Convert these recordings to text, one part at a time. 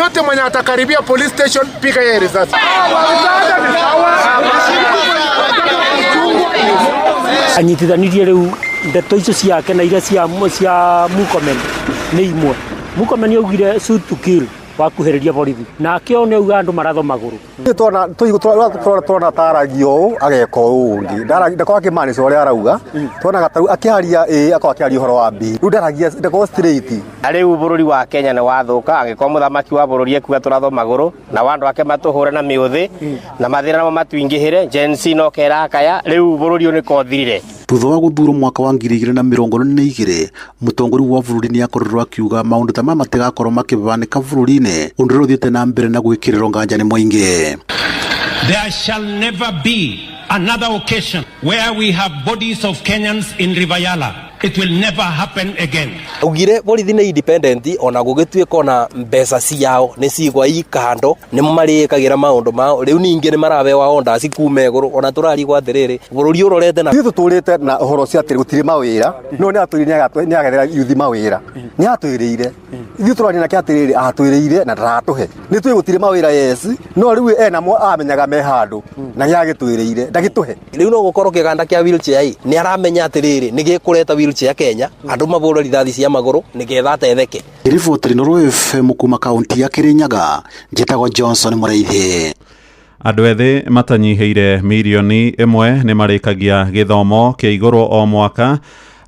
Yeyote mwenye atakaribia police station, piga yeye risasi. Anyitithanirie riu ndeto icio ciake na iria cia Murkomen nĩ imwe. Murkomen augire shoot to kill wakuhĩrĩria borithi, nake o nĩ auga andũ maratho magũrũ. Tũrona taragia ũũ ageka ũũ ũngĩ, ndakorwo akĩmaanisha ũrĩa arauga. Tuonaga tarĩu akĩaria A akorwo akĩaria ũhoro wa B, rĩu ndaragia, ndakorwo straight. Na rĩu bũrũri wa Kenya nĩ wathũka angĩkorwo mũthamaki wa bũrũri ekuga tũrathwo magũrũ na andũ ake matũhũre na mĩũthĩ na mathĩna namo matuingĩhĩre. Gen Z no kerakaya rĩu bũrũri ũyũ nĩkothirire. Thutha wa gũthurwo mwaka wa 2022, mũtongoria wa bũrũri nĩ akorirwo akiuga maũndũ ta maya matigakorwo makĩhanĩka bũrũri-inĩ, ũndũ ũrĩa ũthiĩte na mbere na gwĩkĩrĩrwo nganja nĩ mũingĩ. There shall never be another occasion where we have bodies of Kenyans in River Yala. It will never happen again. Augire borithi nĩ independent, ona gũgĩtuĩka ona mbeca ciao nĩ cigwa i kando, nĩ marĩkagira maũndũ mao. Rĩu ningĩ nĩ marabewa orders kuma igũrũ, ona tũrarigwo atĩrĩrĩ, bũrũri ũrorete na Ithuĩ tũtũrĩte na ũhoro ũcio atĩ gũtirĩ mawĩra, no nĩ atwĩrire nĩ agethera yuthi mawĩra, nĩ atwĩrĩire. Ithuĩ tũraria nake atĩrĩrĩ, atwĩrĩire na ndaratũhe. Nĩ tũĩ gũtirĩ mawĩra, yes, no rĩu enamo amenyaga me handũ na nĩ agĩtwĩrĩire ndagĩtũhe. Rĩu no gũkorwo kĩganda kĩa wheelchair ĩ nĩ aramenya atĩrĩrĩ, nĩ gĩkũreta wheelchair Kenya, andũ mabũrwe rithathi cia magũrũ nĩgetha atetheke. Riboti Inooro FM kuma kaunti ya Kirinyaga, njĩtagwo Johnson Mũraithi. Andũ ethĩ matanyihĩire mirioni 1 nĩ marĩkagia gĩthomo kĩa igũrũ o mwaka,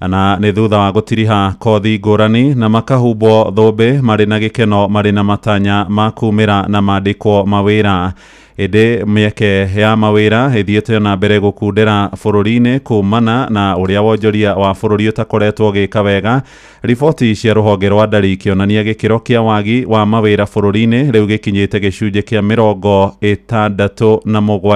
na nĩ thutha wa gũtiriha kothi ngũrani na makahumbwo thũmbĩ marĩ na gĩkeno, marĩ na matanya ma kumĩra na mandĩkwo mawĩra. Ĩndĩ mĩeke ya mawĩra ĩthiĩte na mbere gũkundera bũrũri-inĩ kumana na ũrĩa wonjoria wa bũrũri ũtakoretwo ũgĩka wega. Riboti cia rũhonge rwa ndari ikĩonania gĩkĩro kĩa wagi wa mawĩra bũrũri-inĩ rĩu gĩkinyĩte gĩcunjĩ kĩa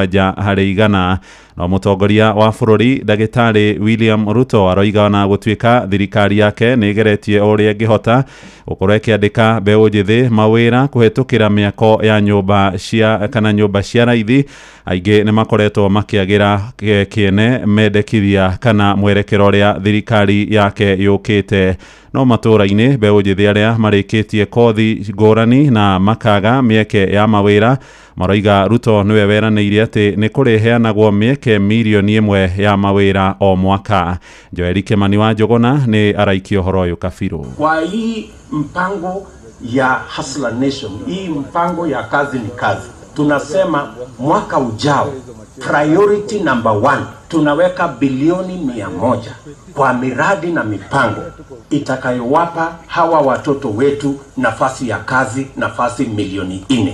67%. No mũtongoria wa bũrũri Ndagĩtarĩ William Ruto aroiga ona gũtuĩka thirikari yake nĩ ĩgeretie o ũrĩa ĩngĩhota gũkorwo ĩkĩandĩka mbeũ njĩthĩ mawĩra kũhetũkĩra mĩako ya nyũmba cia kana nyũmba cia raithi, aingĩ nĩ makoretwo makĩagĩra kĩene mendekithia kana mwerekero ũrĩa thirikari yake yũkĩte. No matũũra-inĩ, mbeũ njĩthĩ arĩa marĩkĩtie kothi ngũrani na makaga mĩeke ya mawĩra maroiga Ruto nĩwe weranĩire atĩ nĩ kũrĩheanagwo mĩeke mirioni 1 ya mawĩra o mwaka. Joeli Kimani wa Njũgũna nĩ araikia ũhoro ũyũ kabirũ. Kwa hii mpango ya Hustler Nation, hii mpango ya kazi ni kazi, tunasema mwaka ujao priority number one, tunaweka bilioni 100 kwa miradi na mipango itakayowapa hawa watoto wetu nafasi ya kazi, nafasi milioni 4.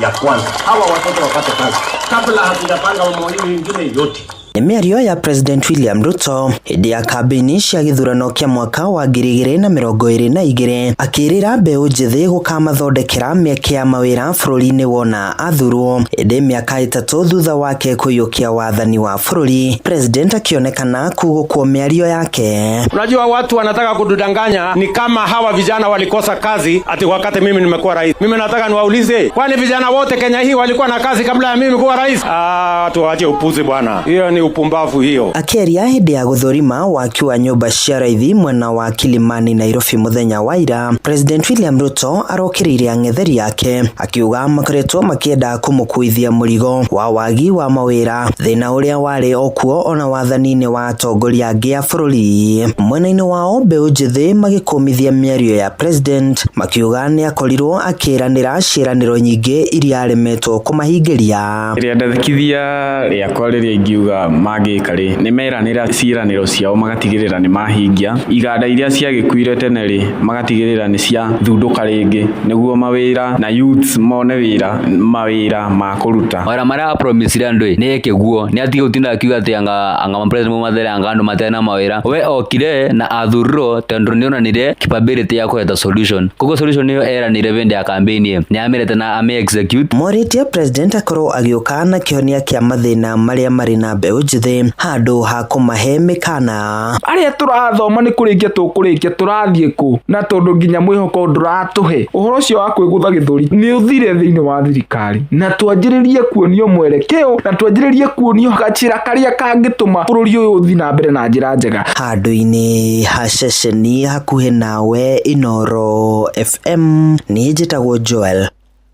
Ya kwanza hawa watoto wapate kazi kabla hatujapanga mambo mengine yote. Nĩ mĩario ya President William Ruto hĩndĩ ya kambĩini cia gĩthurano kĩa mwaka wa 2022, akĩĩrĩra mbeũ njĩthĩ gũkamathondekera mĩeke ya mawĩra bũrũri-inĩ wona athurwo. Ĩndĩ mĩaka 3 thutha wake kũiyũkia wathani wa bũrũri, President akĩonekana kugũkwo mĩario yake. Unajua watu wanataka kutudanganya ni kama hawa vijana walikosa kazi ati wakati mimi nimekuwa rais. Mimi nataka niwaulize, kwani vijana wote Kenya hii walikuwa na kazi kabla ya mimi kuwa rais? Ah, watu waache upuzi bwana. Hiyo ni upumbavu hiyo. Akĩaria hĩndĩ ya gũthũrima waki wa nyũmba cia raithi mwena wa Kilimani, Nairobi, mũthenya wa ira, President William Ruto arokĩrĩire ang'etheri ake akiuga makoretwo makĩenda kũmũkuithia mũrigo wa wagi wa mawĩra, thĩna ũrĩa warĩ okuo ona wathani-inĩ wa atongoria angĩ a bũrũri. Mwena-inĩ wao, mbeũ njĩthĩ magĩkũmithia mĩario ya President, makiuga nĩ akorirwo akĩranĩra ciĩranĩro nyingĩ iria aremetwo kũmahingĩria. Rĩandĩkithia rĩakwa rĩrĩa ingiuga mangĩka rĩ, nĩ meranĩra ciĩranĩro ciao magatigĩrĩra nĩ mahingia. Iganda iria ciagĩkuire tene rĩ, magatigĩrĩra nĩ ciathundũka rĩngĩ nĩguo mawĩra na youths mone wĩra, mawĩra ma kũruta. Mawĩra marĩa apromisire andũ ĩ nĩ eke guo, nĩ atige gũtinda akiuga atĩ anga mapresident mo mathere anga andũ matarĩ na mawĩra. We okire na athurirwo tondũ nĩ onanire capability ya kũreta solution, koguo solution ĩyo eranire hĩndĩ ya campaign ĩ nĩ amĩrete na ame execute. Morĩtie President akorwo agĩũka na kĩhonia kĩa mathĩna marĩa marĩ na mbeũ njĩthĩ handũ ha kũmahe mĩkana. Arĩa tũrathoma nĩ kũrĩkia tũkũrĩkia, tũrathiĩ kũ? Na tondũ nginya mwĩhoko ndũratũhe ũhoro ũcio wa kwĩgũtha gĩthũri nĩ ũthire thĩinĩ wa thirikari, na twanjĩrĩrie kuonio mwerekeo na twanjĩrĩrie kuonio gacĩra karĩa kangĩtũma bũrũri ũyũ ũthiĩ na mbere na njĩra njega. Handũ-inĩ ha ceceni hakuhĩ nawe, Inooro FM, niĩ njĩtagwo Joel.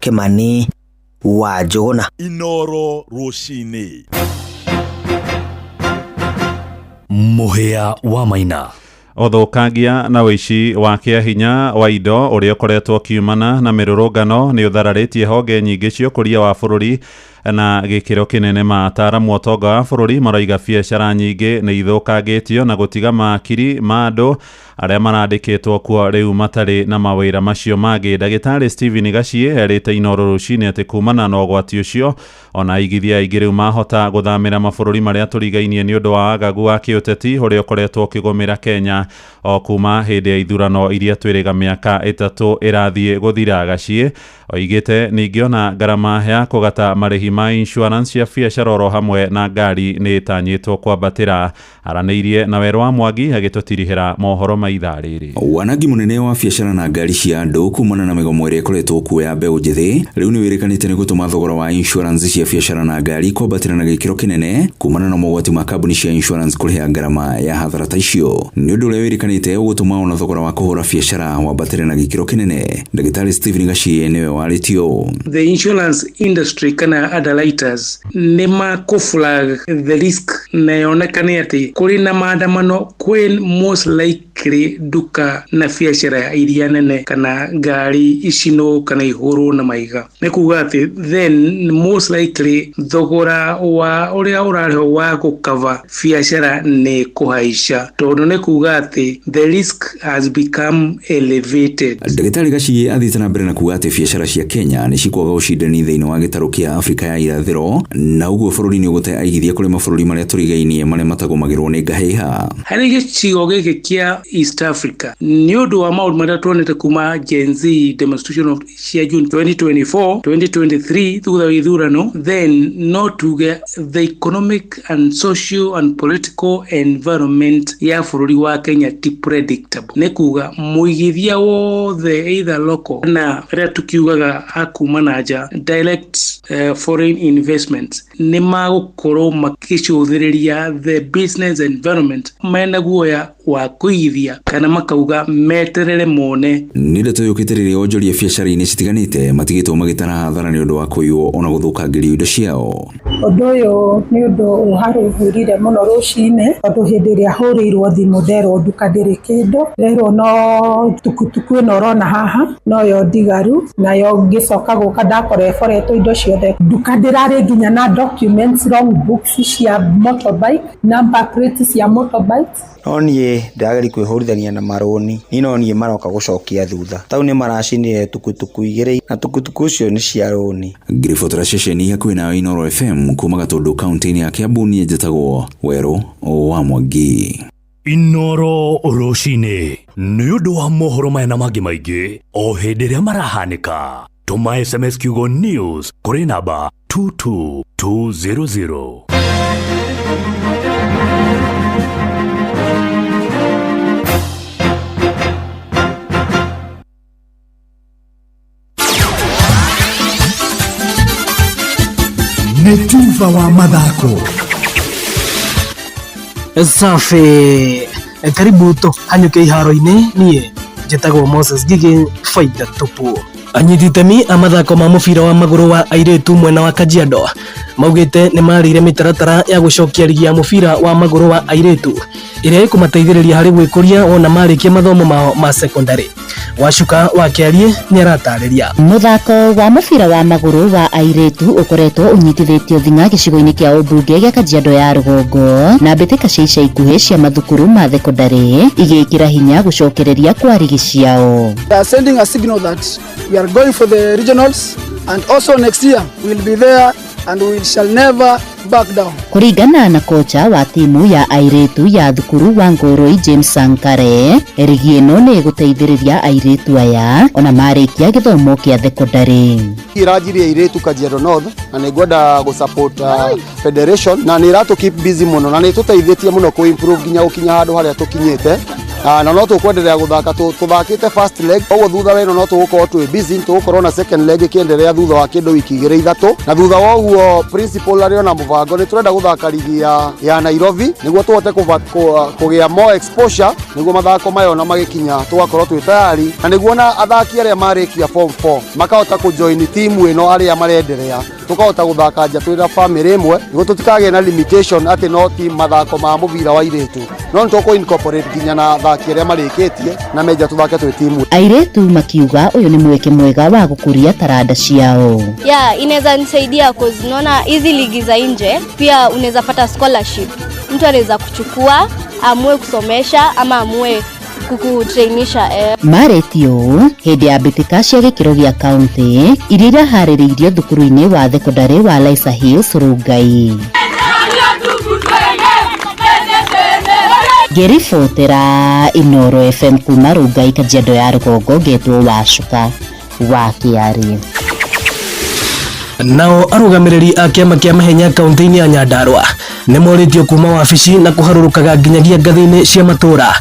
Kimani wa Njũgũna. Inoro rũcinĩ. Mũhĩa wa Maina. Ũthũkangia na ũici wa kĩahinya wa indo ũrĩa ũkoretwo ũkiumana na mĩrũrũngano nĩ ũthararĩtie honge nyingĩ cia ũkũria wa bũrũri na gĩkĩro kĩnene. Ma ataaramu ũtonga wa bũrũri maroiga biacara nyingĩ nĩ ithũkangĩtio na gũtiga makiri ma andũ arĩa marandĩkĩtwo kuo rĩu matarĩ na mawĩra macio mangĩ. Ndagĩtarĩ Stephen Gaciĩ erĩte Inoro rũcinĩ atĩ kumana na ũgwati ũcio ona aigithia aingĩ rĩu mahota gũthamĩra mabũrũri marĩa tũrigainie nĩ ũndũ wa wagagu wa kĩũteti ũrĩa ũkoretwo ũkĩgũmĩra Kenya o kuma hĩndĩ ya ithurano iria twĩrĩga mĩaka 3 ĩrathiĩ gũthira. Gaciĩ oigĩte ningĩ ona ngarama ya kũgata marĩhi ma insurance cia biacara oro hamwe na ngari nĩ ĩtanyĩtwo kwambatĩra. Aranĩirie na Werũ wa Mwangi agĩtũtirihĩra mohoro ma ithaa rĩrĩ. Wanangi mũnene wa biacara na ngari cia andũ kumana na mĩgomo ĩrĩa ĩkoretwo kuo ya mbeũ njĩthĩ rĩu nĩ wĩrĩkanĩte nĩ gũtũma thogora wa insurance cia biacara na ngari kwambatĩra na gĩkĩro kĩnene kumana na mogwati ma kambuni cia insurance kũrĩha ngarama ya hathara ta icio. Nĩ ũndũ ũrĩa wĩrĩkanĩte ũgũtũma ona thogora wa kũhũra biacara wambatĩre na gĩkĩro kĩnene. Ndagĩtarĩ Stephen Gaciĩ nĩwe warĩtio. The insurance industry kana underwriters nĩ makũ-flag the risk na yonekane atĩ kũrĩ na maandamano kwĩ most likely nduka na biacara iria nene kana ngari icinwo kana ihũrwo na maiga. Nĩ kuga atĩ then most likely thogora wa ũrĩa ũrarĩhwo wa gũkava biacara nĩ kũhaica, tondũ nĩ kuga atĩ the risk has become elevated. Ndagĩtarĩ Gaciĩ athiĩte na mbere na kuga atĩ biacara cia Kenya nĩ cikwaga ũcindani thĩinĩ wa gĩtarũ kĩa Afrika ya irathĩro na ũguo bũrũri nĩ ũgũte aigithia kũrĩ mabũrũri marĩa tũrigainie marĩa matagũmagĩrwo nĩ ngahĩha. Harĩ gĩcigo gĩkĩ kĩa East Africa nĩ ũndũ wa maũndũ marĩa tuonete kuma Gen Z demonstration of cia June 2024 2023 thutha wa ithurano, then no tuge the economic and social and political environment ya bũrũri wa Kenya ti predictable. Nĩ kuga mũigithia wothe either local na arĩa tukiugaga akuma na nja direct foreign investment nĩ magũkorwo makĩcũthĩrĩria the business environment mena guoya wa kũigithia kana makauga meterere mone. Nĩ ndeto yũkĩte rĩrĩa onjoria biacara-inĩ citiganĩte matigĩtwo magĩtara hathara nĩ ũndũ wa kũiywo ona gũthũkangĩrio indo ciao. Ũndũ ũyũ nĩ ũndũ ũharũhũrire mũno rũcinĩ tondũ hĩndĩ ĩrĩa hũrĩirwo thimũ nderwo nduka ndĩrĩ kĩndũ, nderwo no tukutuku ĩno ũrona haha noyo ndigaru, nayo ngĩcoka gũka ndakora ĩboretwo indo ciothe. Nduka ndĩrarĩ nginya na documents, wrong books cia motorbike, number plates cia motorbikes. No niĩ ndĩrageria kwĩhũrithania na marũni, niĩ no niĩ maroka gũcokia thutha. Tau nĩ maracinire tukutuku 2 na tukutuku icio nĩ cia rũni. Ngĩribotera ceceni hakuhĩ nawe Inoro FM kuma Gatũndũ kaunti-inĩ ya Kiambu, niĩ njĩtagwo Werũ wa Mwangi. Inoro rũcinĩ nĩ ũndũ wa mohoro maya na mangĩ maingĩ o hĩndĩ ĩrĩa marahanĩka. Tũma SMS kiugo news kũrĩ namba 22200. Nĩ tuba wa mathako. Safi, karibu tũhanyũke iharo-inĩ. Niĩ njĩtagwo Moses Gigi, faida tupu. Anyiti itemi a mathako ma mũbira wa magũrũ wa airĩtu mwena wa Kajiado maugĩte nĩ marĩire mĩtaratara ya gũcokia rigi ya mũbira wa magũrũ wa airĩtu ĩrĩa ĩkũmateithĩrĩria harĩ gwĩkũria wona marĩkia mathomo mao ma sekondari. Wacuka wa Kĩarie nĩ aratarĩria. Mũthako wa mũbira wa magũrũ wa airĩtu ũkoretwo ũnyitithĩtio thing'a gĩcigo-inĩ kĩa ũmbunge gĩa Kajiado ya rũgongo na mbĩtĩka cia ica ikuhĩ cia mathukuru ma thekondarĩ igĩkĩra hinya gũcokereria kwa rigi ciao. They are sending a signal that we are going for the regionals and also next year we will be there and we shall never back down. Kũringana na kocha wa timu ya airĩtu ya thukuru wa Ngoroi James Sankare, rigi ĩno nĩ ĩgũteithĩrĩria airĩtu aya ona marĩkia gĩthomo kĩa thekondarĩ. Ĩranjirie airĩtu Kajiado North na nĩ ngwenda gũ support federation na nĩ ĩratũ keep busy mũno na nĩ ĩtũteithĩtie mũno kũ improve nginya gũkinya handũ harĩa tũkinyĩte. Na no tũkwendelea gũthaka tũthakĩte first leg, ũguo thutha wa ĩno no tũgũkorwo twĩ busy, tũgũkorwo na second leg ĩkĩendelea thutha wa kĩndũ wiki igĩrĩ ithatũ, na thutha wa ũguo principal arĩ ona mũbango nĩ tũrenda gũthaka ligi ya Nairobi nĩguo tũhote kũgĩa more exposure, nĩguo mathako maya ona magĩkinya tũgakorwo twĩ tayari, na nĩguo na athaki arĩa marĩkia form 4 makahota kũjoin timu ĩno arĩa marenderea, tukahota gũthaka nja twĩ na family ĩmwe nĩguo tũtikagĩe na limitation atĩ no team mathako ma mũbira wa airĩtu, no nĩ tũkũ incorporate nginya na athaki arĩa marĩkĩtie na menja tũthake twĩ timu. Airĩtu makiuga ũyũ nĩ mweke mwega wa gũkũria taranda ciao. Yeah, inaweza nisaidia cause naona hizi ligi za nje pia unaweza pata scholarship. Mtu anaweza kuchukua amue kusomesha ama amue kukutrainisha. Marĩtie ũũ hĩndĩ ya mbĩtĩka cia gĩkĩro gĩa kaũntĩ iria iraharĩrĩirio thukuru-inĩ wa thekondarĩ wa Laisa Hills Rongai. Ngĩribotera Inooro FM kuma Rongai, Kajiado ya Rũgongo, ngetwo Wacuka wa Kĩarĩ. Nao arũgamĩrĩri a kĩama kĩa mahenya kaũntĩ-inĩ ya Nyandarua nĩ morĩtio kuma wabici na kũharũrũkaga nginyagia ngathĩ-inĩ cia matũra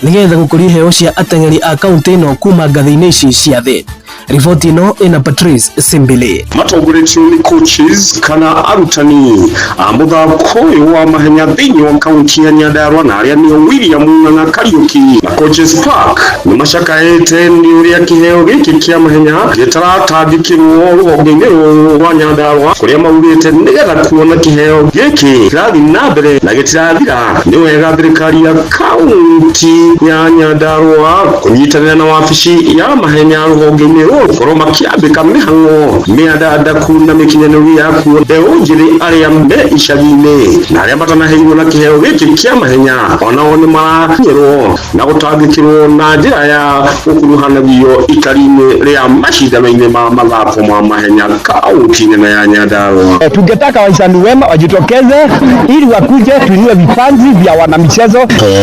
nĩgetha gũkũria iheo cia ateng'eri a kaũntĩ ĩno kuma ngathĩ-inĩ ici cia thĩ. Riboti ĩno ĩna Patrice Simbili. Matongoretio nĩ coaches kana arutani a mũthako ũyũ wa mahenya thĩinĩ wa kaunti ya Nyandarua na arĩa nĩo William Ng'ang'a Kariuki na Coaches Park nĩ macakaĩte nĩ ũrĩa kĩheo gĩkĩ kĩa mahenya gĩtaratangĩkĩrwo rũhonge-inĩ rũrũ rwa Nyandarua, kũrĩa maugĩte nĩgetha kuona kĩheo gĩkĩ kĩrathiĩ na mbere na gĩtirathira nĩ wega thirikari ya kaunti ya Nyandarua kũnyitanĩra na wabici ya mahenya rũhonge-inĩ rũrũ gũkorwo makĩambĩka mĩhang'o mĩandandaku na mĩkinyanĩru ya kuo mbeũ njĩthĩ arĩa me icagi-inĩ na arĩa matanaheirwo na kĩheo gĩkĩ kĩa mahenya onao nĩ marakinyĩrwo na gũtangĩkĩrwo na njĩra ya gũkuruhanagio itari-inĩ rĩa macindano-inĩ ma mathako ma mahenya kaunti-inĩ nene ya Nyandarua. Tungetaka wahisani wema wajitokeze ili wakuje tuinue vipaji vya wanamichezo.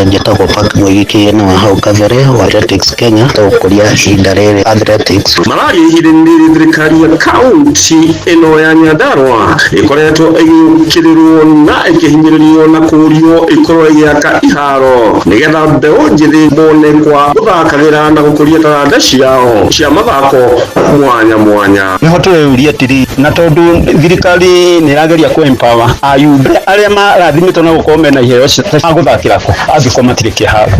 Njĩtagwo Park Mwigiki na hau kabere wa Athletics Kenya tũgũkũria ihinda rĩrĩ athletics. Malaria ihinda-inĩ rĩrĩ thirikari ya kaunti ĩno ya Nyandarua ĩkoretwo ĩgĩũkĩrĩrwo na ĩkĩhinyĩrĩrio na kũũrio ĩkorwo ĩgĩaka iharo nĩgetha mbeũ njĩthĩ mone kwa gũthakagĩra na gũkũria taranda ciao cia mathako mwanya mwanya. Nĩho tũreyũria atĩrĩ, na tondũ thirikari nĩ ĩrageria kũ empower ayumbe arĩa marathimĩtwo na gũkorwo mena iheo cia gũthakĩra kũ angĩkorwo matirĩ kĩharo.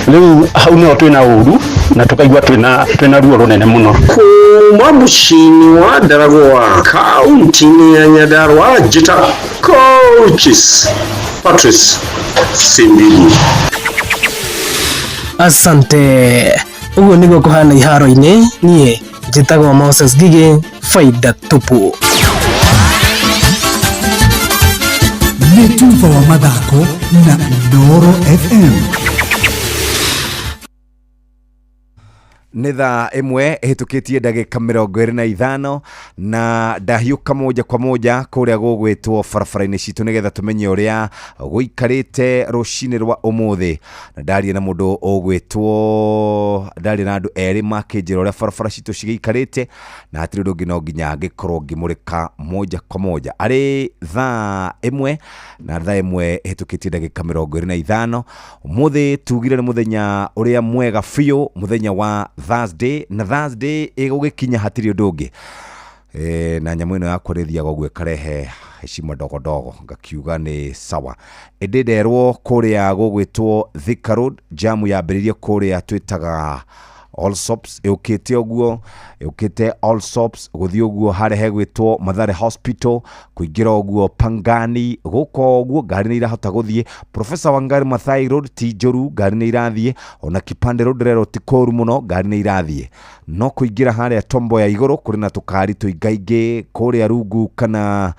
Rĩu hau nĩho twĩna ũru na tũkaigua twĩna ruo rũnene mũno. Kuma mũciĩ-inĩ wa Ndaragwa kaunti-inĩ ya Nyandarua, njĩta Coaches Patrice Simbili. Asante. Ũguo nĩguo kũhana iharo-inĩ. Niĩ njĩtagwo Moses Gigi, faida tupu. Nĩ tuba wa mathako na Inooro FM. Nĩ thaa ĩmwe ĩhĩtũkĩtie ndagĩka 25 na ndahiũka moja kwa moja kũrĩa gũgwĩtwo barabara-inĩ citũ nĩgetha tũmenye ũrĩa gũikarĩte rũcinĩ rwa ũmũthĩ, na ndaria na mũndũ ũgwĩtwo, ndaria na andũ erĩ makĩnjĩra ũrĩa barabara citũ cigĩikarĩte, na hatirĩ ũndũ ũngĩ no nginya ngĩkorwo ngĩmũrĩka moja kwa moja arĩ thaa ĩmwe na thaa ĩmwe ĩhĩtũkĩtie ndagĩka 25. Ũmũthĩ tugire nĩ mũthenya ũrĩa mwega biũ, mũthenya wa Thursday, na Thursday ĩgũgĩkinya hatirĩ ũndũ ũngĩ. Na nyamũ ĩno yakwa nĩthiaga ũguo ĩkarehe heshima ndogo ndogo, ngakiuga nĩ sawa. Ĩndĩ nderwo kũrĩa gũgwĩtwo Thika Road jamu yambĩrĩirie kũrĩa twĩtaga Allsops, ĩũkĩte ũguo, ĩũkĩte Allsops gũthiĩ ũguo harĩa hegwĩtwo Mathare Hospital, kũingĩra ũguo Pangani, gũka ũguo ngari nĩ irahota gũthiĩ. Professor Wangari Maathai Road ti njũru, ngari nĩ irathiĩ. Ona Kipande Road rero ti kũru mũno, ngari nĩ irathiĩ. No kũingĩra harĩa Tombo ya igũrũ kũrĩ na tũkari tũingaingĩ kũrĩa rungu kana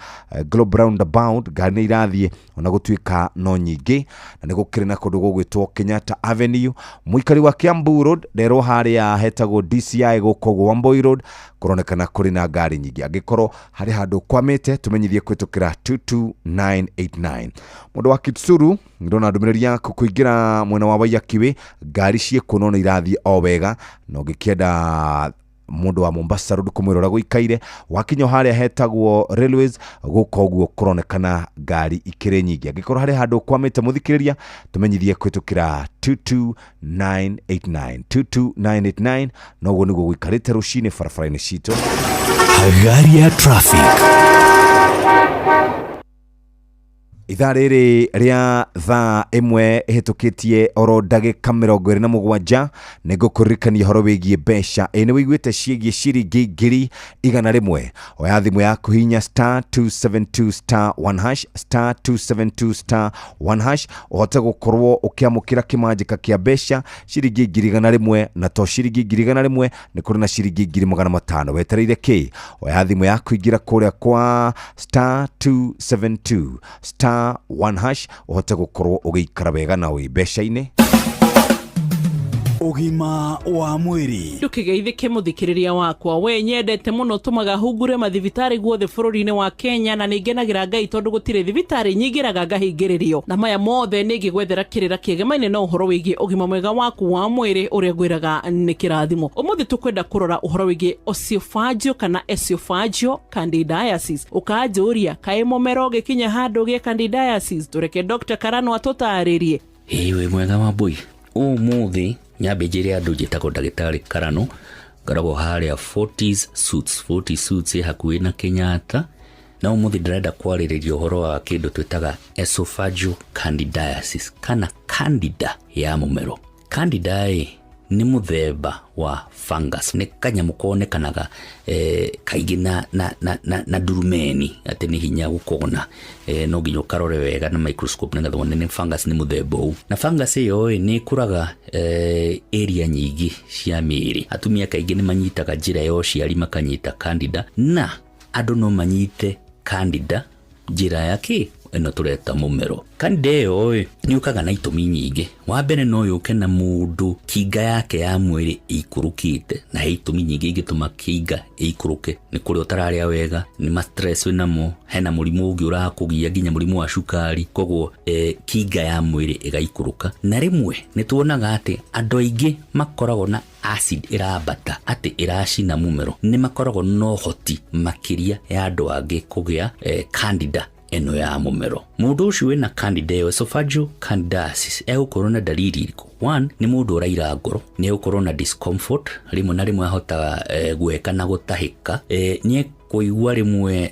Globe Roundabout, ngari nĩ irathiĩ ona gũtuĩka no nyingĩ. Na nĩ gũkĩrĩ na kũndũ gũgwĩtwo Kenyatta Avenue. Mũikari wa Kiambu Road nderwo harĩa hetagwo DCI gũkũ ũguo Wambui Road kũronekana kũrĩ na ngari nyingĩ. Angĩkorwo harĩ handũ kwamĩte tũmenyithie kũhĩtũkĩra 22989. Mũndũ wa Kitsuru ndona ndũmĩrĩri yaku kũingĩra mwena wa Waiyaki ngari ciĩkuo no nĩ irathiĩ o wega, na ũngĩkĩenda Mũndũ wa Mombasa Road kũmwĩra ũrĩa gũikaire. Wakinya harĩa hetagwo Railways gũka ũguo kũronekana ngari ikĩrĩ nyingĩ. Angĩkorwo harĩ handũ ũkwamĩte mũthikĩrĩria, tũmenyithie kũhĩtũkĩra 22989 22989. Noguo nĩguo gũikarĩte rũcinĩ barabara-inĩ citũ. Hagari ya traffic. Ithaa rĩrĩ rĩa thaa 1 ĩhĩtũkĩtie oro ndagĩka 27, nĩngũkũririkania ũhoro wĩgiĩ mbeca. Ĩ nĩ wĩiguĩte ciĩgiĩ ciringi 100,000? Oya thimũ yaku, hinya star 272 star 1 hash, star 272 star 1 hash, ũhote gũkorwo ũkĩamũkĩra kĩmanjĩka kĩa mbeca ciringi 100,000. Na to ciringi 100,000, nĩ kũrĩ na ciringi 500,000. Wetereire kĩ? Oya thimũ yaku, ingĩra kũrĩa kwa star 272 star 1 hash, ũhote gũkorwo ũgĩikara wega na wĩ mbeca-inĩ. Ũgima wa mwĩrĩ. Ndũkĩgeithĩke mũthikĩrĩria wakwa we nyendete mũno, tũmaga hungure mathibitarĩ guothe bũrũri-inĩ wa Kenya, na nĩngenagĩra Ngai tondũ gũtirĩ thibitarĩ nyingĩraga ngahingĩrĩrio, na maya mothe nĩngĩgwethera kĩrĩra kĩegemaine na ũhoro wĩgiĩ ũgima mwega waku wa mwĩrĩ ũrĩa ngwĩraga nĩ kĩrathimo. Ũmũthĩ tũkwenda kũrora ũhoro wĩgiĩ oesophageal kana esophageal candidiasis. Ũkanjũria kaĩ mũmero ũgĩkinya handũ ũgĩe candidiasis? Tũreke Dr. Karano atũtarĩrie. Ĩĩ, wĩ mwega wa mbui. Ũmũthĩ nyambe njĩre andũ njĩtagwo ndagĩtarĩ Karano, ngoragwo harĩa Forties Suits. Forties Suits ĩ hakuhĩ na Kenyatta, na ũmũthĩ ndĩrenda kwarĩrĩria ũhoro wa kĩndũ twĩtaga esophageal candidiasis kana candida ya mũmero. Candida ĩ nĩ mũthemba wa fungus, nĩ kanyamũ konekanaga kaingĩ na ndurumeni, atĩ nĩ hinya gũkona, no nginya ũkarore wega na microscope nĩgetha wone nĩ fungus, nĩ mũthemba ũũ. Na fungus ĩyo ĩ nĩ ĩkũraga area nyingĩ cia mĩĩrĩ. Atumia kaingĩ nĩ manyitaga njĩra ya ũciari makanyita candida, na andũ no manyite candida njĩra ya kĩ ĩno tũreta mũmero. Candida ĩyo ĩ nĩ yũkaga na itũmi nyingĩ. Wa mbere, no yũke na mũndũ kinga yake ya mwĩrĩ ĩikũrũkĩte, na he itũmi nyingĩ ingĩtũma kinga ĩikũrũke. Nĩ kũrĩa ũtararĩa wega, nĩ ma stress wĩnamo, hena mũrimũ ũngĩ ũrakũgia, nginya mũrimũ wa cukari, koguo kinga ya mwĩrĩ ĩgaikũrũka. Na rĩmwe nĩ tuonaga atĩ andũ aingĩ makoragwo na acid ĩrambata, atĩ ĩracina mũmero, nĩ makoragwo na ũhoti makĩria ya andũ angĩ kũgĩa candida ĩno ya mũmero. Mũndũ ũcio wĩna candida ĩyo, esophageal candidiasis, egũkorwo na dalili irĩkũ? One, nĩ mũndũ ũraira ngoro, nĩ egũkorwo na discomfort, rĩmwe na rĩmwe ahotaga gweka na gũtahĩka, nĩ ekũigua rĩmwe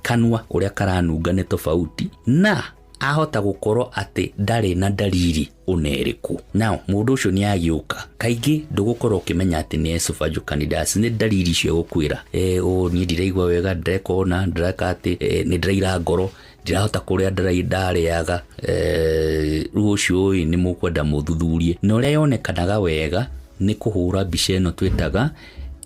kanua ũrĩa karanunga nĩ tofauti, na ahota gũkorwo atĩ ndarĩ na dalili ona ĩrĩkũ. Now mũndũ ũcio nĩ agĩũka, kaingĩ ndũgũkorwo ũkĩmenya atĩ nĩ esophageal candidiasis, nĩ dalili icio egũkwĩra, niĩ ndiraigua wega, ndĩreka ũna, ndĩreka atĩ, nĩ ndĩraira ngoro, ndirahota kũrĩa ndarĩaga. Rĩu ũcio ĩ nĩ mũkwenda mũthuthurie. Na ũrĩa yonekanaga wega nĩ kũhũra mbica ĩno twĩtaga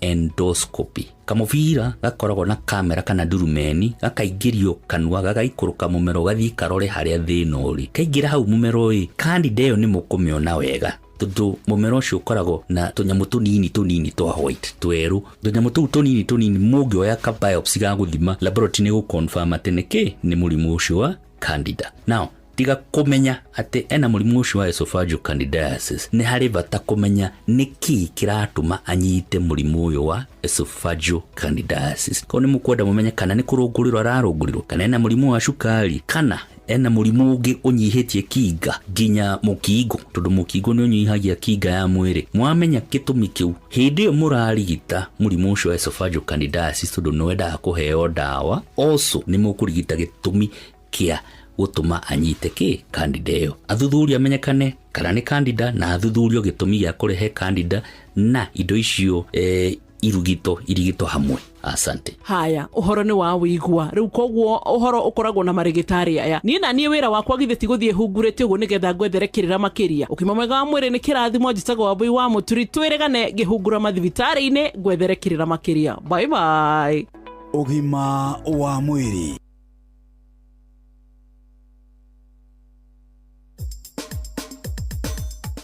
endoscopy. Kamũbira gakoragwo na kamera kana ndurumeni, gakaingĩrio kanua, gagaikũrũka mũmero, gathiĩ karore harĩa thĩna ũrĩ. Kaingĩra hau mũmero ĩ, candida ĩyo nĩ mũkũmĩona wega, tondũ mũmero ũcio ũkoragwo na tũnyamũ tũnini tũnini twa white twerũ. Tũnyamũ tũu tũnini tũnini, mũngĩoya ka biopsy ga gũthima laboratory, nĩ gũconfirm atĩ nĩ kĩ nĩ mũrimũ ũcio wa candida. Now tiga kũmenya atĩ ena mũrimũ ũcio wa esophageal candidiasis, nĩ harĩ bata kũmenya nĩ kĩ kĩratũma anyite mũrimũ ũyũ wa esophageal candidiasis. Koguo nĩ mũkwenda mũmenye kana nĩ kũrũngũrĩrwo ararũngũrĩrwo, kana ena mũrimũ wa cukari, kana ena mũrimũ ũngĩ ũnyihĩtie kinga, nginya mũkingo, tondũ mũkingo nĩ ũnyihagia kinga ya mwĩrĩ. Mwamenya gĩtũmi kĩu, hĩndĩ ĩyo mũrarigita mũrimũ ũcio wa esophageal candidiasis, tondũ nĩ wendaga kũheo ndawa, also nĩ mũkũrigita gĩtũmi kĩa gũtũma anyite kĩ candida ĩyo. Athuthuria amenyekane kana nĩ candida, na athuthurio gĩtũmi gĩa kũrehe candida, na indo icio irugito irigito hamwe. Asante. Haya, ũhoro nĩ wa wĩigua rĩu, koguo ũhoro ũkoragwo na marĩgĩtarĩ aya. Niĩ na niĩ wĩra wakwa githĩ ti gũthiĩ hungurĩte ũguo nĩgetha ngwethere kĩrĩra makĩria. Ũkima mwega wa mwĩrĩ nĩ kĩrathimo. Njĩtagwo Wambui wa Mũturi, twĩrĩgane ngĩhungura mathibitarĩ-inĩ ngwethere kĩrĩra makĩria. Bye bye. Ũgima wa mwĩrĩ.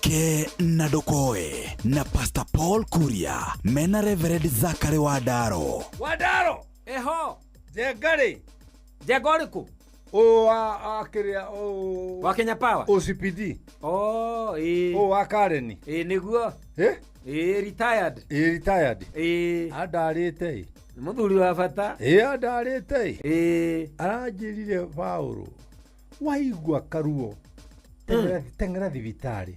Ke na ndũkoe na Pastor Paul Kuria mena Reverend Zakary Wandaro. Wandaro eho njenga rĩ, njenga ũrĩkũ? O wa kiria o wa Kenya Power OCPD. Oh, eh. O wa Karen. Eh, niguo. Eh? Eh, retired. Eh, retired. Eh. Andarite. Muthuri wa bata. Eh, andarite. Eh. Aranjirire Paulo. Waigua karuo. Tengera thibitari.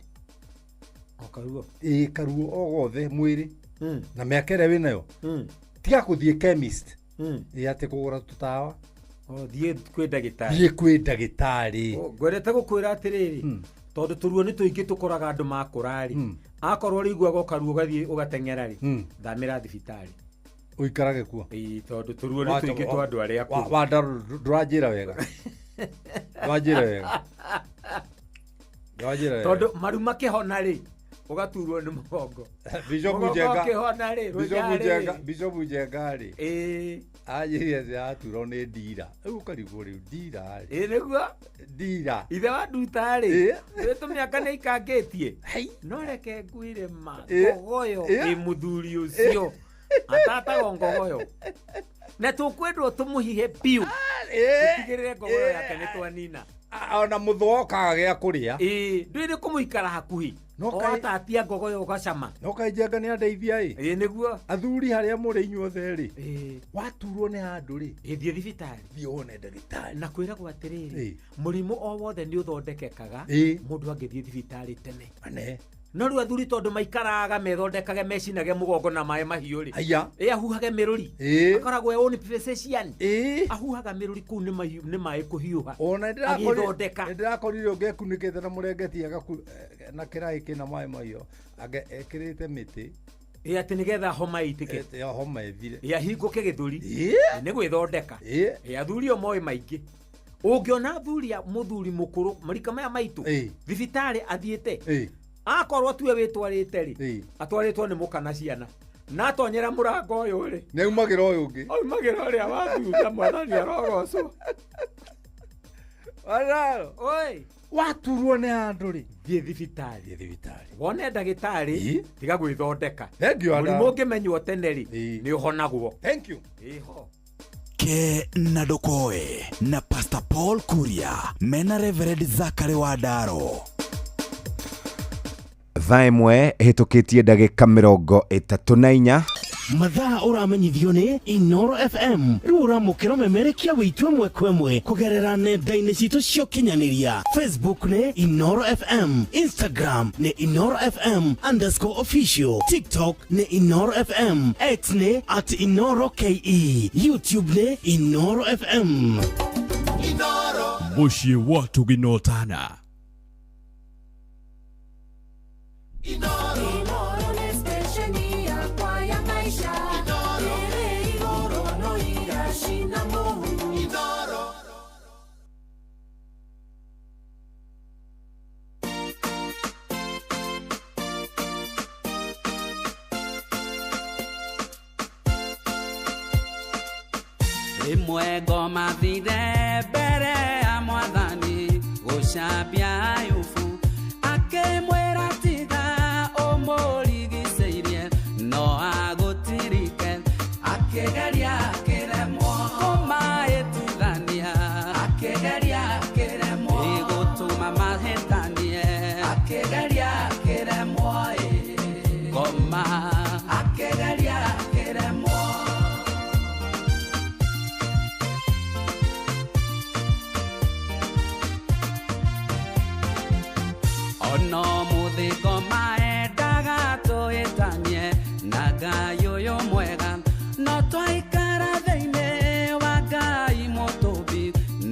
O karuo. Eh, karuo o gothe mwiri. Na miaka ĩrĩa wĩnayo. Tiga kũthiĩ chemist. Ĩ atĩ kũgũra tũtawa. Oh, thiĩ kwĩ ndagĩtarĩ. Thiĩ kwĩ ndagĩtarĩ. Ngwendete gũkwĩra atĩrĩrĩ, tondũ tũruo nĩ tũingĩ tũkoraga andũ makũra rĩ. Akorwo ũrĩiguaga o karuo ũgathiĩ ũgateng'era rĩ, thamĩra thibitarĩ. Ũikarage kuo. Ĩĩ, tondũ tũruo nĩ tũingĩ twa andũ arĩa akũrũ. Wanda ndũranjĩra wega. Ndũranjĩra wega. Ndũranjĩra wega. Tondũ maru makĩhona rĩ, ũgaturwo nĩ mũgongo. Bishop Njenga. Ũkĩhona rĩ, Bishop Njenga rĩ. Ĩĩ. Anjĩrire atĩ araturwo nĩ ndira. Rĩu ũkarigwo rĩu ndira rĩ. Ĩĩ nĩguo. Ndira. Ithe wa Nduta rĩ. Rĩ tũmĩaka nĩ ikangĩtie. No reke ngwĩre ma. Ngogoyo ĩ mũthuri ũcio. Atatagwo ngogoyo. Na tũkwendwo tũmũhihe biũ. Tũtigĩrĩre ngogoyo yake nĩ twanina. Ona mũthũa ũkaga gĩa kũrĩa. Ĩĩ, ndwĩrĩ kũmũikara hakuhĩ. Watatia ngogoyo ũgacama. No kaĩ Njenga nĩ andeithia ĩ. Ĩĩ nĩguo. Athuri harĩa mũrĩ inyuothe rĩ. Waturwo nĩ handũ rĩ. Ĩĩ thiĩ thibitarĩ. Thiĩ wone ndagĩtarĩ. Na kwĩragwo atĩrĩrĩ, mũrimũ o wothe nĩ ũthondekekaga mũndũ angĩthiĩ thibitarĩ tene. Ane. No rĩu athuri tondũ maikaraga methondekage mecinage mũgongo na maĩ mahiũ rĩ. Haiya. Ĩ ahuhage mĩrũri. Akoragwo e own physician. Ahuhaga mĩrũri kũu nĩ maĩ kũhiũha. Ona agĩthondeka. Nĩndĩrakorire ũngĩ ekunĩkĩte na mũrengeti na kĩraĩ kĩna maĩ mahiũ ekĩrĩte mĩtĩ. Ĩ atĩ nĩgetha homa ĩitĩke. Ĩ homa ĩthire. Ĩ ahingũke gĩthũri. Nĩ gwĩthondeka. Ĩ athuri o moĩ maingĩ. Ũngĩona athuri mũthuri mũkũrũ marika maya maitũ thibitarĩ athiĩte. Akorwo tuwe wĩtwarĩte rĩ, atwarĩtwo nĩ mũka na ciana. Na atonyera mũrango ũyũ rĩ, nĩ aumagĩra ũyũ ũngĩ. Aumagĩra ũrĩa wa thutha, mwathani arogocwo. Wararo. Oi. Waturwo nĩ handũ rĩ, thiĩ thibitarĩ. Thiĩ thibitarĩ. Wone ndagĩtarĩ, tiga gwĩthondeka. Thank you, Mũrimũ ũngĩmenywo tene rĩ, nĩ ũhonagwo. Thank you. Ĩho. Ke na Ndokoe na Pastor Paul Kuria mena Reverend Zachary Wandaro. Thaa ĩmwe ĩhĩtũkĩtie ndagĩka 34. Mathaa ũramenyithio nĩ Inoro FM. Rĩu ũramũkĩra ũmemerekia wĩitũ ĩmwe kwa ĩmwe kũgerera nenda-inĩ citũ cia ũkinyanĩria. Facebook nĩ Inoro FM, Instagram nĩ Inoro FM _official, TikTok nĩ Inoro FM, X nĩ @InoroKE, YouTube nĩ Inoro FM. Inoro Mũciĩ wa Tũginotana. Inoro. Inoro nĩ stesheni yakwa ya maisha. Inoro. Ĩrĩ igũrũ no iracina mũhu. Inoro. Rĩmwe ngoma thire mbere ya mwathani gũcambia Ayubu akĩmwĩra tiga ũmũrigicĩirie no agũtirike akĩgeria akĩremwo kũmahĩtithania akĩgeria akĩremwo ĩgũtũma mahĩtanie akĩgeria akĩremwo ngoma akĩgeria akĩremwo. Ono muthiko maendaga tũhĩtanie na Ngai ũyũ mwega no twaikara thĩinĩ wa Ngai mũtũmbi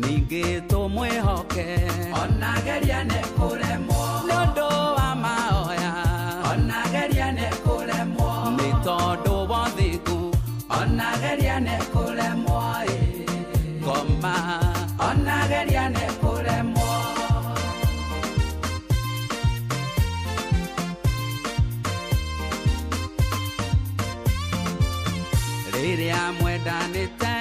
ningĩ tũmwĩhoke ona geria nĩ kũremwo nĩ ũndũ wa mahoya ona geria nĩ kũremwo nĩ tondũ wa ũthingu ona geria nĩ kũremwo ngoma ona geria nĩ kũremwo. Rĩrĩa mwendanĩte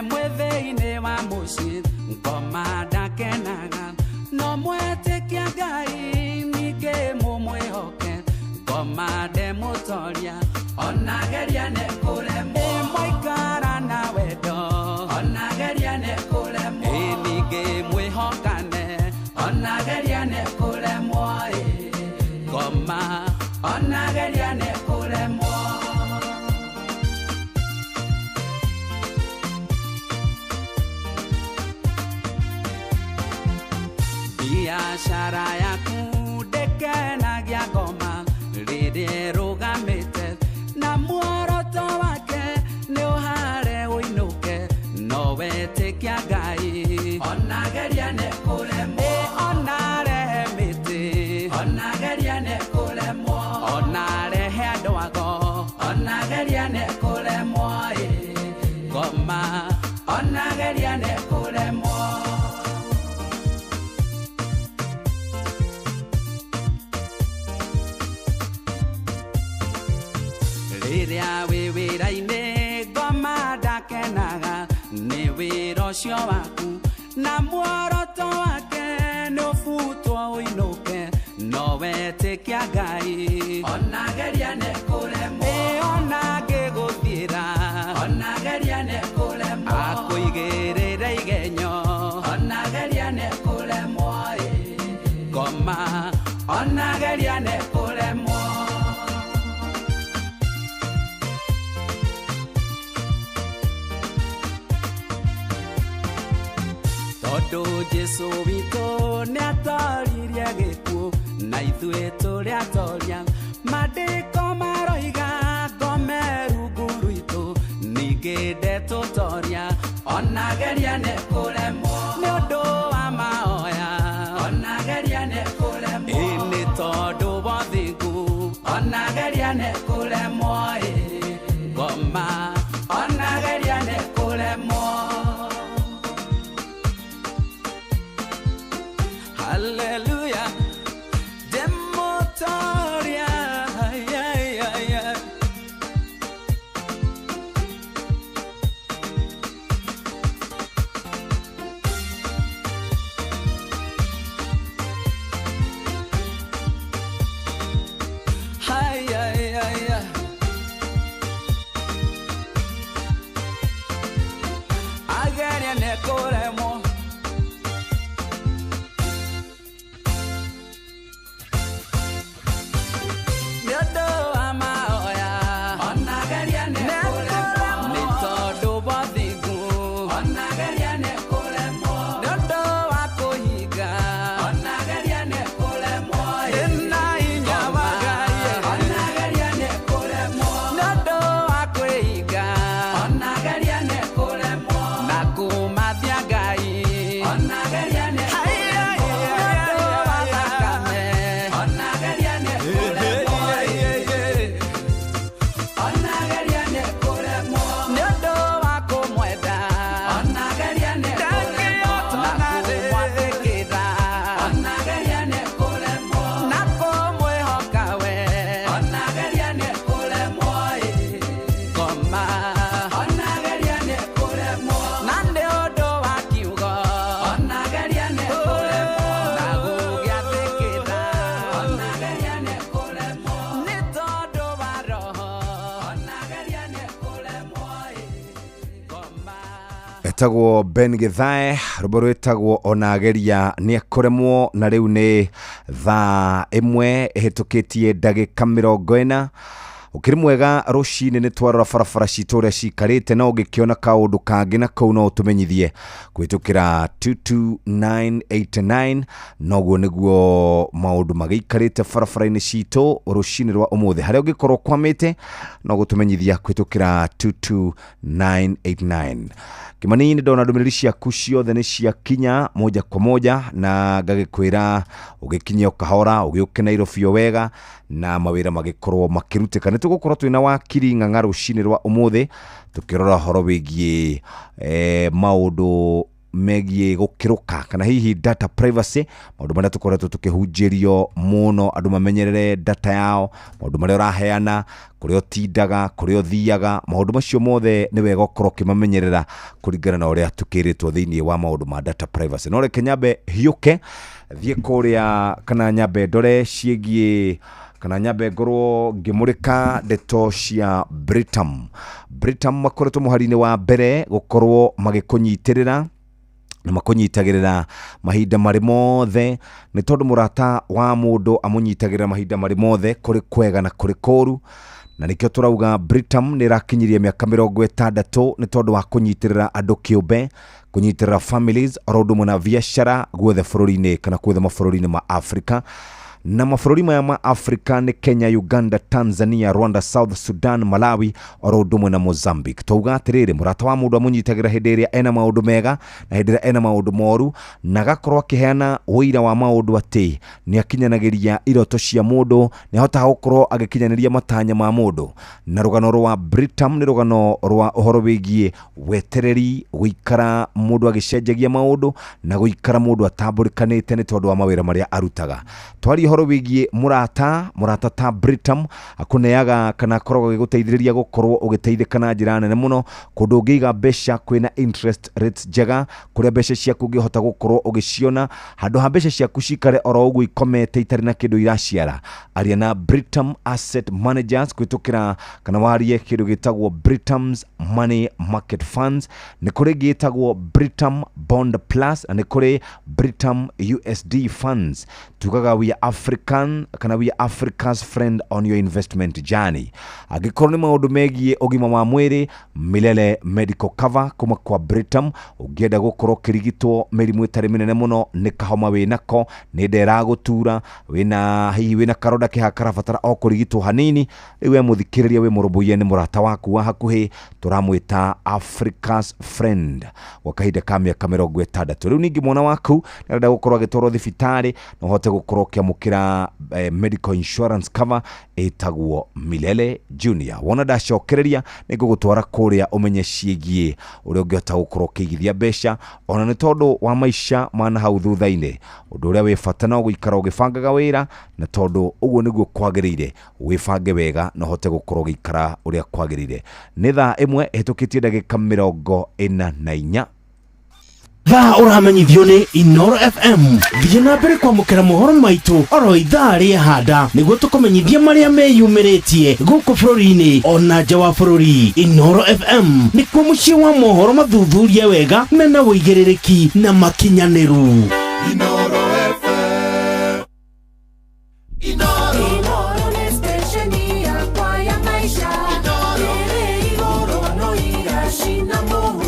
mwĩ thĩinĩ wa mũciĩ ngoma ndakenaga no mwetĩkia Ngai ningĩ mũmwĩhoke ngoma ndemũtoria ona geria nĩ kũremwo mwaikara na wendo ona geria nĩ kũremwo Biashara yaku ndekenagia ngoma rĩrĩa ĩrũgamĩte na muoroto wake nĩ ũhare ũinũke no wetĩkia Ngai onageria nĩ kũremwo onarehe mĩtĩ onageria nĩ kũremwo onarehe andũ ago onageria nĩ kũremwo ngoma onageria nĩ kũremwo. Rĩrĩa wĩ wĩra-inĩ ngoma ndakenaga nĩ wĩra ũcio waku na muoroto wake nĩ ũbutwo ũinũke no wetĩkia Ngai onageria nĩ kũremwo ona ngĩgũthiĩra onageria nĩ kũremwo akũigĩrĩre igenyo onageria nĩ kũremwo ngoma onageria nĩ kũremwo. Tondũ Jesũ witũ nĩatoririe gĩkuũ na ithuĩ tũrĩ atoria maandĩko maroiga ngome rungu rwitũ ningĩ ndetũtoria onageria nĩ kũremwo nĩ ũndũ wa mahoya onageria nĩ kũremwo ĩ nĩ tondũ wa ũthingu onageria nĩ kũremwo ngoma onageria nĩ kũremwo. Hallelujah, Demotoria, yeah, yeah, yeah. Hi, yeah, yeah, yeah. Ageria ne koremo. Etagwo Ben Githae rwĩmbo rwĩtagwo onageria nĩ ekũremwo na rĩu nĩ thaa 1 ĩhĩtũkĩtie ndagĩka 40. Ũkĩrĩ mwega rũcinĩ nĩ twarora barabara citũ ũrĩa cikarĩte na ũngĩkĩona kaũndũ kangĩ na kau no ũtũmenyithie kũhĩtũkĩra 22989 noguo nĩguo maũndũ magĩikarĩte barabara-inĩ citũ rũcinĩ rwa ũmũthĩ. Harĩa ũngĩkorwo kwamĩte no gũtũmenyithia kũhĩtũkĩra 22989. Kimani nĩ ndona ndũmĩrĩri ciaku ciothe nĩ ciakinya moja kwa moja na ngagĩkwĩra ũgĩkinyia ũkahora ũgĩũke Nairobi o wega na mawĩra magĩkorwo makĩrutĩka. Nĩ tũgũkorwo twĩna wakiri Ng'ang'a rũcinĩ rwa ũmũthĩ tũkĩrora ũhoro wĩgiĩ maũndũ megiĩ gũkĩrũka kana hihi data privacy, maũndũ marĩa tũkoretwo tũkĩhunjĩrio mũno andũ mamenyerere data yao, maũndũ marĩa ũraheana, kũrĩa ũtindaga, kũrĩa ũthiaga, maũndũ macio mothe nĩ wega ũkorwo ũkĩmamenyerera kũringana na ũrĩa tũkĩrĩtwo thĩinĩ wa maũndũ ma data privacy. No reke nyambe hiũke thiĩ kũrĩa kana nyambe ndore ciĩgiĩ kana nyambe ngorwo ngĩmũrĩka ndeto cia Britam. Britam makoretwo mũhari-inĩ wa mbere gũkorwo magĩkũnyitĩrĩra na makunyitagĩrĩra mahinda marĩ mothe nĩ tondũ mũrata wa mũndũ amũnyitagĩrĩra mahinda marĩ mothe kũrĩ kwega na kũrĩ kũru. Na nĩkĩo tũrauga Britam nĩ ĩrakinyirie mĩaka 60 nĩ tondũ wa kũnyitĩrĩra andũ kĩũmbe, kũnyitĩrĩra families oro ũndũ ũmwe na biacara guothe bũrũri-inĩ kana guothe mabũrũri-inĩ ma Afrika. Na mabũrũri maya ma Afrika nĩ Kenya, Uganda, Tanzania, Rwanda, South Sudan, Malawi oro ũndũ ũmwe na Mozambique. Twauga atĩrĩrĩ, mũrata wa mũndũ amũnyitagĩra hĩndĩ ĩrĩa ena maũndũ mega na hĩndĩ ĩrĩa ena maũndũ moru, na agakorwo akĩheana ũira wa maũndũ atĩ nĩ akinyanagĩria iroto cia mũndũ, nĩ ahotaga gũkorwo agĩkinyanĩria matanya ma mũndũ. Na rũgano rwa Britam nĩ rũgano rwa ũhoro wĩgiĩ wetereri, gũikara mũndũ agĩcenjagia maũndũ na gũikara mũndũ atambũrĩkanĩte nĩ tondũ wa mawĩra marĩa arutaga. Twaria ũhoro wĩgiĩ mũrata, mũrata ta Britam akũneaga kana akoragwo agĩgũteithĩrĩria gũkorwo ũgĩteithĩka na njĩra nene mũno, kũndũ ũngĩiga mbeca kwĩna interest rates njega, kũrĩa mbeca ciaku ũngĩhota gũkorwo ũgĩciona handũ ha mbeca ciaku cikare oro ũguo ikomete itarĩ na kĩndũ iraciara. Aria na Britam Asset Managers kũhĩtũkĩra kana warie kĩndũ gĩtagwo Britam's Money Market Funds, nĩ kũrĩ ĩngĩ ĩtagwo Britam Bond Plus na nĩ kũrĩ Britam USD Funds. Tugaga we are African kana we are Africa's friend on your investment journey. Angĩkorwo nĩ maũndũ megiĩ ũgima wa mwĩrĩ, Milele Medical Cover kuma kwa Britam, ũngĩenda gũkorwo ũkĩrigitwo mĩrimũ ĩtarĩ mĩnene mũno, nĩ kahoma wĩnako, nĩ nda ĩragũtura, wĩna hihi wĩna karonda kĩha karabatara o kũrigitwo hanini, rĩu we mũthikĩrĩria wĩ mũrũmbũiye nĩ mũrata waku wa hakuhĩ, tũramwĩta Africa's Friend gwa kahinda ka mĩaka 60. Rĩu ningĩ mwana waku nĩarenda gũkorwo agĩtwarwo thibitarĩ, no ũhote gũkorwo ũkĩamũkĩra medical insurance cover ĩtagwo Milele Junior. Wona ndacokereria nĩ ngũgũtwara kũrĩa ũmenye ciĩgiĩ ũrĩa ũngĩhota gũkorwo ũkĩigithia mbeca, ona nĩ tondũ wa maica ma na hau thutha-inĩ. Ũndũ ũrĩa wĩ bata no gũikara ũgĩbangaga wĩra, na tondũ ũguo nĩguo kwagĩrĩire, wĩbange wega na ũhote gũkorwo ũgĩikara ũrĩa kwagĩrĩire. Nĩ thaa 1 ĩhĩtũkĩtie ndagĩka 44. Thaa ũramenyithio nĩ Inoro FM. Thiĩ na mbere kwamũkĩra mohoro maitũ oro ithaa rĩehanda nĩguo tũkũmenyithie marĩa meyumĩrĩtie gũkũ bũrũri-inĩ ona nja wa bũrũri. Inoro FM nĩkuo mũciĩ wa mohoro mathuthurie wega mena ũigĩrĩrĩki na makinyanĩru. Inoro FM. Inoro nĩ stesheni yakwa ya maica. Ĩrĩ igũrũ no iracina mũhu.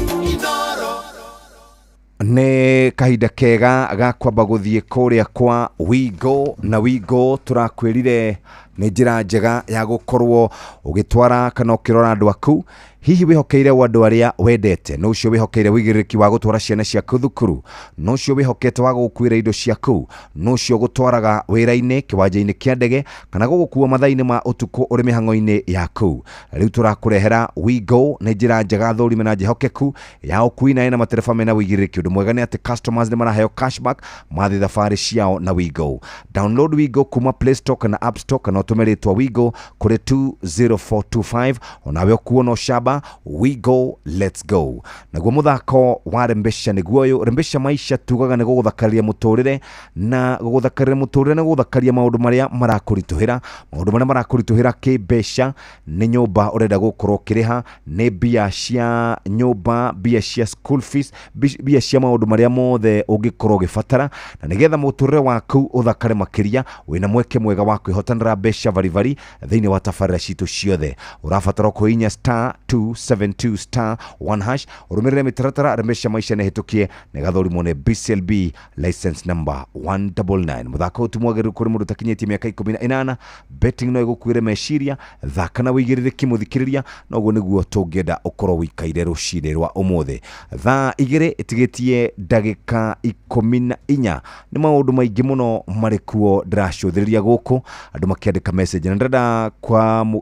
Nĩ kahinda kega ga kwamba gũthiĩ kũrĩa kwa Wigo, na Wigo tũrakwĩrire nĩ njĩra njega ya gũkorwo ũgĩtwara kana ũkĩrora andũ aku. Hihi wĩhokeire o andũ arĩa wendete, no ũcio wĩhokeire ũigĩrĩrĩki wa gũtwara ciana ciaku thukuru, no ũcio wĩhokete wa gũgũkuĩra indo ciaku, no ũcio gũtwaraga wĩra-inĩ, kĩwanja-inĩ kĩa ndege, kana gũgũkua mathaa-inĩ ma ũtukũ ũrĩ mĩhang'o-inĩ yaku. Rĩu tũrakũrehera Wigo, nĩ njĩra njega thũrime na njĩhokeku ya ũkui na ĩna matereba mena ũigĩrĩrĩki. Ũndũ mwega nĩ atĩ customers nĩ maraheo cashback mathiĩ thabarĩ ciao na Wigo. Download Wigo kuma Play Store kana App Store, kana ũtũme rĩtwa Wigo kũrĩ 20425, onawe ũkuo no camba. Wigo, let's go. Naguo mũthako wa Rembesha nĩguo ũyũ. Rembesha maisha tugaga nĩ gũgũthakaria mũtũrĩre, na gũgũthakaria mũtũrĩre nĩ gũgũthakaria maũndũ marĩa marakũritũhĩra. Maũndũ marĩa marakũritũhĩra kĩmbeca nĩ nyũmba ũrenda gũkorwo ũkĩrĩha, nĩ mbia cia nyũmba, mbia cia school fees, mbia cia maũndũ marĩa mothe ũngĩkorwo ũgĩbatara, na nĩgetha mũtũrĩre waku ũthakare makĩria, wĩna mweke mwega wa kwĩhotanĩra mbeca baribari thĩinĩ wa tabarĩra citũ ciothe. Ũrabatara kũhihinya star 272 star 1 hash, ũrũmĩrĩre mĩtaratara. Rembesha maisha nĩ hĩtũkie na ĩgathũrimwo nĩ BCLB license number 199. Mũthako ũyũ ti mwagĩrĩru kũrĩ mũndũ ũtakinyĩtie mĩaka 18. Betting no ĩgũkuĩre meciria, thaka na ũigĩrĩrĩki mũthikĩrĩria, na ũguo nĩguo tũngĩenda ũkorwo ũikaire rũcinĩ rwa ũmũthĩ. Thaa 2 ĩtigĩtie ndagĩka 14. Nĩ maũndũ maingĩ mũno marĩ kuo ndĩracũthĩrĩria gũkũ, andũ makĩandĩka message, na ndĩrenda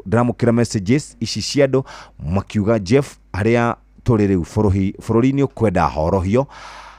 ndĩramũkĩra messages ici cia andũ makiuga Jeff, harĩa tũrĩ rĩu bũrũri-inĩ ũkwenda horohio,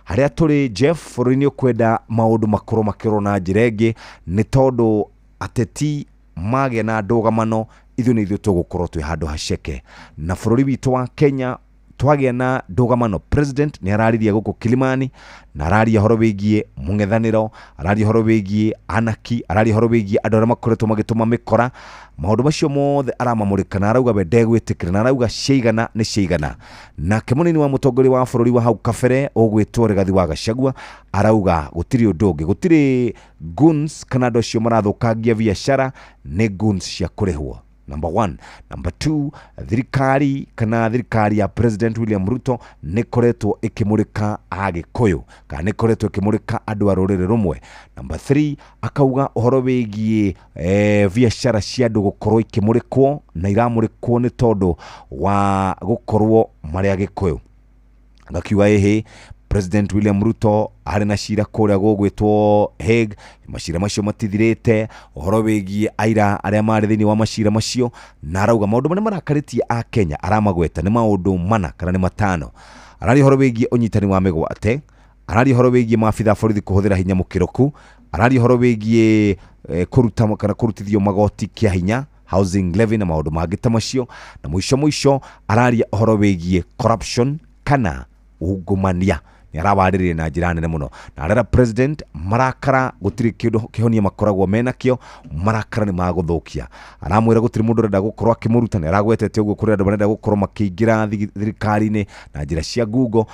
harĩa tũrĩ Jeff bũrũri-inĩ ũkwenda maũndũ makorwo makĩrorwo na njĩra ĩngĩ, nĩ tondũ ateti magĩa na ndũgamano ithuĩ nĩ ithuĩ tũgũkorwo twĩ handũ haceke. Na bũrũri witũ wa Kenya twagĩa na ndũgamano, president nĩ araririe gũkũ Kilimani, na araria ũhoro wĩgiĩ mũng'ethanĩro, araria ũhoro wĩgiĩ anaki, araria ũhoro wĩgiĩ andũ arĩa makoretwo magĩtũma mĩkora. Maũndũ macio mothe aramamũrĩka na arauga we ndegwĩtĩkĩra, na arauga ciaigana nĩ ciaigana. Nake mũnini wa mũtongoria wa bũrũri wa hau kabere ũgwĩtwo Rigathi wa Gachagua arauga gũtirĩ ũndũ ũngĩ, gũtirĩ goons kana andũ acio marathũkangia biacara, nĩ goons cia kũrĩhwo. Number one. Number two, thirikari kana thirikari ya President William Ruto nĩ ĩkoretwo ĩkĩmũrĩka Agĩkũyũ kana nĩ ĩkoretwo ĩkĩmũrĩka andũ a rũrĩrĩ rũmwe. Number three, akauga ũhoro wĩgiĩ biacara cia andũ gũkorwo ikĩmũrĩkwo na iramũrĩkwo nĩ tondũ wa gũkorwo marĩ Agĩkũyũ. Agakiuga ĩhĩ President William Ruto arĩ na cira kũrĩa gũgwĩtwo Hague, macira macio matithirĩte, ũhoro wĩgiĩ aira arĩa marĩ thĩinĩ wa macira macio, na arauga maũndũ marĩa marakarĩtie a Kenya aramagweta nĩ maũndũ mana kana nĩ matano. Araria ũhoro wĩgiĩ ũnyitani wa mĩgwate, araria ũhoro wĩgiĩ maabitha a borithi kũhũthĩra hinya mũkĩrũku, araria ũhoro wĩgiĩ kũruta kana kũrutithio magoti kĩa hinya, housing levy na maũndũ mangĩ ta macio, na mũico mũico araria ũhoro wĩgiĩ corruption kana ungumania. Nĩ arawarĩrĩria na njĩra nene mũno na arera president marakara gũtirĩ kĩndũ kĩhonia makoragwo menakĩo, marakara nĩ magũthũkia. Aramwĩra gũtirĩ mũndũ ũrenda gũkorwo akĩmũruta, nĩ aragwetete ũguo kũrĩ andũ marenda gũkorwo makĩingĩra thirikari-inĩ na njĩra cia ngungo.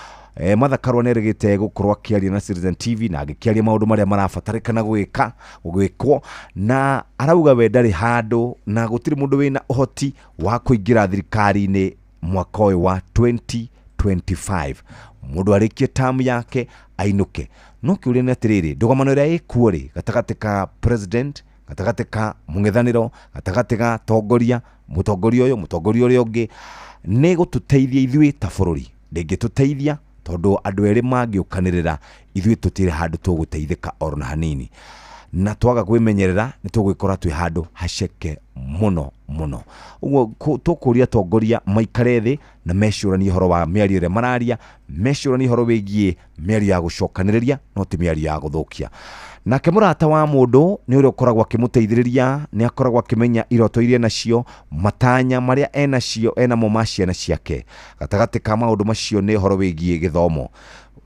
Martha Karua nĩ erĩgĩte gũkorwo akĩaria na Citizen TV na agĩkĩaria maũndũ marĩa marabatarĩkana gwĩka gwĩkwo, na arauga we ndarĩ handũ na gũtirĩ mũndũ wĩna ũhoti wa kũingĩra thirikari-inĩ mwaka ũyũ wa 2025. Mũndũ arĩkie tamu yake ainũke. No kĩũria nĩ atĩrĩrĩ, ndũgamano ĩrĩa ĩkuo rĩ gatagatĩ ka president, gatagatĩ ka mũng'ethanĩro, gatagatĩ ga tongoria, mũtongoria ũyũ, mũtongoria ũrĩa ũngĩ, nĩ gũtũteithia ithuĩ ta bũrũri? Ndĩngĩtũteithia tondũ andũ erĩ mangĩũkanĩrĩra ithuĩ tũtirĩ handũ tũgũteithĩka oro na hanini, na twaga kwĩmenyerera nĩ tũgwĩkora twĩ handũ haceke mũno mũno. Ũguo tũkũria atongoria maikare thĩ na mecũranie ũhoro wa mĩario ĩrĩa mararia, mecũranie ũhoro wĩgiĩ mĩario ya gũcokanĩrĩria no ti mĩario ya gũthũkia. Nake mũrata wa mũndũ nĩ ũrĩa ũkoragwo akĩmũteithĩrĩria, nĩ akoragwo akĩmenya iroto iria enacio, matanya marĩa enacio enamo ma ciana ciake. Gatagatĩ ka maũndũ macio nĩ ũhoro wĩgiĩ gĩthomo.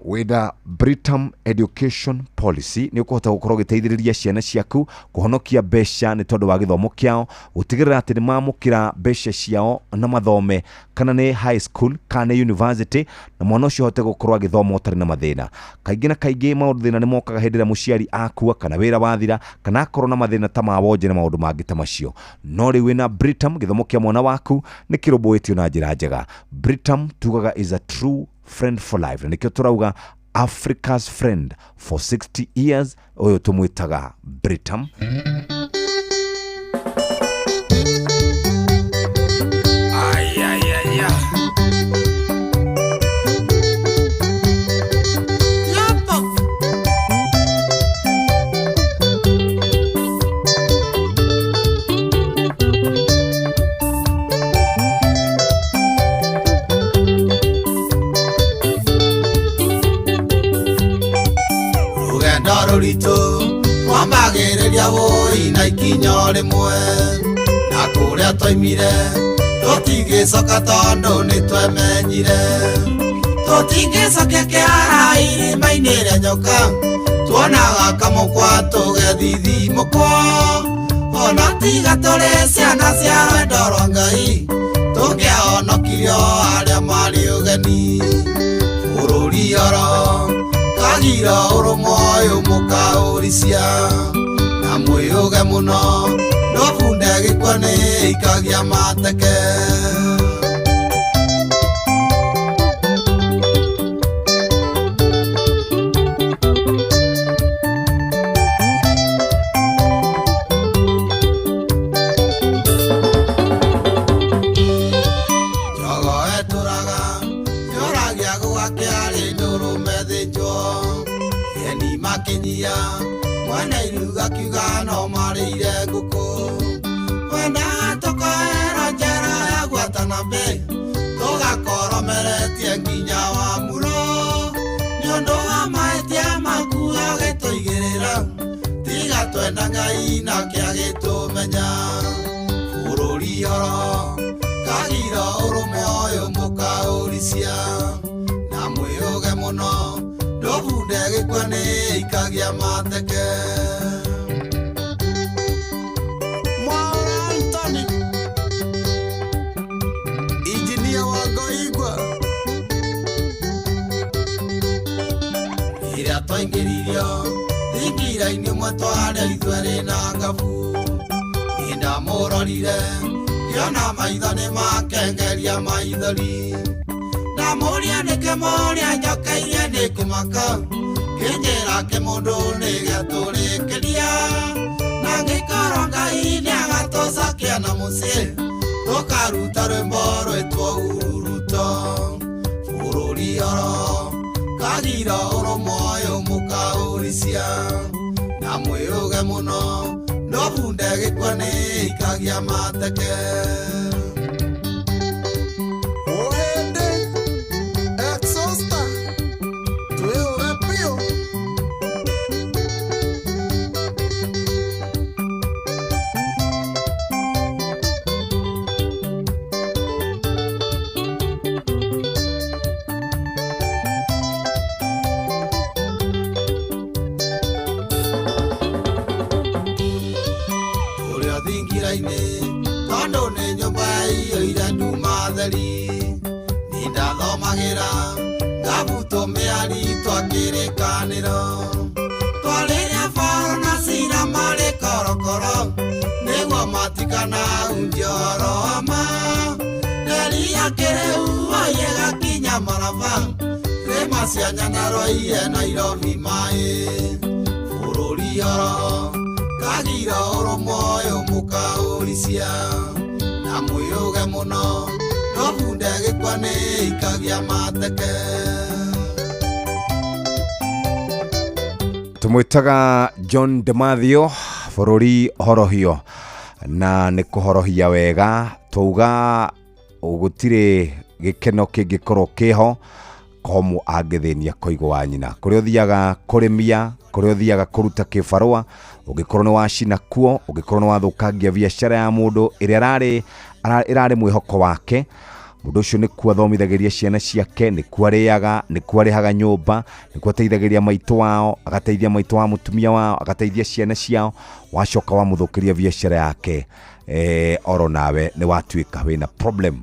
Wĩna Britam Education Policy nĩ ũkũhota gũkorwo ũgĩteithĩrĩria ciana ciaku kũhonokia mbeca nĩ tondũ wa gĩthomo kĩao, gũtigĩrĩra atĩ nĩ mamũkĩra mbeca ciao na mathome, kana nĩ high school kana nĩ university, na mwana ũcio ahote gũkorwo agĩthoma ũtarĩ na mathĩna. Kaingĩ na kaingĩ maũndũ thĩna nĩ mokaga hĩndĩ ĩrĩa mũciari akua kana wĩra wathira kana akorwo na mathĩna ta ma wonje na maũndũ mangĩ ta macio. No rĩu wĩna Britam, gĩthomo kĩa mwana waku nĩ kĩrũmbũĩtio na njĩra njega. Britam tugaga is a true friend for life, na nĩkĩo tũrauga Africa's friend for 60 years, ũyũ tũmwĩtaga Britam. Rũgendo rũritũ twambagĩrĩria wũi na ikinya rĩmwe, na kũrĩa twaimire tũtingĩcoka tondũ nĩ twemenyire. Tũtingĩcokia kĩara irima-inĩ rĩa nyoka, tuonaga kamũkwa tũgethithimũkwo. Ona tiga tũrĩ ciana cia wendo rwa Ngai, tũngĩahonokirio arĩa marĩ ũgeni. Bũrũri oro kagira ũrũmwe ũyũ mũkaũricia, na mwĩyũge mũno ndũbunde gĩkua nĩ ikagia mateke. Njogo ĩtũraga yũragia gũgakĩarĩ ndũrũme thĩnjwo, eni makinyia mwene iruga kiuga no marĩire ngũkũ. Wendaga tũkoerwo njera ya gwatana mbĩ, tũgakorwo meretie nginya wa muro. Nĩ ũndũ wa mahĩtia maku agĩtũigĩrĩra, tiga twenda Ngai nake agĩtũmenya. Bũrũri oro kagira ũrũme ũyũ mũkaũricia, na mwĩyũge mũno ndũbunde gĩkua nĩ ikagia mateke. Mwaura Anthony, injinia wa Ngoigwa, rĩrĩa twaingĩririo thingira-inĩ ũmwe twarĩ ithuerĩ na ngabu, nĩ ndamũrorire Ngĩona maitho nĩ makengeria maithori Ndamũria nĩkĩ mũrĩa njokeirie nĩ kũmaka Kĩnjĩra kĩmũndũ nĩ gĩatũrĩkĩria Na ngĩkorwo Ngai nĩagatũcokia na mũciĩ Tũkaruta rwĩmbo rwĩtwo ururuto Bũrũri oro kagira ũrũmwe ũyũ mũkaũricia Na mwĩũge mũno Ndobunde gĩkua nĩ ikagia mateke Ohende Exhauster Twĩhũre biũ Ũrĩa thingira-inĩ tondũ nĩ nyũmba iyũire nduma theri Niĩ ndathomagĩra ngabutwo mĩari twakĩrĩkanĩro Twarĩrĩa baro na cira marĩ korokoro nĩguo matikanahunjie ũhoro wa ma Reri ya kĩrĩu ĩgakinya maraba Rĩma cia Nyandarua iye Nairobi maĩ Bũrũri oro kagira ũrũmwe ũyũ mũkaũricia Na mwĩũge mũno ndobunde gĩkua nĩ ikagia mateke Tũmwĩtaga John DeMathio bũrũri horohio na nĩ kũhorohia wega twauga gũtirĩ gĩkeno kĩngĩkorwo kĩho komu angĩthĩnia koigo wa nyina kũrĩa ũthiaga kũrĩmia kũrĩa ũthiaga kũruta kĩbarũa ũngĩkorwo nĩ wacina kuo ũngĩkorwo nĩ wathũkangia biacara ya mũndũ ĩrĩa ĩrarĩ mwĩhoko wake mũndũ ũcio nĩkuo athomithagĩria ciana ciake nĩkuo arĩaga nĩkuo arĩhaga nyũmba nĩkuo ateithagĩria maitũ wao agateithia maitũ wa mũtumia wao agateithia ciana ciao wacoka wamũthũkĩria biacara yake oro nawe nĩ watuĩka wĩna problem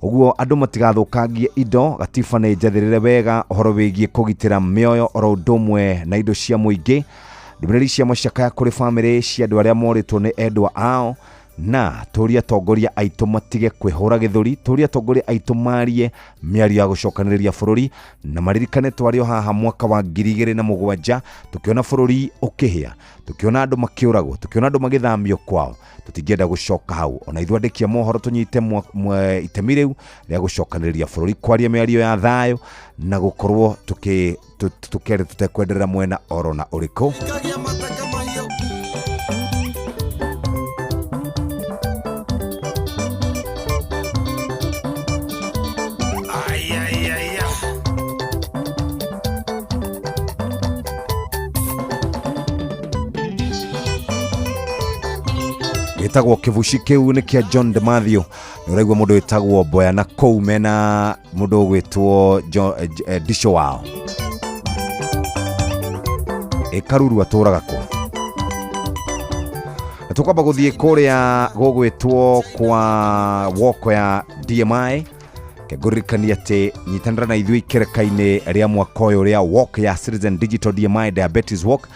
ũguo andũ matigathũkangie indo gatiba nĩ njathĩrĩre wega ũhoro wĩgiĩ kũgitĩra mĩoyo oro ũndũ ũmwe na indo cia mũingĩ ndũmĩrĩri cia macakaya kũrĩ bamĩrĩ cia andũ arĩa morĩtwo nĩ endwa ao na tũrie atongoria aitũ matige kwĩhũra gĩthũri tũrie atongoria aitũ marie mĩario ya gũcokanĩrĩria bũrũri na maririkane twarĩ o haha mwaka wa 2007 tũkĩona bũrũri ũkĩhĩa tũkĩona andũ makĩũragwo tũkĩona andũ magĩthamio kwao tũtingĩenda gũcoka hau ona ithuĩ andĩki a mohoro tũnyite itemi rĩu rĩa gũcokanĩrĩria bũrũri kwaria mĩario ya thayũ na gũkorwo tũkĩaria tũtekwenderera mwena oro na ũrĩkũ. Gĩtagwo kĩbuci kĩu nĩ kĩa John DeMathio nĩ ũraigua mũndũ wĩtagwo Boya na kũu mena mũndũ ũgwĩtwo Disho wao ĩkaruru atũraga kũ na tũkwamba gũthiĩ kũrĩa gũgwĩtwo kwa woko ya DMI ngũririkania atĩ nyitanĩra na ithuĩ ikereka-inĩ rĩa mwaka ũyũ rĩa walk ya Citizen Digital DMI Diabetes Walk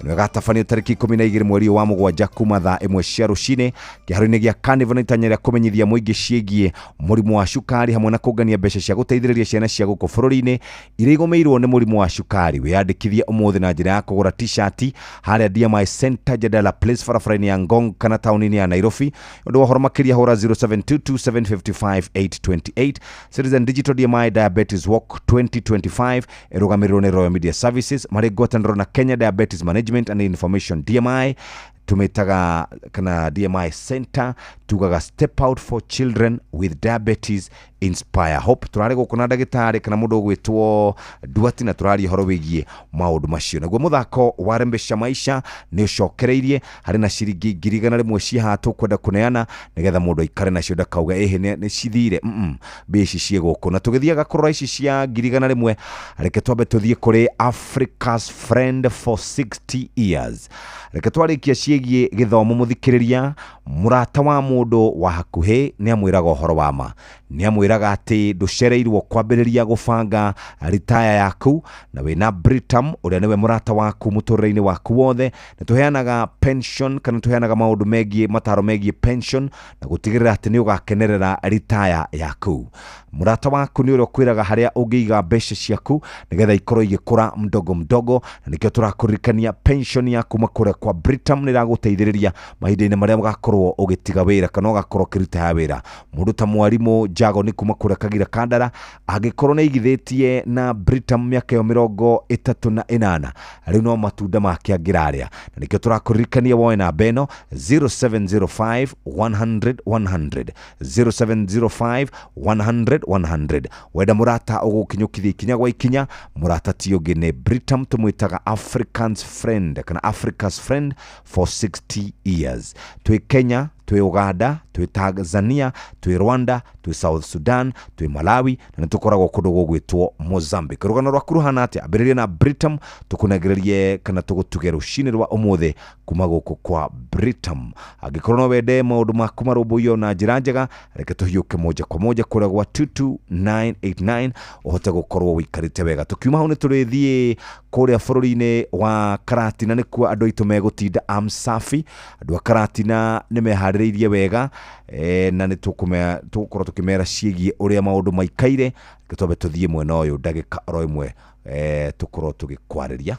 ĩno ĩgatabanio tarĩki 12 mweri wa mũgwanja kuma thaa 1 cia rũcinĩ kĩharo-inĩ gĩa Carnival na itanya rĩa kũmenyithia mũingĩ ciĩgiĩ mũrimũ wa cukari hamwe na kũngania mbeca cia gũteithĩrĩria ciana cia gũkũ bũrũri-inĩ iria igũmĩirwo nĩ mũrimũ wa cukari. Wĩyandĩkithie ũmũthĩ na njĩra ya kũgũra t-shirt harĩa DMI Center Jadala Place barabara-inĩ ya Ngong kana taũni-inĩ ya Nairobi. Ũndũ wa ũhoro makĩria hũra 0722755828. Citizen Digital DMI Diabetes Walk 2025 ĩrũgamĩrĩirwo nĩ Royal Media Services marĩ ngwatanĩro na Kenya Diabetes Management and Information DMI tumetaga kana DMI Center tugaga step out for children with diabetes inspire hope. Turarĩ gũkũ na ndagĩtarĩ kana mũndũ ũgwĩtwo Duati na tũraria ũhoro wĩgiĩ maũndũ macio. Naguo mũthako wa Rembesha Maisha nĩ ũcokereirie harĩ na ciringi 100,000 cia haha tũkwenda kũneana nĩgetha mũndũ aikare nacio ndakauga ĩhĩ nĩ cithire mbia ici ciĩ gũkũ. Na tũgĩthiaga kũrora ici cia 100,000 reke twambe tũthiĩ kũrĩ Africa's Friend for 60 years. Reke twarĩkia ciĩgiĩ ciĩgiĩ gĩthomo mũthikĩrĩria, mũrata wa mũndũ wa hakuhĩ nĩ amwĩraga ũhoro wa ma, nĩ amwĩraga atĩ ndũcereirwo kwambĩrĩria gũbanga ritaya yaku, na wĩna Britam ũrĩa nĩwe mũrata waku mũtũrĩre-inĩ waku wothe. Nĩ tũheanaga pension kana tũheanaga maũndũ megiĩ mataro megiĩ pension na gũtigĩrĩra atĩ nĩ ũgakenerera ritaya yaku. Mũrata waku nĩ ũrĩa ũkwĩraga harĩa ũngĩiga mbeca ciaku nĩgetha ikorwo igĩkũra mdogo mdogo, na nĩkĩo tũrakũririkania pension yaku kũrĩa kwa Britam nĩ ĩragũteithĩrĩria mahinda-inĩ marĩa ũgakorwo ũgĩtiga wĩra kana ũgakorwo ũkĩruta wĩra. Mũndũ ta mwarimũ Jago nĩ kuma kũrĩa Kagira Kandara, angĩkorwo nĩ aigithĩtie na Britam mĩaka ĩyo 38, rĩu no matunda make angĩrarĩa, na nĩkĩo tũrakũririkania woe namba ĩno 0705 100 100 0705 100 100. Wenda mũrata ũgũkinyũkithia ikinya gwa ikinya, mũrata ti ũngĩ nĩ Britam, tũmwĩtaga African's friend kana Africa's friend for 60 years. Twĩ Kenya, twĩ Uganda, twĩ Tanzania, twĩ Rwanda, twĩ South Sudan, twĩ Malawi, na nĩ tũkoragwo kũndũ gũgwĩtwo Mozambique. Rũgano rwaku rũhana atĩa? Ambĩrĩria na Britam tũkũnengererie kana tũgũtuge rũcinĩ rwa ũmũthĩ kuma gũkũ kwa Britam. Angĩkorwo no wende maũndũ maku marũmbũiyo na njĩra njega, reke tũhiũke moja kwa moja kũrĩa gwa 22989 ũhote gũkorwo ũikarĩte wega. Tũkiuma hau nĩ tũrĩthiĩ kũrĩa bũrũri-inĩ wa Karatina, nĩkuo andũ aitũ megũtinda Amsafi. Andũ a Karatina nĩ meharĩrĩirie wega, na nĩ tũgũkorwo tũkĩmera ciĩgiĩ ũrĩa maũndũ maikaire. Reke twambe tũthiĩ mwena ũyũ ndagĩka oro ĩmwe, tũkorwo tũgĩkwarĩria.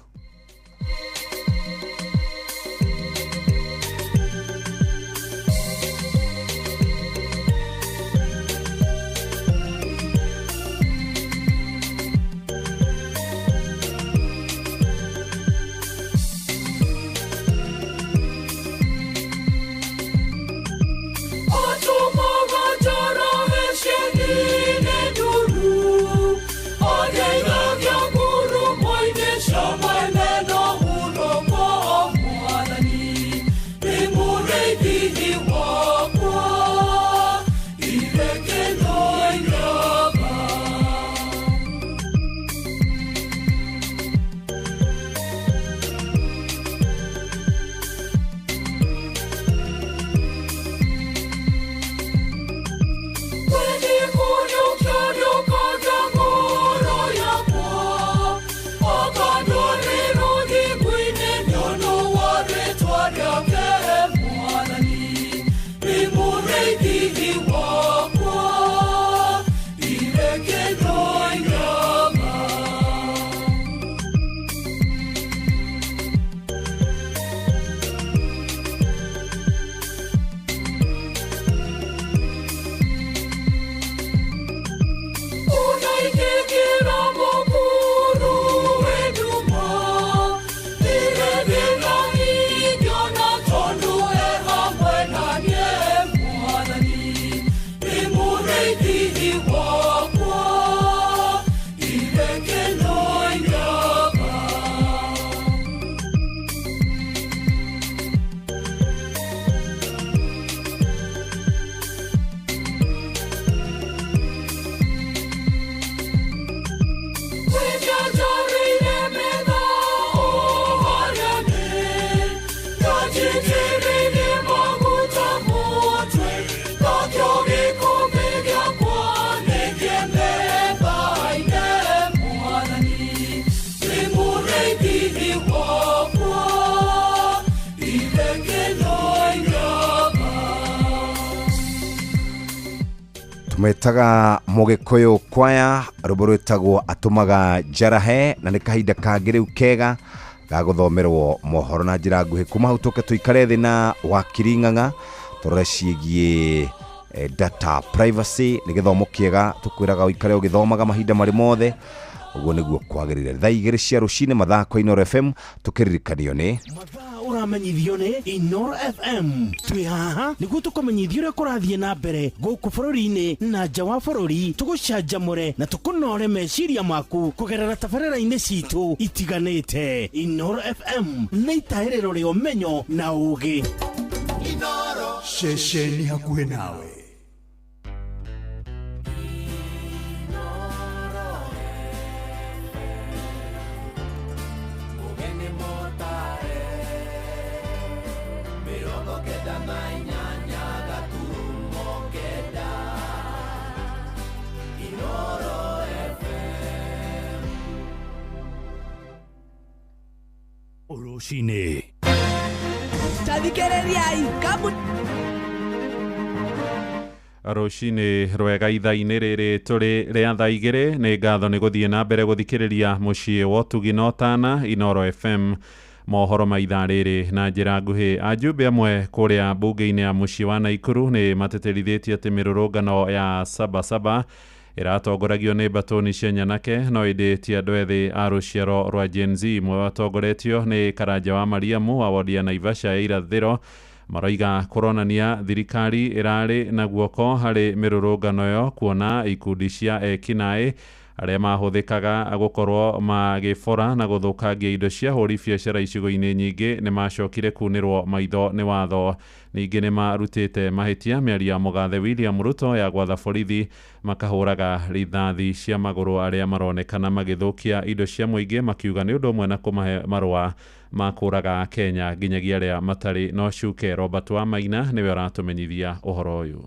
Tumetaga Mũgĩkũyũ kwaya, rwĩmbo rwĩtagwo Atũmaga Njarahe, na nĩ kahinda kangĩ rĩu kega ga gũthomerwo mohoro na njĩra nguhĩ. Kuma hau tũke tũikare thĩ na Wakiri Ng'ang'a tũrore ciĩgiĩ data privacy. Nĩ gĩthomo kĩega tũkwĩraga ũikare ũgĩthomaga mahinda marĩ mothe, ũguo nĩguo kwagĩrĩire. Thaa 2 cia rũcinĩ mathaa kwa Inooro FM tũkĩririkanio nĩ ũramenyithio nĩ Inooro FM. Twĩ haha nĩguo tũkũmenyithie ũrĩa kũrathiĩ na mbere gũkũ bũrũri-inĩ na nja wa bũrũri, tũgũcanjamũre na tũkũnore meciria maku kũgerera tabarĩra-inĩ citũ itiganĩte. Inooro FM nĩ itahĩrĩro rĩa ũmenyo na ũũgĩ. Ceceni hakuhĩ nawe. Rũcinĩ. Tathikĩrĩriai kambu. Rũcinĩ rwega ithaa-inĩ rĩrĩ tũrĩ rĩa thaa 2. Nĩ ngatho nĩ gũthiĩ na mbere gũthikĩrĩria mũciĩ wa ũtugi na ũtana Inoro FM. Mohoro ma ithaa rĩrĩ na njĩra nguhĩ. Ajumbe amwe kũrĩa mbunge-inĩ ya mũciĩ wa Naikuru nĩ matĩtĩrithĩtie atĩ mĩrũrũngano ya Sabasaba ĩratongoragio nĩ mbatũni cia nyanake no ĩndĩ ti andũ ethĩ a rũciaro rwa Gen Z. Mwe watongoretio nĩ Karanja wa Mariamu wa wodi ya Naivasha ya irathĩro maroiga kũronania thirikari ĩrarĩ na guoko harĩ mĩrũrũngano ĩyo, kuona ikundi cia ekinaĩ arĩa mahũthĩkaga gũkorwo magĩbora na gũthũkangia indo cia hũri biacara icigo-inĩ nyingĩ nĩ macokire kunĩrwo maitho nĩ watho. Ningĩ nĩ marutĩte mahĩtia mĩario ya mũgathe William Ruto ya gwatha borithi makahũraga rithathi cia magũrũ arĩa maronekana magĩthũkia indo cia mũingĩ, makiuga nĩ ũndũ ũmwe na kũmahe marũa ma kũraga Kenya nginyagia arĩa matarĩ na ũcuke. Robert Wamaina nĩwe ũratũmenyithia ũhoro ũyũ.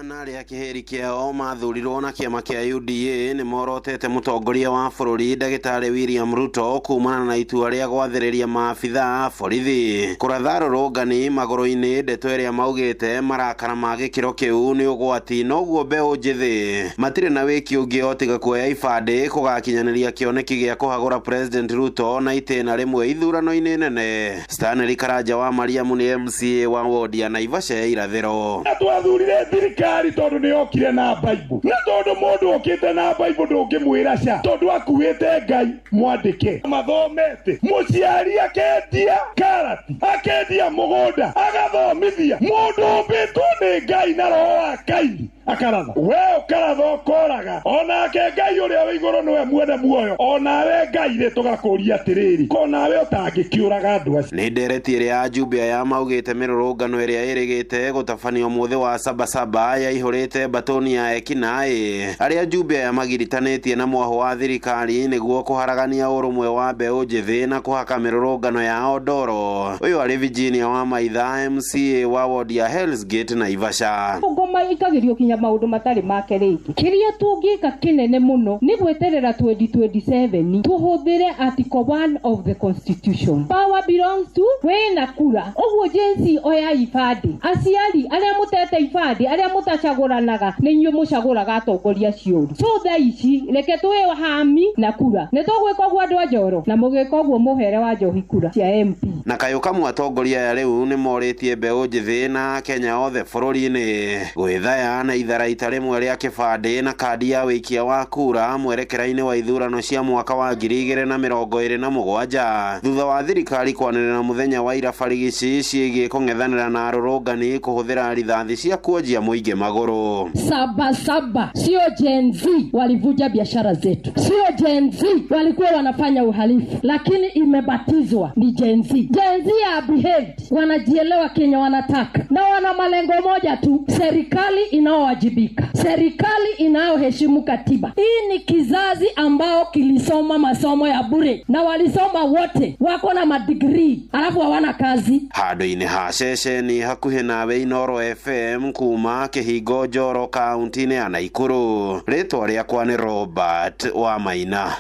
Na arĩa kĩhĩri kĩao mathurirwo na kĩama kĩa UDA nĩ morotete mũtongoria wa bũrũri ndagĩtarĩ William Ruto kumana na itua rĩa gwathĩrĩria maabitha a borithi kũratha rũrũngani magũrũ-inĩ, ndeto ĩrĩa maugĩte marakara ma gĩkĩro kĩu nĩ ũgwati, noguo mbeũ njĩthĩ matirĩ na wĩki ũngĩ o tiga kuoya ibandĩ kũgakinyanĩria kĩoneki gĩa kũhagũra President Ruto na itĩna rĩmwe ithurano-inĩ nene. Stanley Karanja wa Mariamu nĩ MCA wa wodi ya Naivasha ya irathĩro. Twathurire thirikari tondu ni okire na Bible, na tondu mundu okite na Bible ndungimwira ca, tondu akuite Ngai mwandike mathomete, muciari akendia karati, akendia mugunda, agathomithia mundu umbitwo ni Ngai na roho wa Kaini akaratha, we ukaratha ukoraga, onake Ngai uria wi iguru niwe mwene muoyo, onawe Ngai ri tugakuria atiriri, ko nawe utangikiuraga andu acio. Nĩ ndereti ĩrĩa ajumbe aya maugĩte mĩrũrũngano ĩrĩa ĩrĩgĩte gũtabanio mũthĩ wa Sabasaba yaihũrĩte mbatũni ya ekinaĩ arĩa ajumbe aya magiritanĩtie na mwaho wa thirikari nĩguo kũharagania ũrũmwe wa mbeũ njĩthĩ na kũhaka mĩrũrũngano yao ndoro. Ũyũ arĩ Virginia wa Maitha, MCA wa wodi ya Hell's Gate Naivasha. Ngoma ikagĩrio kinya maũndũ matarĩ make rĩngĩ. Kĩrĩa tũngĩka kĩnene mũno nĩ gweterera 2027 tũhũthĩre article 1 of the constitution. Power belongs to wĩna kura. Ũguo Gen Z oya ibandĩ, aciari arĩa mũtete ibandĩ, arĩa mũtacagũranaga nĩ inyuĩ mũcagũraga atongoria acio. So thaa ici reke twĩhami na kura. Nĩ tũgwĩka ũguo andũ a Njoro, na mũgĩka ũguo mũhere wa Njohi kura cia MP. Na kayũ kamwe atongoria aya rĩu nĩ morĩtie mbeũ njĩthĩ na Kenya othe bũrũri-inĩ gwĩthaya na itharaita rĩmwe rĩa kĩbandĩ na kandi ya wĩikia wa kura mwerekera-inĩ wa ithurano cia mwaka wa 2027 thutha wa thirikari kwanĩrĩra mũthenya wa ira barigici ciĩgiĩ kũng'ethanĩra na arũrũngani kũhũthĩra rithathi cia kuonjia mũingĩ magũrũ. Sabasaba sio Gen Z walivunja biashara zetu, sio Gen Z walikuwa wanafanya uhalifu, lakini imebatizwa ni Gen Z. Gen Z are behaved, wanajielewa Kenya wanataka, na wana malengo moja tu, serikali inaowajibika, serikali inayoheshimu katiba. Hii ni kizazi ambao kilisoma masomo ya bure, na walisoma wote, wako na madigrii, alafu hawana kazi. Handũ-inĩ ha ceceni hakuhĩ nawe Inoro FM kuma Kĩhingo Njoro kaunti-inĩ ya Naikuru. Rĩtwa rĩakwa nĩ Robert wa Maina.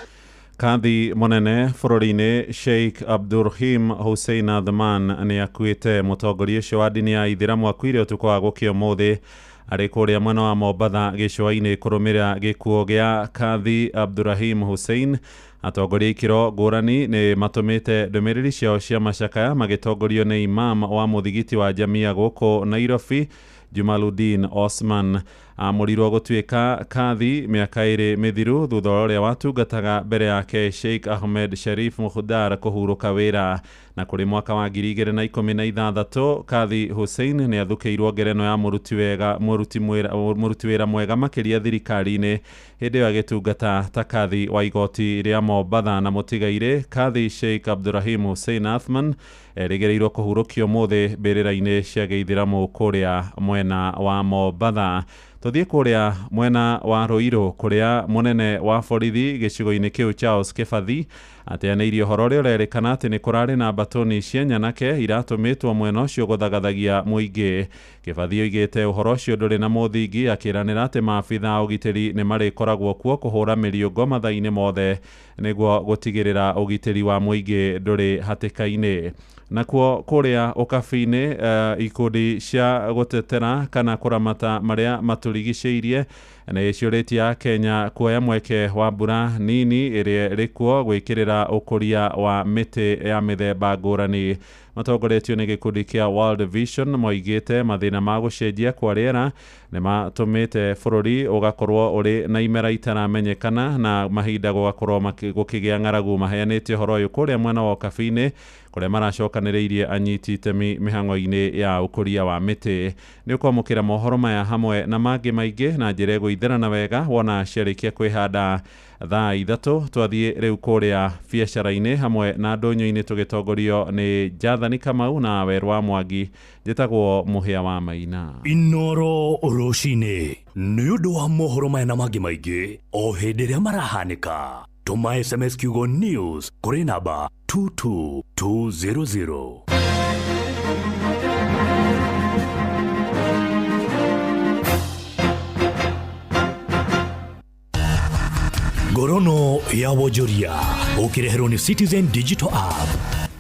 Kathi mũnene bũrũri-inĩ Sheikh Abdurrahim Hussein Adhman nĩ akuĩte. Mũtongoria ũcio wa ndini ya Ithĩramu akuire ũtukũ wa gũkĩa ũmũthĩ arĩ kũrĩa mwena wa Mombatha gĩcũa-inĩ kũrũmĩrĩra gĩkuũ gĩa Kathi Abdurrahim Hussein. Atongoria ikĩro ngũrani nĩ matũmĩte ndũmĩrĩri ciao cia macakaya magĩtongorio nĩ imam wa mũthigiti wa Jamia gũkũ Nairobi Jumaluddin Osman. Amũrirwo gũtuĩka kathi mĩaka 2 mĩthiru thutha wa ũrĩa watungataga mbere yake Sheikh Ahmed Sharif Mukhtar kũhurũka wĩra. Na kũrĩ mwaka wa 2016 Kathi Hussein nĩ athukĩirwo ngereno ya mũruti wĩra mwega makĩria thirikari-inĩ hĩndĩ ĩyo agĩtungata ta kathi wa igoti rĩa Mombatha. Na mũtigairĩ Kathi Sheikh Abdurrahim Hussein Athman erĩgĩrĩirwo kũhurũkio ũmũthĩ mbĩrĩra-inĩ cia gĩithĩramu kũrĩa mwena wa Mombatha. Tuthiĩ kũrĩa mwena wa Ruiru kũrĩa mũnene wa borithi gĩcigo-inĩ kĩu Charles Kĩbathi ateanĩirie ũhoro ũrĩa ũrerĩkana atĩ nĩ kũrarĩ na mbatũni cia nyanake iratũmĩtwo mwena ũcio gũthagathagia mũingĩ. Kĩbathi oigĩte ũhoro ũcio ndũrĩ na mũthingi, akĩranĩra atĩ maabitha a ũgitĩri nĩ marĩkoragwo kuo kũhũra mĩriũngo mathaa-inĩ mothe nĩguo gũtigĩrĩra ũgitĩri wa mũingĩ ndũrĩ hatĩka-inĩ. Nakuo kũrĩa ũkabi-inĩ ikundi cia gũtetera kana kũramata marĩa matũrigicĩirie nĩ ciũrĩtie Akenya kuoya mweke wa mbura nini ĩrĩa ĩrĩ kuo gwĩkĩrĩra ũkũria wa mĩtĩ ya mĩthemba ngũrani. Matongoretio nĩ gĩkundi kĩa World Vision moigĩte mathĩna ma gũcenjia kwa rĩera nĩ matũmĩte bũrũri ũgakorwo ũrĩ na imera itaramenyekana na mahinda gũgakorwo gũkĩgĩa ng'aragu. Maheanĩte ũhoro ũyũ kũrĩa mwena wa ũkabi-inĩ kũrĩa maracokanĩrĩirie anyiti itemi mĩhang'o-inĩ ya ũkũria wa mĩtĩ. Nĩ ũkwamũkĩra mohoro maya hamwe na mangĩ maingĩ na njĩra ĩgũitherana wega wona ciarĩkia kwĩhanda thaa 3. Twathiĩ rĩu kũrĩa biacara-inĩ hamwe na ndũnyũ-inĩ tũgĩtongorio nĩ Jathani Kamau na Werũ wa Mwangi. Njĩtagwo Mũhĩa wa Maina. Inoro rũcinĩ nĩ ũndũ wa mohoro maya na mangĩ maingĩ o hĩndĩ ĩrĩa marahanĩka. Tũma SMS kiugo news kũrĩ namba 22200. Ngorono ya wonjoria ũkĩreherwo nĩ Citizen Digital App.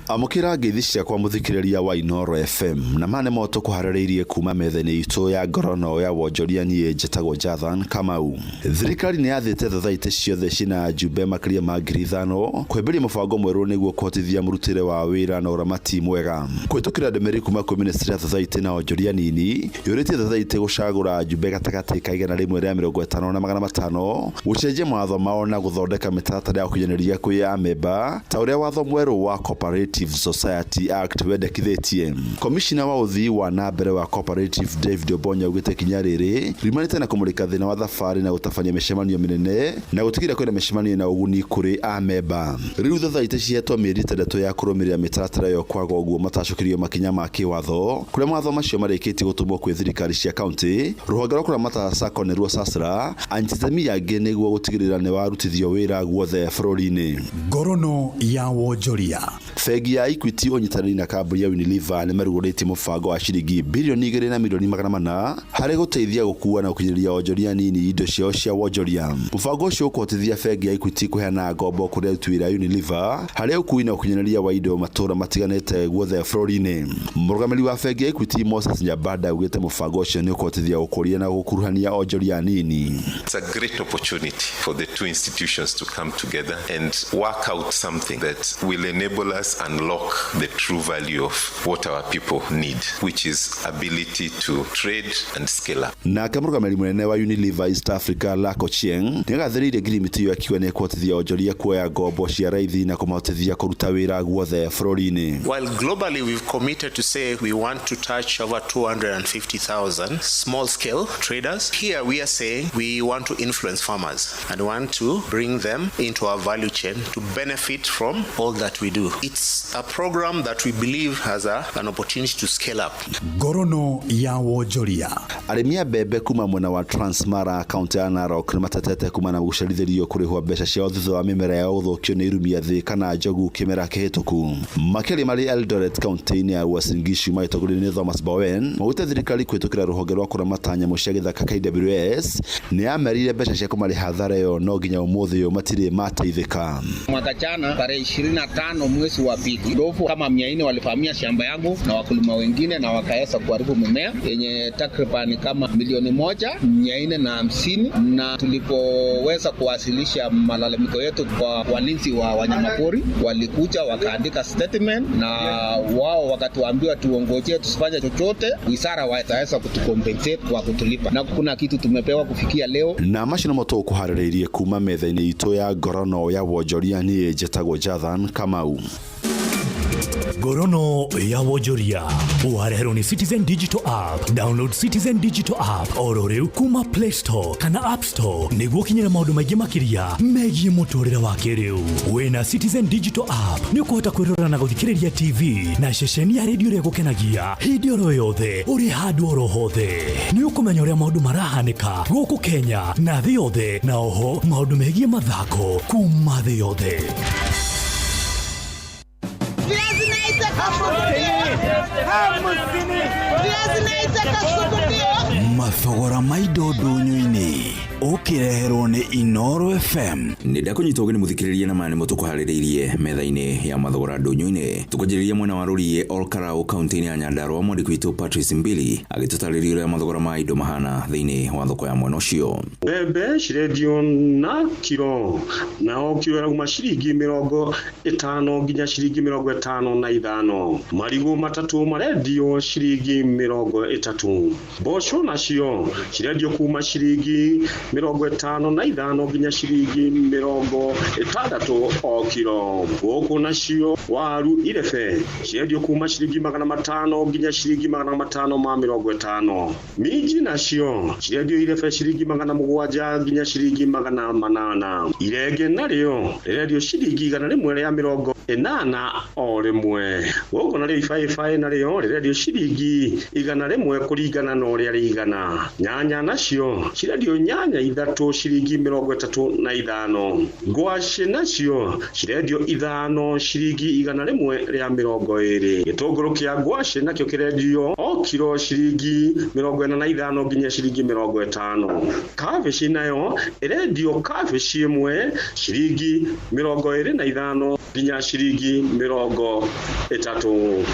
Amũkĩra ngeithi ciakwa mũthikĩrĩria wa Inoro FM na ma nĩmo tũkũharĩrĩirie kuma metha-inĩ itũ ya ngorono ya wonjoria. Niĩ njĩtagwo Jathan Kamau. Thirikari nĩ yathĩte thothaitĩ ciothe ciĩna njumbe makĩria ma 5,000 kũhĩmbĩria mũbango mwerũ nĩguo kũhotithia mũrutĩre wa wĩra na ũramati mwega. Kũhĩtũkĩra ndũmĩrĩri kuma kwĩ ministry ya thothaitĩ na wonjoria nini yũrĩtie thothaitĩ gũcagũra njumbe gatagatĩ ka 150 na 500 gũcenjia mawatho mao na gũthondeka mĩtaratara ya ũkinyanĩria kwĩ amemba ta ũrĩa watho mwerũ wa Cooperative Society Act wendekithĩtie. Komishina wa ũthii wa na mbere wa Cooperative David Obonya augĩte ikinya rĩrĩ riumanĩte na kũmũrĩka thĩna wa thabarĩ na gũtabania mĩcemanio mĩnene na gũtigĩrĩra kwĩna mĩcemanio na ũguni kũrĩ amemba. Rĩu thothaitĩ cihetwo mĩeri 6 ya kũrũmĩrĩra mĩtaratara ĩyo kwaga ũguo matacũkĩrio makinya ma kĩwatho kũrĩa mawatho macio marĩkĩtie gũtũmwo kwĩ thirikari cia kaunti. Rũhonge rwa kũramata SACCO nĩruo SASRA anyititemi angĩ nĩguo gũtigĩrĩra nĩ warutithio wĩra guothe bũrũri-inĩ. Ngorono ya wonjoria. Bengi ya Equity ũnyitanĩri na kambuni ya Unilever nĩ marugũrĩtie mũbango wa ciringi bilioni 2 na milioni 400 harĩ gũteithia gũkua na gũkinyĩria wonjoria nini indo ciao cia wonjoria. Mũbango ũcio ũkũhotithia bengi ya Equity kũheana ngombo kũrĩ aruti wĩra a Unilever harĩ ũkui na ũkinyanĩria wa indo matũũra matiganĩte guothe bũrũri-inĩ. Mũrũgamĩrĩri wa bengi ya Equity Moses Nyabanda augĩte mũbango ũcio nĩ ũkũhotithia gũkũria na gũkuruhania onjoria nini. It's a great opportunity for the two institutions to come together and work out something that will enable us unlock the true value of what our people need, which is ability to trade and scale up. Nake mũrũgamĩrĩri mũnene wa Unilever East Africa Lako Chieng nĩagathĩrĩirie ngirimiti ĩyo akiuga nĩ ĩkũhotithia onjoria kuoya ngombo cia raithi na kũmahotithia kũruta wĩra guothe bũrũri-inĩ. While globally we've committed to say we want to touch over 250,000 small scale traders, here we are saying we want to influence farmers and want to bring them into our value chain to benefit from all that we do. It's a program that we believe has an opportunity to scale up. Ngorono ya wonjoria. Arĩmi a mbembe kuma mwena wa Transmara kaunti ya Narok nĩ matetete kumana na gũcerithĩrio kũrĩhwo mbeca ciao thutha wa mĩmera yao gũthũkio nĩ irumia thĩ kana njogu kĩmera kĩhĩtũku. Makĩria marĩ Eldoret kaunti-inĩ ya Uasin Gishu magĩtongorio nĩ Thomas Bowen maugĩte thirikari kũhĩtũkĩra rũhonge rwa kũramata nyamũ cia gĩthaka KWS nĩ yamerire mbeca cia kũmarĩha hathara ĩyo no nginya ũmũthĩ ũyũ matirĩ mateithĩka. Mwaka jana tarehe 25 mwezi wa pili, ndovu kama 400 walivamia shamba yangu na wakulima wengine na wakaweza kuharibu mimea yenye takriban kama 1,450,000, na tulipoweza kuwasilisha malalamiko yetu kwa walinzi wa wanyamapori walikuja wakaandika statement na wao wakatuambia tuongojee tusifanye chochote, wizara wataweza kutukompensate kwa kutulipa, na kuna kitu tumepewa kufikia leo. Na macio nĩmo tũkũharĩrĩirie kuma metha-inĩ itũ ya ngorono ya wonjoria. Niĩ njĩtagwo Jathan Kamau. Ngorono ya wonjoria wareherwo nĩ Citizen Digital App. Download Citizen Digital App oro rĩu kuma Play Store kana App Store nĩguo ũkinyĩre maũndũ maingĩ makĩria megiĩ mũtũrĩre wa kĩrĩu. Wĩna Citizen Digital App nĩ ũkũhota kwĩrorera na gũthikĩrĩria TV na ceceni ya redio ĩrĩa ĩgũkenagia hĩndĩ oro yothe ũrĩ handũ oro hothe. Nĩ ũkũmenya ũrĩa maũndũ marahanĩka gũkũ Kenya na thĩ yothe, na oho maũndũ megiĩ mathako kuma thĩ yothe. Mathogora ma indo ndũnyũ-inĩ ũkĩreherwo nĩ Inoro FM. Nĩ ndakũnyita ũgeni mũthikĩrĩria na maya nĩmo tũkũharĩrĩirie metha-inĩ ya mathogora ndũnyũ-inĩ. Tũkwanjĩrĩria mwena wa Rũriĩ Olkarau kaunti-inĩ ya Nyandarua, mwandĩki witũ Patrice Mbili agĩtũtarĩria ũrĩa mathogora ma indo mahana thĩinĩ wa thoko ya mwena ũcio. Mbembe cirendio na kiro, nao kiro ĩrauma ciringi 50 nginya ciringi 55. Marigũ matatũ marendio ciringi 30. Mboco nacio cirendio kuma ciringi 55 nginya ciringi 60 o kiro. Gũkũ nacio waru irebe cirendio kuma ciringi 500 nginya ciringi 550. Minji nacio cirendio irebe ciringi 700 nginya ciringi 800. Irenge narĩo rĩrendio ciringi 180 o rĩmwe. Gũkũ narĩo ibaĩbaĩ narĩo rĩrendio ciringi 100 kũringana na ũrĩa rĩigana. Nyanya nacio cirendio nyanya ithatũ ciringi 35. Ngwacĩ nacio cirendio ithano ciringi 120. Gĩtũngũrũ kĩa ngwacĩ nakĩo kĩrendio o kiro ciringi 45 nginya ciringi 50. Kabici nayo ĩrendio kabici ĩmwe ciringi 25 nginya ciringi 30.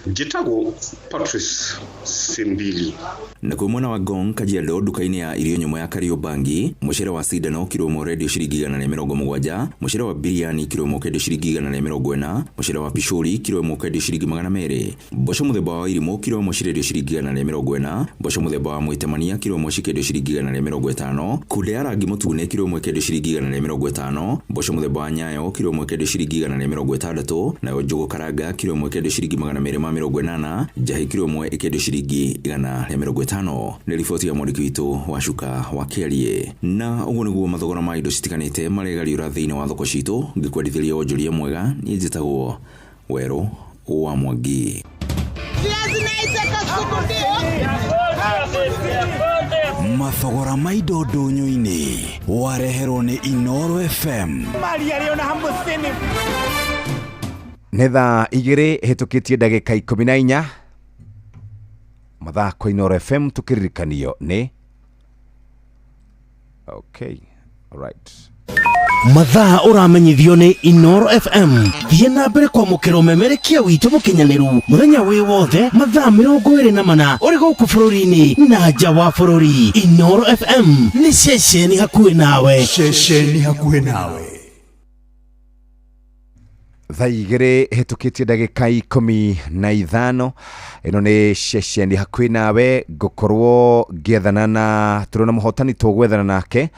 Njĩtagwo Patrice Simbili. Nakuo mwena wa Ngong Kajiado nduka-inĩ ya irio nyũmũ ya Kariobangi, mũcere wa cindano kiro ĩmwe ũrendio ciringi 170, mũcere wa biriani kiro ĩmwe ũkendio ciringi 140, mũcere wa pishori kiro ĩmwe ũkendio ciringi 200, mboco mũthemba wa irimũ kiro ĩmwe cirendio ciringi 140, mboco mũthemba wa mwĩtemania kiro ĩmwe cikendio ciringi 150, kunde ya rangi mũtune kiro ĩmwe ĩkendio ciringi 150, mboco mũthemba wa nyayo kiro ĩmwe ĩkendio ciringi 160, nayo njũgũ karanga kiro ĩmwe ĩkendio ciringi 280, njahĩ kiro ĩmwe ĩkendio ciringi 150. Nĩ riboti ya mwandĩki witũ wa Cuka wa Kĩarie. Na ũguo nĩguo mathogora ma indo citiganĩte maregariũra thĩinĩ wa thoko citũ. Ngĩkwendithĩria wonjoria mwega, niĩ njĩtagwo Werũ wa Mwangi. Mathogora ma indo ndũnyũ-inĩ wareherwo nĩ Inoro FM. Nĩ thaa 2 hĩtũkĩtie ndagĩka 14 mathaa kwa Inoro FM tukiririkanio nĩ okay, all right. Mathaa ũramenyithio nĩ Inoro FM. Thiĩ na mbere kwamũkĩra ũmemerekia witũ mũkinyanĩru mũthenya wĩ wothe mathaa 24 ũrĩ gũkũ bũrũri-inĩ na nja wa bũrũri. Inoro FM nĩ ceceni hakuhĩ nawe. Ceceni hakuhĩ nawe. Thaa 2 hĩtũkĩtie ndagĩka 15 ĩno nĩ ceceni hakuhĩ nawe. Ngũkorwo ngĩethana na tũrĩ na mũhotani tũgwethana nake,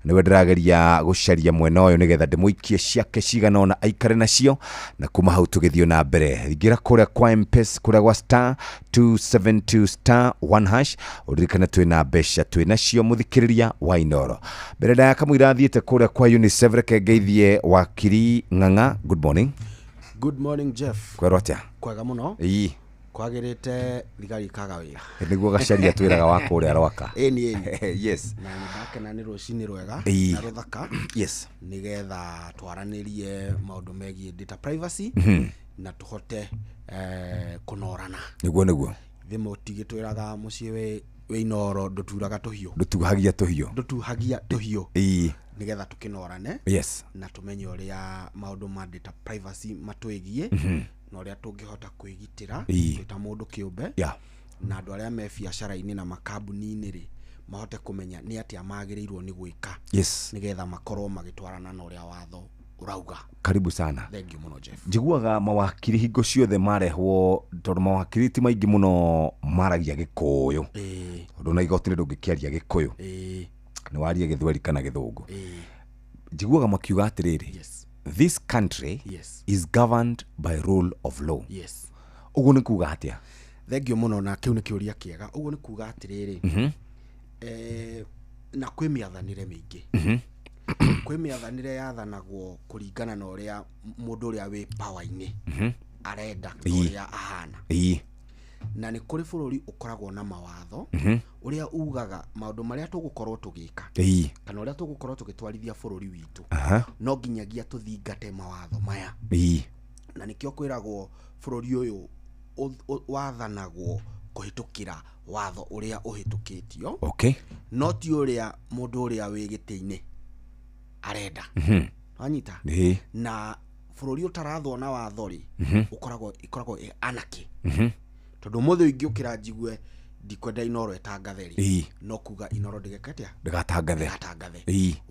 nĩwe ndĩrageria gũcaria mwena ũyũ nĩgetha ndĩmũikie ciake cigana ũna aikare nacio, na kuma hau tũgĩthiĩ na mbere. Ingĩra kũrĩa kwa M-Pesa, kũrĩa gwa star 272 star 1 hash, ũririkane twĩna mbeca twĩ nacio mũthikĩrĩria wa Inoro. Mbere ndaya kamũira thiĩte kũrĩa kwa UNICEF, reke ngeithie wakiri Ng'ang'a. Good morning. Good morning Jeff. Kwerwo atĩa? Kwega mũno. Ĩĩ. Kwagĩrĩte thigari ikaga wĩra. Nĩguo gacaria twĩraga wa kũrĩa Rwaka. Ĩni ĩni. Yes. Na nĩndakena nĩ rũcinĩ rwega Ĩĩ. na rũthaka. Yes. Nĩgetha twaranĩrie maũndũ megiĩ data privacy na tũhote kũnorana. Nĩguo nĩguo. Thimũ tigĩtwĩraga mũciĩ wĩ Inoro ndũturaga tũhiũ. Ndũtuhagia tũhiũ. Ndũtuhagia tũhiũ. Ĩĩ. Nĩgetha tũkĩnorane. Yes. Na tũmenye ũrĩa maũndũ ma data privacy matwĩgiĩ na ũrĩa tũngĩhota kwĩgitĩra Ĩĩ. twĩ ta mũndũ kĩũmbe. Yeah. Na andũ arĩa me biacara-inĩ na makambuni-inĩ rĩ mahote kũmenya nĩ atĩa magĩrĩirwo nĩ gwĩka. Yes. Nĩgetha makorwo magĩtwarana na ũrĩa watho ũrauga. Karibu sana. Thank you mũno Jeff. Njiguaga mawakiri hingo ciothe marehwo, tondũ mawakiri ti maingĩ mũno maragia Gĩkũyũ. Tondũ na igoti-inĩ ndũngĩkĩaria Gĩkũyũ. Nĩ warie Gĩthweri kana Gĩthũngũ. Njiguaga makiuga atĩrĩrĩ, Yes. this country Yes. is governed by rule of law. Yes. Ũguo nĩ kuga atĩa? Thengio mũno, na kĩu nĩ kĩũria kĩega. Ũguo nĩ kuga atĩrĩrĩ, na kwĩ mĩathanĩre mĩingĩ. Kwĩ mĩathanĩre yathanagwo kũringana na ũrĩa mũndũ ũrĩa wĩ power-inĩ arenda na ũrĩa ahana. Na nĩ kũrĩ bũrũri ũkoragwo na mawatho ũrĩa ugaga maũndũ marĩa tũgũkorwo tũgĩka kana ũrĩa tũgũkorwo tũgĩtwarithia bũrũri witũ, no nginyagia tũthingate mawatho maya. Na nĩkĩo kwĩragwo bũrũri ũyũ wathanagwo kũhĩtũkĩra watho ũrĩa ũhĩtũkĩtio, no ti ũrĩa mũndũ ũrĩa wĩ gĩtĩ-inĩ arenda. Wanyita? Na bũrũri ũtarathwo na watho rĩ, ũkoragwo ĩkoragwo ĩ anarchy. Tondũ ũmũthĩ ingĩũkĩra njigue ndikwenda Inooro ĩtangathe rĩ, no kuga Inooro ndĩgeke atĩa? Ndĩgatangathe. Ndĩgatangathe.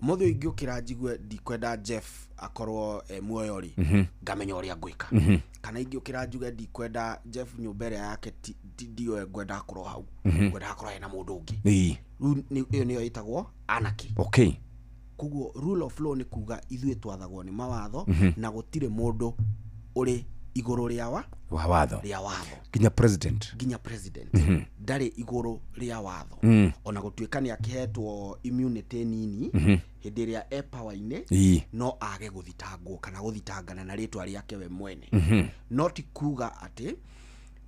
Ũmũthĩ ingĩũkĩra njigue ndikwenda Jeff akorwo e muoyo rĩ, ngamenya ũrĩa ngwĩka. Kana ingĩũkĩra njuge ndikwenda Jeff nyũmba ĩrĩa yake ndiyo ngwenda akorwo hau, ngwenda hakorwo hena mũndũ ũngĩ. Rĩu ĩyo nĩyo ĩtagwo anarchy. Koguo rule of law nĩ kuga ithuĩ twathagwo nĩ mawatho, na gũtirĩ mũndũ ũrĩ igũrũ rĩa wa wa watho. Rĩa watho. Nginya president. Nginya president ndarĩ igũrũ rĩa watho. Ona gũtuĩka nĩ akĩhetwo immunity nini hĩndĩ ĩrĩa e power-inĩ, no age gũthitangwo kana gũthitangana na rĩtwa rĩake we mwene. No ti kuga atĩ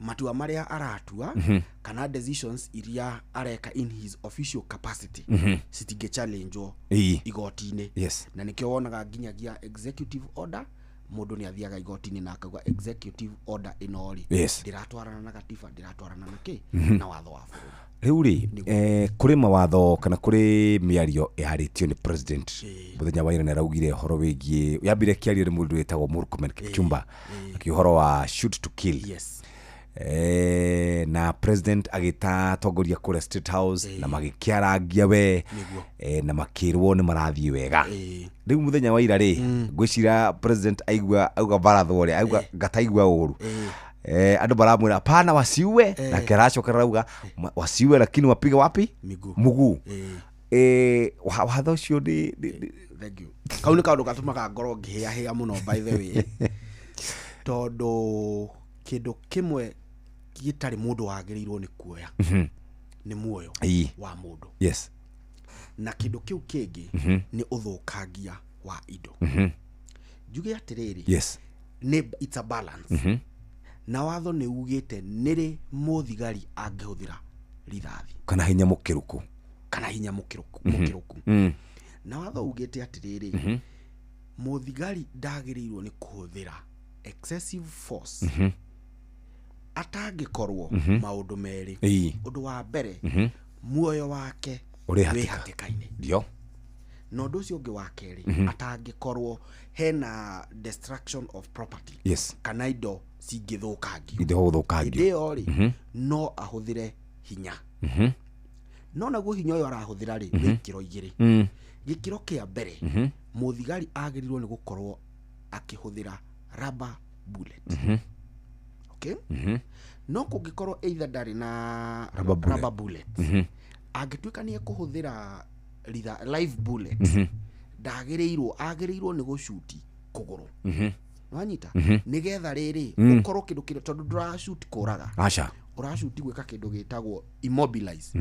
matua marĩa aratua kana decisions iria areka in his official capacity citingĩ challengewo igoti-inĩ. Na nĩkĩo wonaga nginyagia executive order, mũndũ nĩ athiaga igoti-inĩ na akauga executive order ĩno rĩ, ndĩratwarana na gatiba, ndĩratwarana na kĩ, na watho wa bũrũri. Rĩu rĩ, kũrĩ mawatho kana kũrĩ mĩario ĩharĩtio nĩ president mũthenya wa ira, nĩ araugire ũhoro wĩgiĩ yambire kĩario nĩ mũndũ wĩtagwo Murkomen Kipchumba, akĩ ũhoro wa shoot to kill. Na president agĩta atongoria kũrĩa State House na magĩkĩarangia we, na makĩrwo nĩ marathiĩ wega. Rĩu mũthenya wa ira rĩ, ngwĩciria president aigua auga barathwo rĩ, auga ngataigua ũru. Andũ maramwĩra pana wasiue, nake aracoka arauga wasiue lakini wapige wapi? Miguu. Mguu. Watho ũcio nĩ Thank you. Kau nĩ kaũndũ gatũmaga ngorwo ngĩhĩahĩa mũno, by the way, tondũ kĩndũ kĩmwe gĩtarĩ mũndũ wagĩrĩirwo nĩ kuoya nĩ muoyo wa mũndũ. Na kĩndũ kĩu kĩngĩ nĩ ũthũkangia wa indo. Njuge atĩrĩrĩ, nĩ it's a balance. Na watho nĩ ugĩte nĩrĩ mũthigari angĩhũthĩra rithathi kana hinya mũkĩrũku. Kana hinya mũkĩrũku. Mũkĩrũku. Na watho ugĩte atĩrĩrĩ, mũthigari ndagĩrĩirwo nĩ kũhũthĩra excessive force atangĩkorwo maũndũ merĩ. Ũndũ wa mbere, muoyo wake ũrĩ wĩ hatĩka. Hatĩka-inĩ. Ndio. Na ũndũ ũcio ũngĩ wa kerĩ, atangĩkorwo hena destruction of property kana indo cingĩthũkangio. Indo gũthũkangio. Hĩndĩ ĩyo rĩ, no ahũthĩre hinya. No naguo hinya ũyũ arahũthĩra rĩ, wĩ ikĩro igĩrĩ. Gĩkĩro kĩa mbere, mũthigari agĩrĩirwo nĩ gũkorwo akĩhũthĩra rubber bullet. Okay? No kũngĩkorwo either ndarĩ na rubber bullet. Rubber bullet, angĩtuĩka nĩ ekũhũthĩra live bullet, ndagĩrĩirwo, agĩrĩirwo nĩ gũcuti kũgũrũ. Wanyita? Nĩgetha rĩrĩ, ũkorwo kĩndũ kĩrĩa, tondũ ndũracuti kũraga, aca, ũracuti gwĩka kĩndũ gĩtagwo immobilize.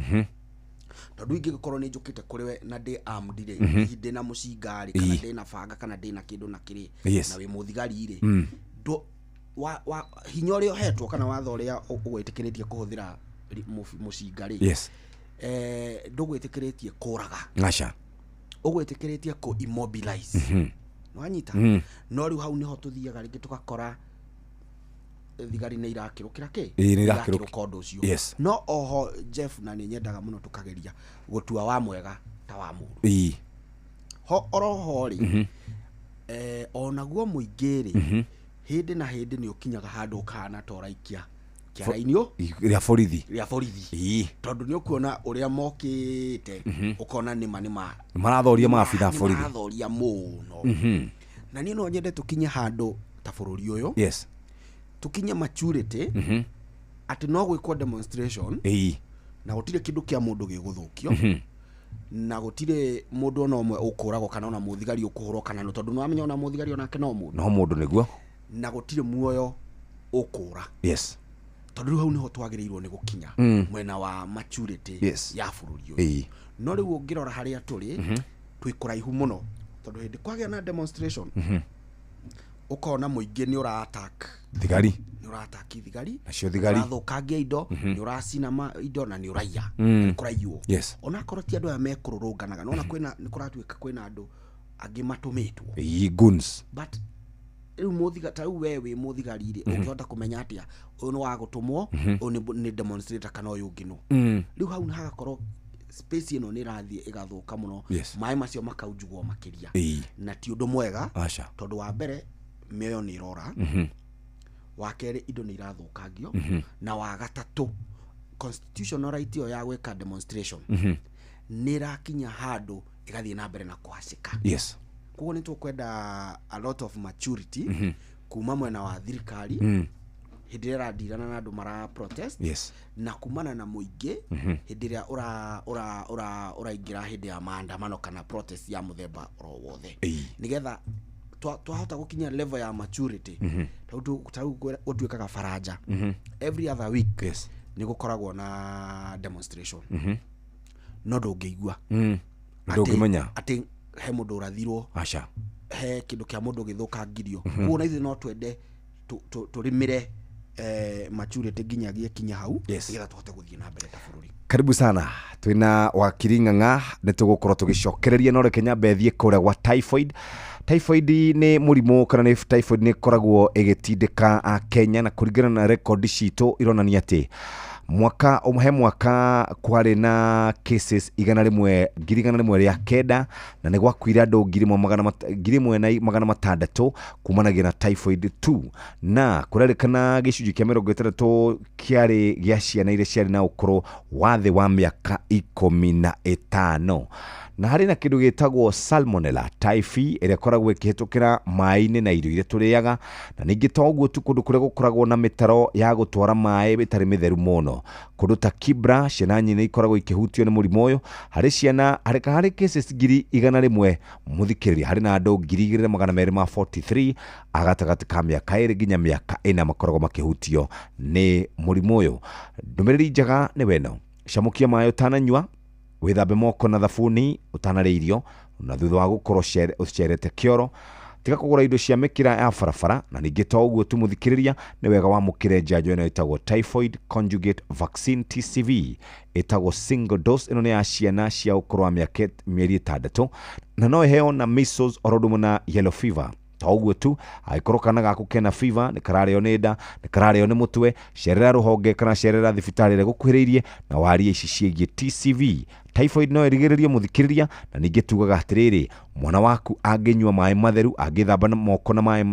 Tondũ ingĩgĩkorwo nĩ njũkĩte kũrĩ we na ndĩ armed rĩ, hihi ndĩ na mũcinga rĩ, kana ndĩ na banga, kana ndĩ na kĩndũ na kĩrĩ, na wĩ mũthigari rĩ, wa hinya ũrĩa ũhetwo kana watho ũrĩa ũgwĩtĩkĩrĩtie kũhũthĩra mũcinga rĩ, ndũgwĩtĩkĩrĩtie kũraga, aca, ũgwĩtĩkĩrĩtie kũ immobilize. Wanyita? No rĩu hau nĩho tũthiaga rĩngĩ tũgakora thigari nĩ irakĩrũkĩra kĩ. Ĩĩ, nĩ irakĩrũk- Irakĩrũka ũndũ ũcio. No oho Jeff, na nĩ nyendaga mũno tũkageria gũtua wa mwega ta wa mũru. Ho oroho rĩ, onaguo mũingĩ rĩ, hĩndĩ na hĩndĩ nĩ ũkinyaga handũ ũkahana ta ũraikia kĩara-inĩ rĩa borithi. Rĩa borithi. Tondũ nĩ ũkuona ũrĩa mokĩte, ũkona nĩma nĩma marathoria maabitha borithi. Marathoria mũno. Na niĩ no nyende tũkinye handũ ta bũrũri ũyũ, tũkinye maturity atĩ no gwĩkwo demonstration na gũtirĩ kĩndũ kĩa mũndũ gĩgũthũkio, na gũtirĩ mũndũ ona ũmwe ũkũragwo kana ona mũthigari ũkũhũrwo kana nũ, tondũ nĩwamenya ona mũthigari onake no mũndũ. No mũndũ nĩguo. Na gũtirĩ muoyo ũkũra. Tondũ rĩu hau nĩho twagĩrĩirwo nĩ gũkinya mwena wa maturity ya bũrũri ũyũ. No rĩu ũngĩrora harĩa tũrĩ, twĩ kũraihu mũno, tondũ hĩndĩ kwagĩa na demonstration, ũkona mũingĩ nĩ ũra attack thigari, nĩ ũra attack thigari, nacio thigari ũrathũkangia indo, nĩ ũracina indo na nĩ ũraiya, nĩ kũraiywo. Onakorwo ti andũ aya mekũrũrũnganaga, nona kwĩna, nĩ kũratuĩka kwĩna andũ angĩ matũmĩtwo. Ĩĩ, goons. But rĩu mũthiga, ta rĩu we wĩ mũthigari rĩ, ũngĩhota kũmenya atĩa ũyũ nĩ wa gũtũmwo, ũyũ nĩ demonstrator kana ũyũ ũngĩ no? Rĩu hau hagakorwo space ĩno nĩ ĩrathiĩ ĩgathũka mũno. Maĩ macio makaunjugwo makĩria, na ti ũndũ mwega. Aca. Tondũ wa mbere, mĩoyo nĩ ĩrora, wa kerĩ, indo nĩ irathũkangio, na wa gatatũ, constitutional right ĩyo ya gwĩka demonstration nĩ ĩrakinya handũ ĩgathiĩ na mbere na kũhacĩka. Koguo nĩ tũkwenda a lot of maturity kuma mwena wa thirikari hĩndĩ ĩrĩa ĩrandirana na andũ mara protest, na kumana na mũingĩ hĩndĩ ĩrĩa ũraingĩra hĩndĩ ya maandamano kana protest ya mũthemba oro wothe, nĩgetha twahota gũkinya level ya maturity. Ta rĩu gũtuĩkaga baranja every other week nĩ gũkoragwo na demonstration, no ndũngĩigua Ndũngĩmenya. Atĩ he mũndũ ũrathirwo, aca, he kĩndũ kĩa mũndũ gĩthũkangirio. Koguo na ithuĩ no twende tũrĩmĩre maturity nginyagia kinya hau, nĩgetha tũhote gũthiĩ na mbere ta bũrũri. Karibu sana, twina wakiri Ng'ang'a, nĩ tũgũkorwo tũgĩcokereria, no reke nyambe thiĩ kũrĩa gwa typhoid. Typhoid nĩ mũrimũ, kana nĩ typhoid nĩ ĩkoragwo ĩgĩtindĩka a Kenya, na kũringana na rekondi citũ ironania atĩ mwaka he mwaka kwarĩ na cases 109,000, na nĩ gwakuire andũ 1,600 kumanagia na typhoid 2, na kũrerĩkana gĩcunjĩ kĩa 60 kĩarĩ gĩa ciana iria ciarĩ na ũkũrũ wa thĩ wa mĩaka 15. Na harĩ na kĩndũ gĩtagwo salmonella typhi ĩrĩa ĩkoragwo ĩkĩhĩtũkĩra maĩ-inĩ na irio iria tũrĩaga, na ningĩ to ũguo tu, kũndũ kũrĩa gũkoragwo na mĩtaro ya gũtwara maĩ ĩtarĩ mĩtheru mũno, kũndũ ta Kibra, ciana nyingĩ nĩ ikoragwo ikĩhutio nĩ mũrimũ ũyũ. Harĩ ciana, harĩ cases 100,000, mũthikĩrĩria, harĩ na andũ 2,243 a gatagatĩ ka mĩaka 2 nginya mĩaka 4 makoragwo makĩhutio nĩ mũrimũ ũyũ. Ndũmĩrĩri njega nĩ weno, camũkia maĩ ũtananyua, wĩthambe moko na thabuni ũtanarĩa irio, na thutha wa gũkorwo ũcerete kĩoro, tiga kũgũra indo cia mĩkĩra ya barabara. Na ningĩ to ũguo tu, mũthikĩrĩria, nĩ wega wamũkĩre njanjo ĩno ĩtagwo typhoid conjugate vaccine, TCV, ĩtagwo single dose. Ĩno nĩ ya ciana cia ũkũrũ wa mĩaka mĩeri 6, na no ĩheo na measles oro ũndũ ũmwe na yellow fever. To ũguo tu, angĩkorwo kana gaku kena fever, nĩ kararĩo nĩ nda, nĩ kararĩo nĩ mũtwe, cerera rũhonge kana cerera thibitarĩ ĩrĩa ĩgũkuhĩrĩirie na warie ici ciĩgiĩ TCV. Typhoid no ĩrigĩrĩrio, mũthikĩrĩria, na ningĩ tugaga atĩrĩrĩ, mwana waku angĩnyua maĩ matheru, angĩthamba na moko na maĩ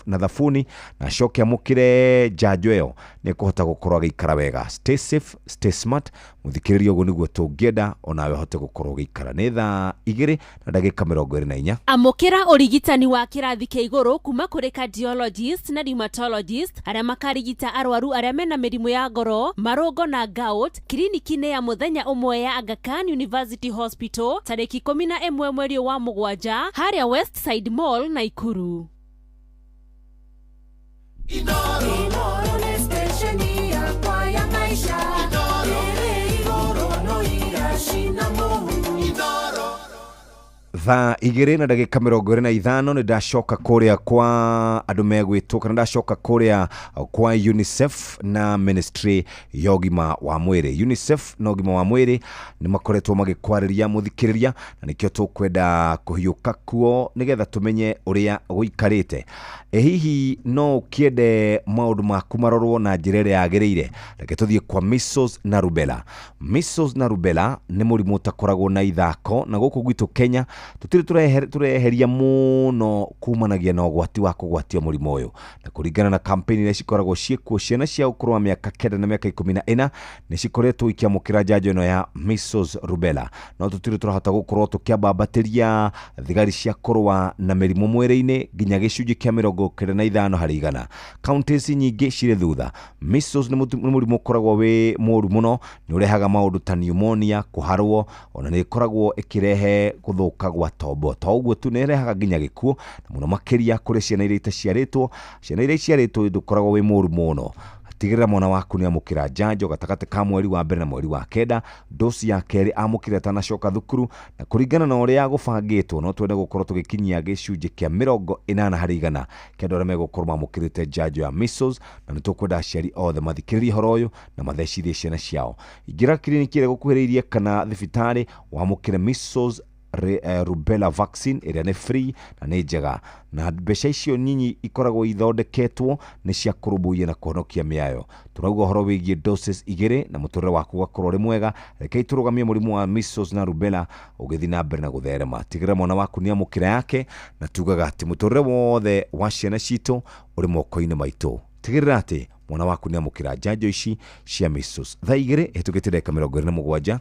na thabuni, na acoke amũkĩre njanjo ĩyo, nĩ ekũhota gũkorwo agĩikara wega. Stay safe, stay smart, mũthikĩrĩria, ũguo nĩguo tũngĩenda onawe ũhote gũkorwo ũgĩikara. Nĩ thaa 2:24. Amũkĩra ũrigitani wa kĩrathi kĩa igũrũ kuma kũrĩ cardiologist na rheumatologist arĩa makarigita arwaru arĩa mena mĩrimũ ya ngoro, marũngo na gout, kiriniki-inĩ ya mũthenya ũmwe ya Aga Khan University Hospital, tarĩki 11 mweri wa 7, harĩa Westside Mall, Naikuru. Inoro nĩ stesheni yakwa ya maisha ĩrĩ igũrũ no iracina mũhu. Thaa 2:25. Nĩ ndacoka kũrĩa kwa andũ megwĩtwo, kana ndacoka kũrĩa kwa UNICEF na ministry ya ũgima wa mwĩrĩ. UNICEF na ũgima wa mwĩrĩ nĩ makoretwo magĩkwarĩria, mũthikĩrĩria, na nĩkĩo tũkwenda kũhiũka kuo nĩgetha tũmenye ũrĩa gũikarĩte. Ĩ hihi no ũkĩende maũndũ maku marorwo na njĩra ĩrĩa yagĩrĩire? Reke tũthiĩ kwa measles na rubella. Measles na rubella nĩ mũrimũ ũtakoragwo na ithako, na gũkũ gwitũ Kenya tũtirĩ tũreheria mũno kumanagia na ũgwati wa kũgwatio mũrimũ ũyũ. Na kũringana na campaign iria cikoragwo ciĩkuo, ciana cia ũkũrũ wa mĩaka 9 na mĩaka 14 nĩ cikoretwo ikĩamũkĩra njanjo ĩno ya measles rubella, no tũtirĩ tũrahota gũkorwo tũkĩambambatĩria thigari cia kũrũa na mĩrimũ mwĩrĩ-inĩ nginya gĩcunjĩ kĩa 95 harĩ igana. Counties nyingĩ cirĩ thutha. Measles nĩ mũrimũ ũkoragwo wĩ mũru mũno, nĩ ũrehaga maũndũ ta pneumonia, kũharwo, ona nĩ ĩkoragwo ĩkĩrehe gũthũka gwa tombo. To ũguo tu, nĩ ĩrehaga nginya gĩkuũ, na mũno makĩria kũrĩ ciana iria itaciarĩtwo. Ciana iria iciarĩtwo ndũkoragwo wĩ mũru mũno. Tigĩrĩra mwana waku nĩ amũkĩra njanjo gatagatĩ ka mweri wa mbere na mweri wa kenda, dosi ya kerĩ amũkĩre atanacoka thukuru, na kũringana na ũrĩa gũbangĩtwo no twende gũkorwo tũgĩkinyia gĩcunjĩ kĩa 80% kĩa andũ arĩa megũkorwo mamũkĩrĩte njanjo ya measles, na nĩ tũkwenda aciari othe mathikĩrĩrie ũhoro ũyũ na mathecithie ciana ciao. Ingĩra kiriniki ĩrĩa ĩgũkuhĩrĩirie kana thibitarĩ wamũkĩre measles rubella vaccine ĩrĩa nĩ free na nĩ njega, na mbeca icio nyinyi ikoragwo ithondeketwo nĩ cia kũrũmbũiya na kũhonokia mĩayo. Tũrauga ũhoro wĩgiĩ doses 2 na mũtũrĩre waku ũgakorwo ũrĩ mwega. Rekei tũrũgamie mũrimũ wa measles na rubella ũgĩthiĩ na mbere na gũtherema. Tigĩrĩra mwana waku nĩ amũkĩra yake, na tugaga atĩ mũtũrĩre wothe wa ciana citũ ũrĩ moko-inĩ maitũ. Tigĩrĩra atĩ mwana waku nĩ amũkĩra njanjo ici cia measles. Thaa 2 ĩhĩtũkĩte ndagĩka 27.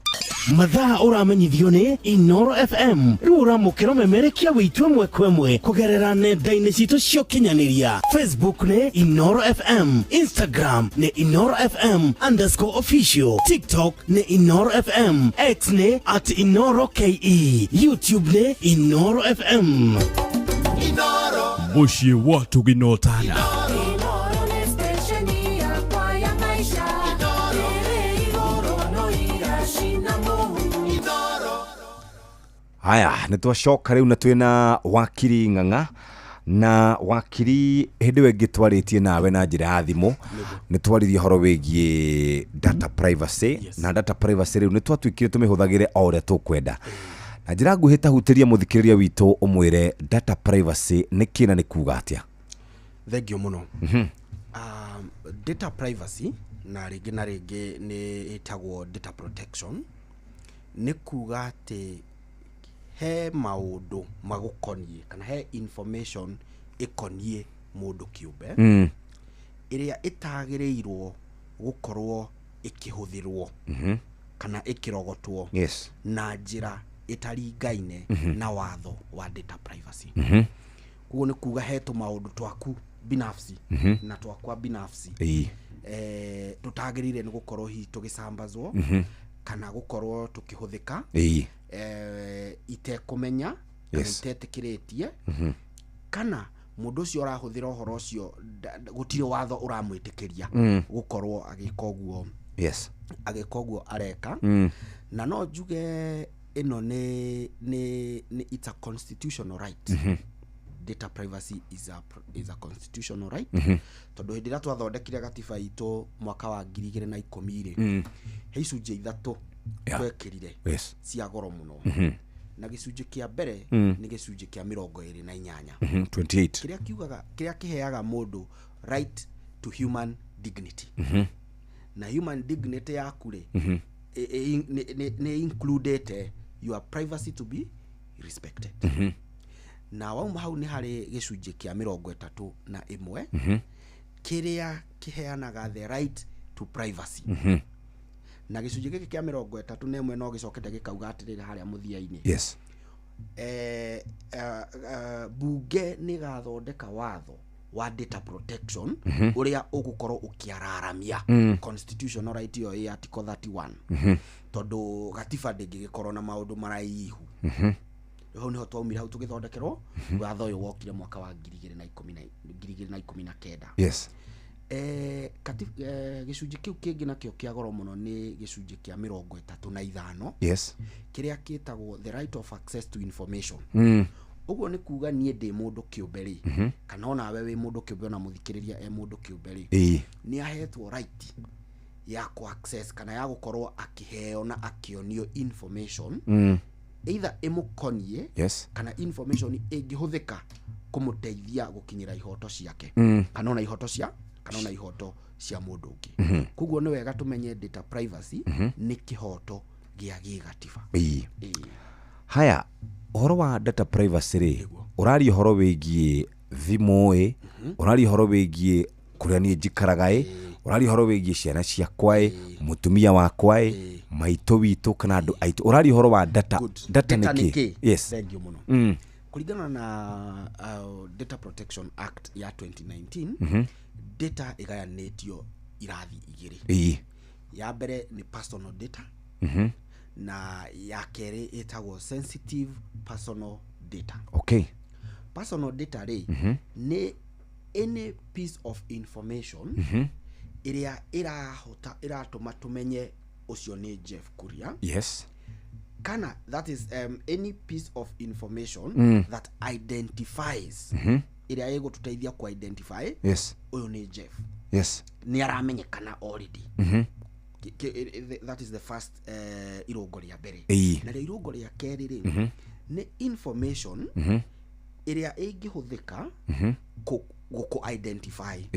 Mathaa ũramenyithio nĩ Inoro FM. Rĩu ũramũkĩra ũmemerekia witũ ĩmwe kwa ĩmwe kũgerera nenda-inĩ citũ cia ũkinyanĩria. Facebook nĩ Inoro FM, Instagram nĩ Inoro FM _official, TikTok nĩ Inoro FM, X nĩ @InoroKE, YouTube nĩ Inoro FM. Mũciĩ wa Tũgina Ũtana. Inoro nĩ stesheni yakwa ya maisha ĩrĩ igũrũ no iracina mũhu. Haya, nĩ twacoka rĩu na twĩna wakiri Ng'ang'a. Na wakiri, hĩndĩ ĩyo ĩngĩ twarĩtie nawe na njĩra ya thimũ nĩ twaririe ũhoro wĩgiĩ data privacy. Na data privacy rĩu nĩ twatuĩkire tũmĩhũthagĩre o ũrĩa tũkwenda. Na njĩra nguhĩ tahutĩria mũthikĩrĩria witũ ũmwĩre data privacy nĩ kĩ na nĩ kuga atĩa. Thengio mũno. Data privacy na rĩngĩ na rĩngĩ nĩ ĩtagwo data protection, nĩ kuga atĩ he maũndũ magũkoniĩ kana he information ĩkoniĩ mũndũ kĩũmbe ĩrĩa ĩtagĩrĩirwo gũkorwo ĩkĩhũthĩrwo kana ĩkĩrogotwo na njĩra ĩtaringaine na watho wa data privacy. Koguo nĩ kuga he tũmaũndũ twaku binafsi na twakwa binafsi tũtagĩrĩire nĩ gũkorwo hihi tũgĩcambazwo kana gũkorwo tũkĩhũthĩka itekũmenya kana itetĩkĩrĩtie, kana mũndũ ũcio ũrahũthĩra ũhoro ũcio gũtirĩ watho ũramwĩtĩkĩria gũkorwo agĩka ũguo agĩka ũguo areka. Na no njuge ĩno nĩ it's a constitutional right. Data privacy is a constitutional right, tondũ hĩndĩ ĩrĩa twathondekire gatiba itũ mwaka wa 2010 rĩ, he icunjĩ 3 twekĩrire cia goro mũno. Na gĩcunjĩ kĩa mbere nĩ gĩcunjĩ kĩa 28, 28, kĩrĩa kiugaga, kĩrĩa kĩheaga mũndũ right to human dignity. Na human dignity yaku rĩ, nĩ includete your privacy to be respected. Na wauma hau nĩ harĩ gĩcunjĩ kĩa 31 kĩrĩa kĩheanaga the right to privacy. Na gĩcunjĩ gĩkĩ kĩa 31 no gĩcokete gĩkauga atĩrĩrĩ harĩa mũthia-inĩ, bunge nĩ ĩgathondeka watho wa data protection ũrĩa ũgũkorwo ũkĩararamia constitutional right ĩyo ĩ article 31, tondũ gatiba ndĩngĩgĩkorwo na maũndũ maraihu. Hau niho twaumire, hau tũgĩthondekerwo watho ũyũ wokire mwaka wa 2019. Gĩcunjĩ kĩu kĩngĩ nakĩo kĩa goro mũno nĩ gĩcunjĩ kĩa 35 kĩrĩa kĩtagwo the right of access to information. Ũguo nĩ kuga niĩ ndĩ mũndũ kĩũmbe rĩ, kana onawe wĩ mũndũ kĩũmbe, ona mũthikĩrĩria e mũndũ kĩũmbe rĩ, nĩ ahetwo right ya kũ access kana ya gũkorwo akĩheo na akĩonio information, either ĩmũkoniĩ kana information ĩngĩhũthĩka kũmũteithia gũkinyĩra ihoto ciake, kana ona ihoto cia kana ona ihoto cia mũndũ ũngĩ. Koguo nĩ wega tũmenye data privacy nĩ kĩhoto gĩa gĩgatiba. Ĩĩ. Haya, ũhoro wa data privacy rĩ, ũraria ũhoro wĩgiĩ thimũ ĩ, ũraria ũhoro wĩgiĩ kũrĩa niĩ njikaraga ĩ, ũraria ũhoro wĩgiĩ ciana ciakwa ĩ, mũtumia wakwa ĩ, maitũ witũ kana andũ aitũ, ũraria ũhoro wa data. Data nĩ nĩ kĩ? Kĩ? Yes. Thank you mũno. Kũringana na Data Protection Act ya 2019, data ĩgayanĩtio irathi igĩrĩ. Ya mbere nĩ personal data, na ya kerĩ ĩtagwo sensitive personal data. Personal data rĩ, nĩ any piece of information Ĩrĩa ĩrahota ĩratũma tũmenye ũcio nĩ Jeff Kuria. Yes. Kana that is any piece of information that identifies, ĩrĩa ĩgũtũteithia ku identify ũyũ nĩ Jeff. Nĩ aramenyekana already. That is the first irũngo rĩa mbere. Narĩo irũngo rĩa kerĩ rĩ, nĩ information ĩrĩa ĩngĩhũthĩka gũkũ identify.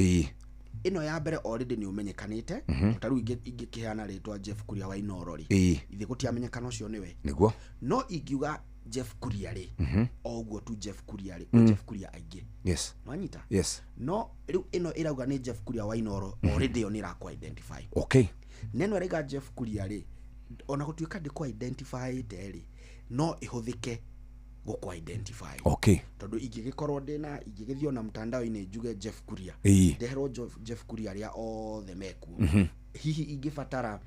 Ĩno ya mbere already nĩ ũmenyekanĩte. Ta rĩu ingĩkĩheana rĩtwa Jeff Kuria wa Inooro rĩ, ithe gũtiamenyekana ũcio nĩwe. Nĩguo. No ingiuga Jeff Kuria rĩ, o ũguo tu Jeff Kuria rĩ, kwĩ Jeff Kuria aingĩ. Nwanyita? Yes. No rĩu ĩno ĩrauga nĩ Jeff Kuria wa Inooro, already ĩyo nĩ ĩrakũ identify. Neno ĩrauga Jeff Kuria rĩ, ona gũtuĩka ndĩkũ identify rĩ, no ĩhũthĩke gũkũ identify. Tondũ ingĩgĩkorwo ndĩna ingĩgĩthiĩ ona mtandao-inĩ njuge Jeff Kuria, ndeherwo Jeff Kuria arĩa othe mekuo. Hihi ingĩbatara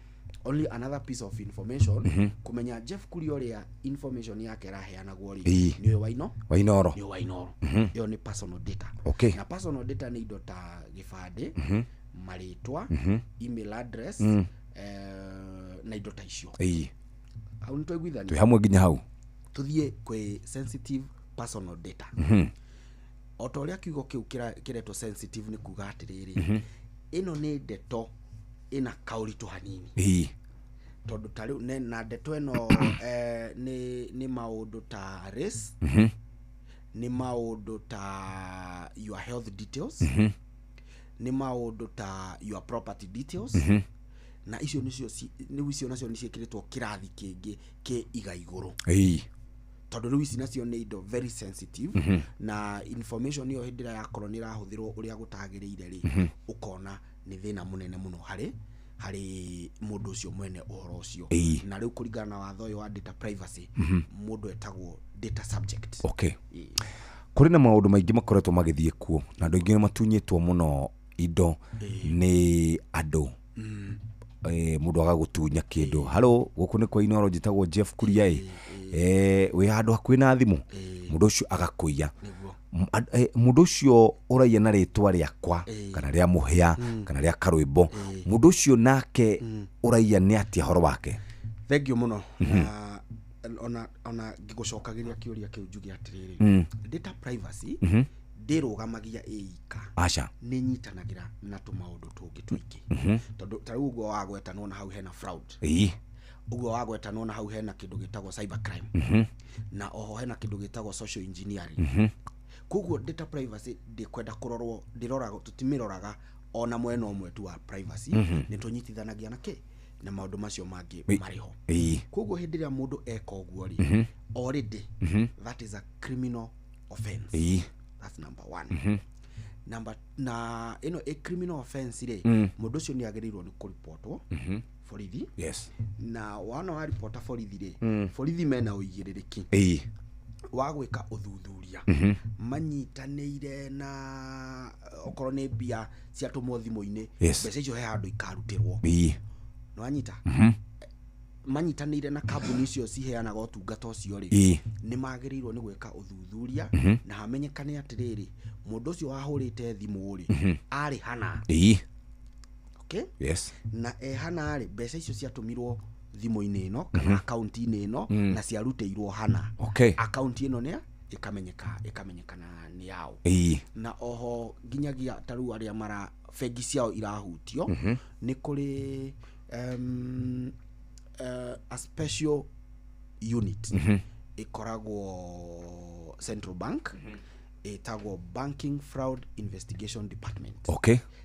only another piece of information kũmenya Jeff Kuria ũrĩa information yake ĩraheanagwo rĩ, nĩ ũyũ waino Wainooro. Nĩ ũyũ Wainooro. Ĩyo nĩ personal data. Na personal data nĩ indo ta gĩbandĩ, marĩtwa, email address, na indo ta icio. Hau nĩ twaiguithania? Twĩ hamwe nginya hau. Tuthiĩ kwĩ sensitive personal data. O ta ũrĩa kiugo kĩu kĩretwo sensitive nĩ kuga atĩrĩrĩ, ĩno nĩ ndeto ĩna kaũritũ hanini. Tondũ ta rĩu na ndeto ĩno nĩ maũndũ ta race, nĩ maũndũ ta your health details, nĩ maũndũ ta your property details, na icio nĩcio rĩu icio nacio nĩ ciĩkĩrĩtwo kĩrathi kĩngĩ kĩ iga igũrũ. Tondũ rĩu ici nacio nĩ indo very sensitive, na information ĩyo hĩndĩ ĩrĩa yakorwo nĩ ĩrahũthĩrwo ũrĩa gũtagĩrĩire rĩ, ũkona nĩ thĩna mũnene mũno harĩ mũndũ ũcio mwene ũhoro ũcio. Na rĩu kũringana na watho ũyũ wa data privacy, mũndũ etagwo data subject. Kũrĩ na maũndũ maingĩ makoretwo magĩthiĩ kuo, na andũ aingĩ nĩ matunyĩtwo mũno indo nĩ andũ. Mũndũ agagũtunya kĩndũ. Halo, gũkũ nĩ kwa Inooro, njĩtagwo Jeff Kuria ĩ. Wĩ handũ hakuhĩ na thimũ, mũndũ ũcio agakũiya. Mũndũ ũcio ũraiya na rĩtwa rĩakwa, kana rĩa Mũhĩa, kana rĩa Karwĩmbo, mũndũ ũcio nake ũraiya nĩ atĩa horo wake? Thank you mũno. Na ona ngĩgũcokagĩria kĩũria kĩu njuge atĩrĩrĩ, data privacy ndĩrũgamagia ĩika. Aca. Nĩ nyitanagĩra na tũmaũndũ tũngĩ tũingĩ. Tondũ ta rĩu ũguo wagweta nĩwona hau hena fraud. Ũguo wagweta nĩwona hau hena kĩndũ gĩtagwo cyber crime. Na oho hena kĩndũ gĩtagwo social engineering. Koguo data privacy ndĩkwenda kũrorwo, ndĩroraga, tũtimĩroraga ona mwena ũmwe tu wa privacy, nĩ tũnyitithanagia na kĩ na maũndũ macio mangĩ marĩ ho. Koguo hĩndĩ ĩrĩa mũndũ eka ũguo rĩ, already that is a criminal offense. That's number one. Number na ĩno a criminal offense rĩ, mũndũ ũcio nĩ agĩrĩirwo nĩ kũripotwo borithi. Na wana wa ripota borithi rĩ, borithi mena ũigĩrĩrĩki wa gwĩka ũthuthuria, manyitanĩire na okorwo nĩ mbia ciatũmwo thimũ-inĩ, mbeca icio he handũ ikarutĩrwo. Nĩwanyita? Manyitanĩire na kambuni icio ciheanaga ũtungata ũcio rĩ, nĩ magĩrĩirwo nĩ gwĩka ũthuthuria na hamenyekane atĩrĩrĩ, mũndũ ũcio wahũrĩte thimũ rĩ, arĩ hana. Okay? Na hana rĩ, mbeca icio ciatũmirwo thimũ-inĩ ĩno kana akaunti-inĩ ĩno, na ciarutĩirwo hana. Akaunti ĩno nĩ ĩkamenyekana nĩ yao. Na oho nginyagia ta rĩu arĩa mara bengi ciao irahutio, nĩ kũrĩ a special unit ĩkoragwo Central Bank, ĩtagwo Banking Fraud Investigation Department.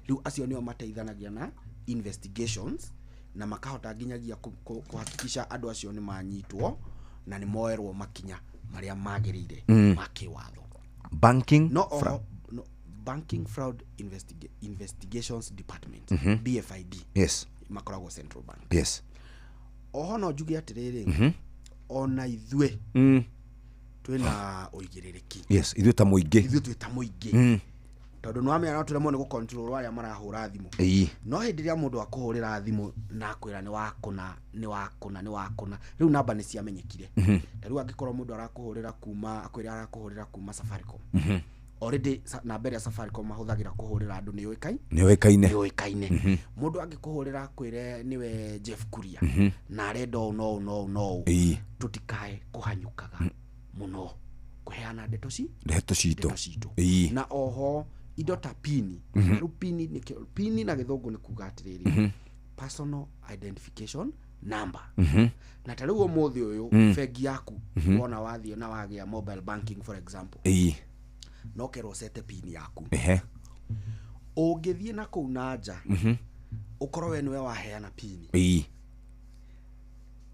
Rĩu acio nĩo mateithanagia na investigations na makahota nginyagia kuhakikisha andũ acio nĩ manyitwo na nĩ moerwo makinya marĩa magĩrĩire ma kĩwatho. Banking no, no, Banking Fraud Investigations Department, BFID. Makoragwo Central Bank. Oho no njuge atĩrĩrĩ, ona ithuĩ twĩna ũigĩrĩrĩki. Ithuĩ ta mũingĩ. Ithuĩ twĩ ta mũingĩ. Tondũ nĩ wamenya no tũremwo nĩ gũcontrol arĩa marahũra thimũ. No hĩndĩ ĩrĩa mũndũ akũhũrĩra thimũ na akwĩra nĩ wakũna, nĩ wakũna, nĩ wakũna, rĩu namba nĩ ciamenyekire. Ta rĩu angĩkorwo mũndũ arakũhũrĩra kuma, akwĩra arakũhũrĩra kuma Safaricom, Already namba ĩrĩa Safaricom mahũthagĩra kũhũrĩra andũ nĩ yũĩkaine. Nĩ yũĩkaine. Nĩ yũĩkaine. Mũndũ angĩkũhũrĩra akwĩre nĩwe Jeff Kuria na arenda ũũ no ũũ no ũũ no ũũ, tũtikae kũhanyũkaga mũno kũheana ndeto ci ndeto citũ. Ndeto citũ. Na oho indo ta pini. Rĩu pini nĩkĩo pini na gĩthũngũ nĩ kuga atĩrĩrĩ, personal identification number. Na ta rĩu ũmũthĩ ũyũ, bengi yaku, wona wathiĩ na wagĩa mobile banking, for example, no kerwo ũcete pini yaku. Ũngĩthiĩ na kũu na nja, ũkorwo we nĩwe waheana pini,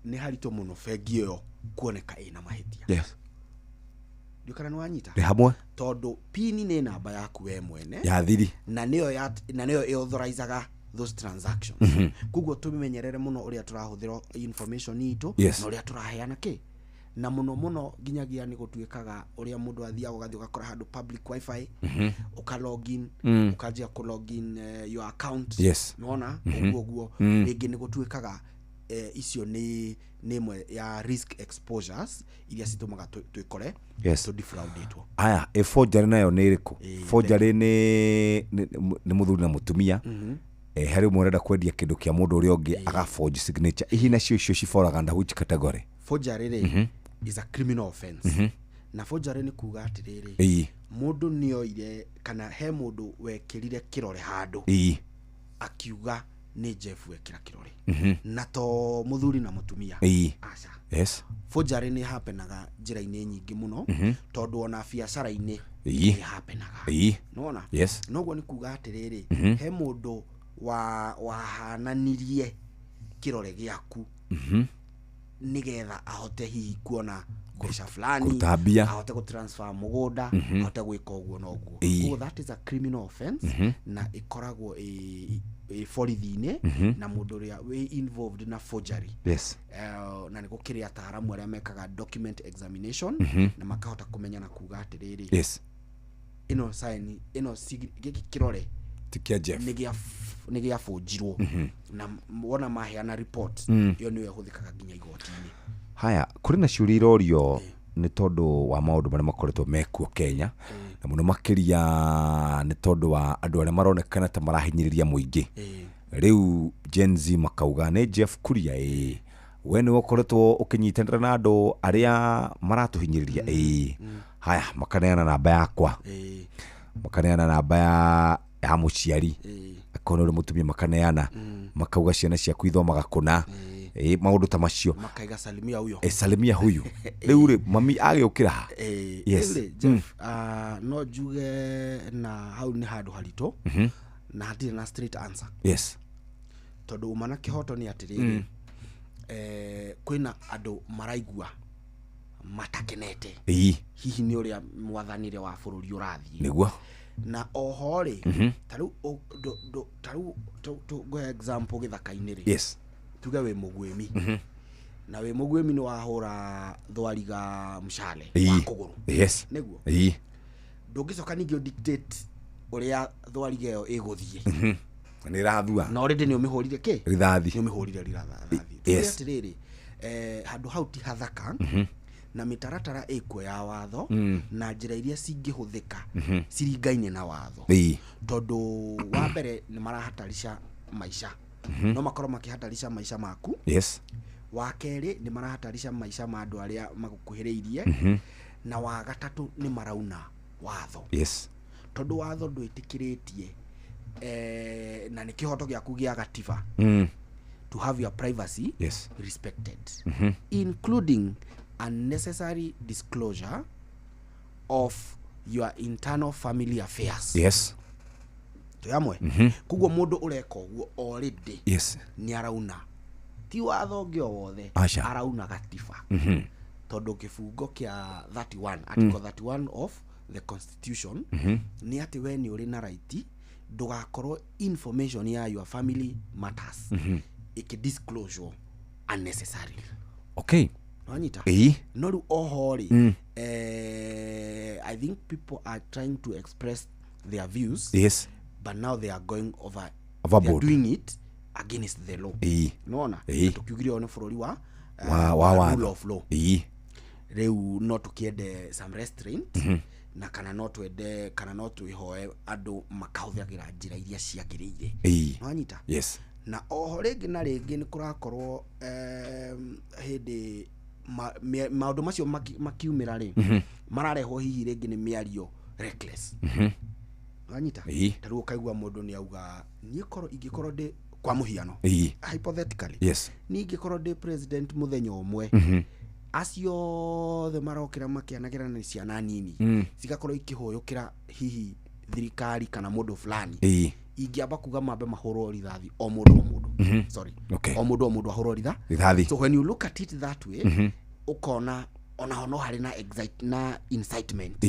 nĩ haritũ mũno bengi ĩyo kuoneka ĩna mahĩtia. Ndiũ kana nĩ wanyita. Nĩ hamwe. Tondũ pini nĩ namba yaku we mwene ya thiri, na nĩyo ya, na nĩyo ĩauthorizaga those transactions. Koguo tũmenyerere mũno ũrĩa tũrahũthĩra information itũ na ũrĩa tũraheana kĩ, na mũno mũno nginyagia nĩ gũtuĩkaga ũrĩa mũndũ athiaga ũgathiĩ ũgakora handũ public wifi, ũka login, ũkanjia kũ login your account. Nĩwona? Ũguo ũguo. Rĩngĩ nĩ gũtuĩkaga icio nĩ ĩmwe ya risk exposures iria citũmaga twĩkore tũdefraudĩtwo. Aya, ĩ forgery nayo nĩ ĩrĩkũ? Forgery nĩ mũthuri na mũtumia, harĩ ũmwe ũrenda kwendia kĩndũ kĩa mũndũ ũrĩa ũngĩ, aga forge signature. Ihi nacio icio ciboraga under which category? Forgery rĩ, is a criminal offense. Na forgery nĩ kuga atĩrĩrĩ, mũndũ nĩoire kana he mũndũ wekĩrire kĩrore handũ, akiuga nĩ Jeff wekĩra kĩrore, na to mũthuri na mũtumia. Aca. Forgery nĩ happenaga njĩra-inĩ nyingĩ mũno, tondũ ona biacara-inĩ nĩ happenaga. Nĩwona? Yes. Noguo nĩ kuga atĩrĩrĩ, he mũndũ wa wahananirie kĩrore gĩaku nĩgetha ahote hihi kuona mbeca fulani, Kũruta mbia. ahote gũtransfer mũgũnda, ahote gwĩka ũguo na ũguo. Koguo that is a criminal offense, na ĩkoragwo ĩ borithi-inĩ, na mũndũ ũrĩa wĩ involved na forgery, na nĩ gũkĩrĩ ataaramu arĩa mekaga document examination, na makahota kũmenya na kuga atĩrĩrĩ, ĩno sign ĩno gĩkĩ kĩrore ti kĩa Jeff. Nĩ gĩabũnjirwo. Na wona maheana report, ĩyo nĩyo ĩhũthĩkaga nginya igoti-inĩ. Haya, kũrĩ na ciũria irorio nĩ tondũ wa maũndũ marĩa makoretwo mekuo Kenya, na mũno makĩria nĩ tondũ wa andũ arĩa maronekana ta marahinyĩrĩria mũingĩ. Rĩu Gen Z makauga nĩ Jeff Kuria, ĩĩ we nĩwe ũkoretwo ũkĩnyitanĩra na andũ arĩa maratũhinyĩrĩria, ĩĩ. Haya, makaneana namba yakwa, makaneana namba ya mũciari, akorwo nĩ ũrĩ mũtumia makaneana, makauga ciana ciaku ithomaga kũna, ĩĩ, maũndũ ta macio. Makaiga salimia huyo. E, salimia huyu. Rĩu rĩ, mami agĩũkĩra ha? Yes. Rĩu rĩ, Jeff, no njuge na hau nĩ handũ haritũ, na hatirĩ na straight answer, tondũ uma na kĩhoto nĩ atĩrĩrĩ, kwĩna andũ maraigua matakenete hihi nĩ ũrĩa mwathanĩre wa bũrũri ũrathiĩ. Na oho rĩ, ta rĩu ta rĩu ngũhe example gĩthaka-inĩ rĩ, tuge wĩ mũguĩmi, na wĩ mũguĩmi nĩ wahũra thwariga mshale wa kũgũrũ. Nĩguo ndũngĩcoka ningĩ ũdictate ũrĩa thwariga ĩyo ĩgũthiĩ. Nĩ ĩrathua. Na already nĩ ũmĩhũrire kĩ? Rithathi. Nĩ ũmĩhũrire rithathi. Tuge atĩrĩrĩ, handũ hau ti hathaka, na mĩtaratara ĩkuo ya watho, na njĩra iria cingĩhũthĩka ciringaine na watho, tondũ wa mbere nĩ marahatarisha maica, no makorwo makĩhatarisha maica maku. Wa kerĩ, nĩ marahatarisha maica ma andũ arĩa magũkuhĩrĩirie. Na wa gatatũ, nĩ marauna watho, tondũ watho ndwĩtĩkĩrĩtie, na nĩ kĩhoto gĩaku gĩa gatiba to have your privacy respected, including unnecessary disclosure of your internal family affairs. Twĩ hamwe? Koguo mũndũ ũreka ũguo already nĩ arauna ti watho ũngĩ o wothe, Aca. arauna gatiba, tondũ kĩbungo kĩa 31, article 31 of the constitution, nĩ atĩ we nĩ ũrĩ na right ndũgakorwo information ya your family matters ĩkĩ-disclosure unnecessarily. Nwanyita? Ĩĩ. No rĩu oho rĩ, I think people are trying to express their views, but now they are going over, Overboard. they are doing it against the law. Nona tukiugire ũyũ nĩ bũrũri wa wa rule watho. of law. Ĩĩ. Rĩu no tũkĩende some restraint, Na kana no twende kana no twĩhoe andũ makahũthagĩra njĩra iria ciagĩrĩire. Nĩwanyita? Yes. Na oho rĩngĩ na rĩngĩ nĩ kũrakorwo hĩndĩ maũndũ macio makiumĩra rĩ, mararehwo hihi rĩngĩ nĩ mĩario reckless. Wanyita? Ta rĩu ũkaigua mũndũ nĩ auga, niĩ korwo ingĩkorwo ndĩ, kwa mũhiano, hypothetically, niĩ ingĩkorwo ndĩ president mũthenya ũmwe, acio othe marokĩra makĩanagĩra nĩ ciana nini, cigakorwo ikĩhũyũkĩra hihi thirikari kana mũndũ fulani, ingĩamba kuga mambe mahũrwo rithathi o mũndũ o mũndũ. Sorry. O mũndũ o mũndũ ahũrwo Rithathi. So when you look at it that way, ũkona onaho no harĩ na na incitement.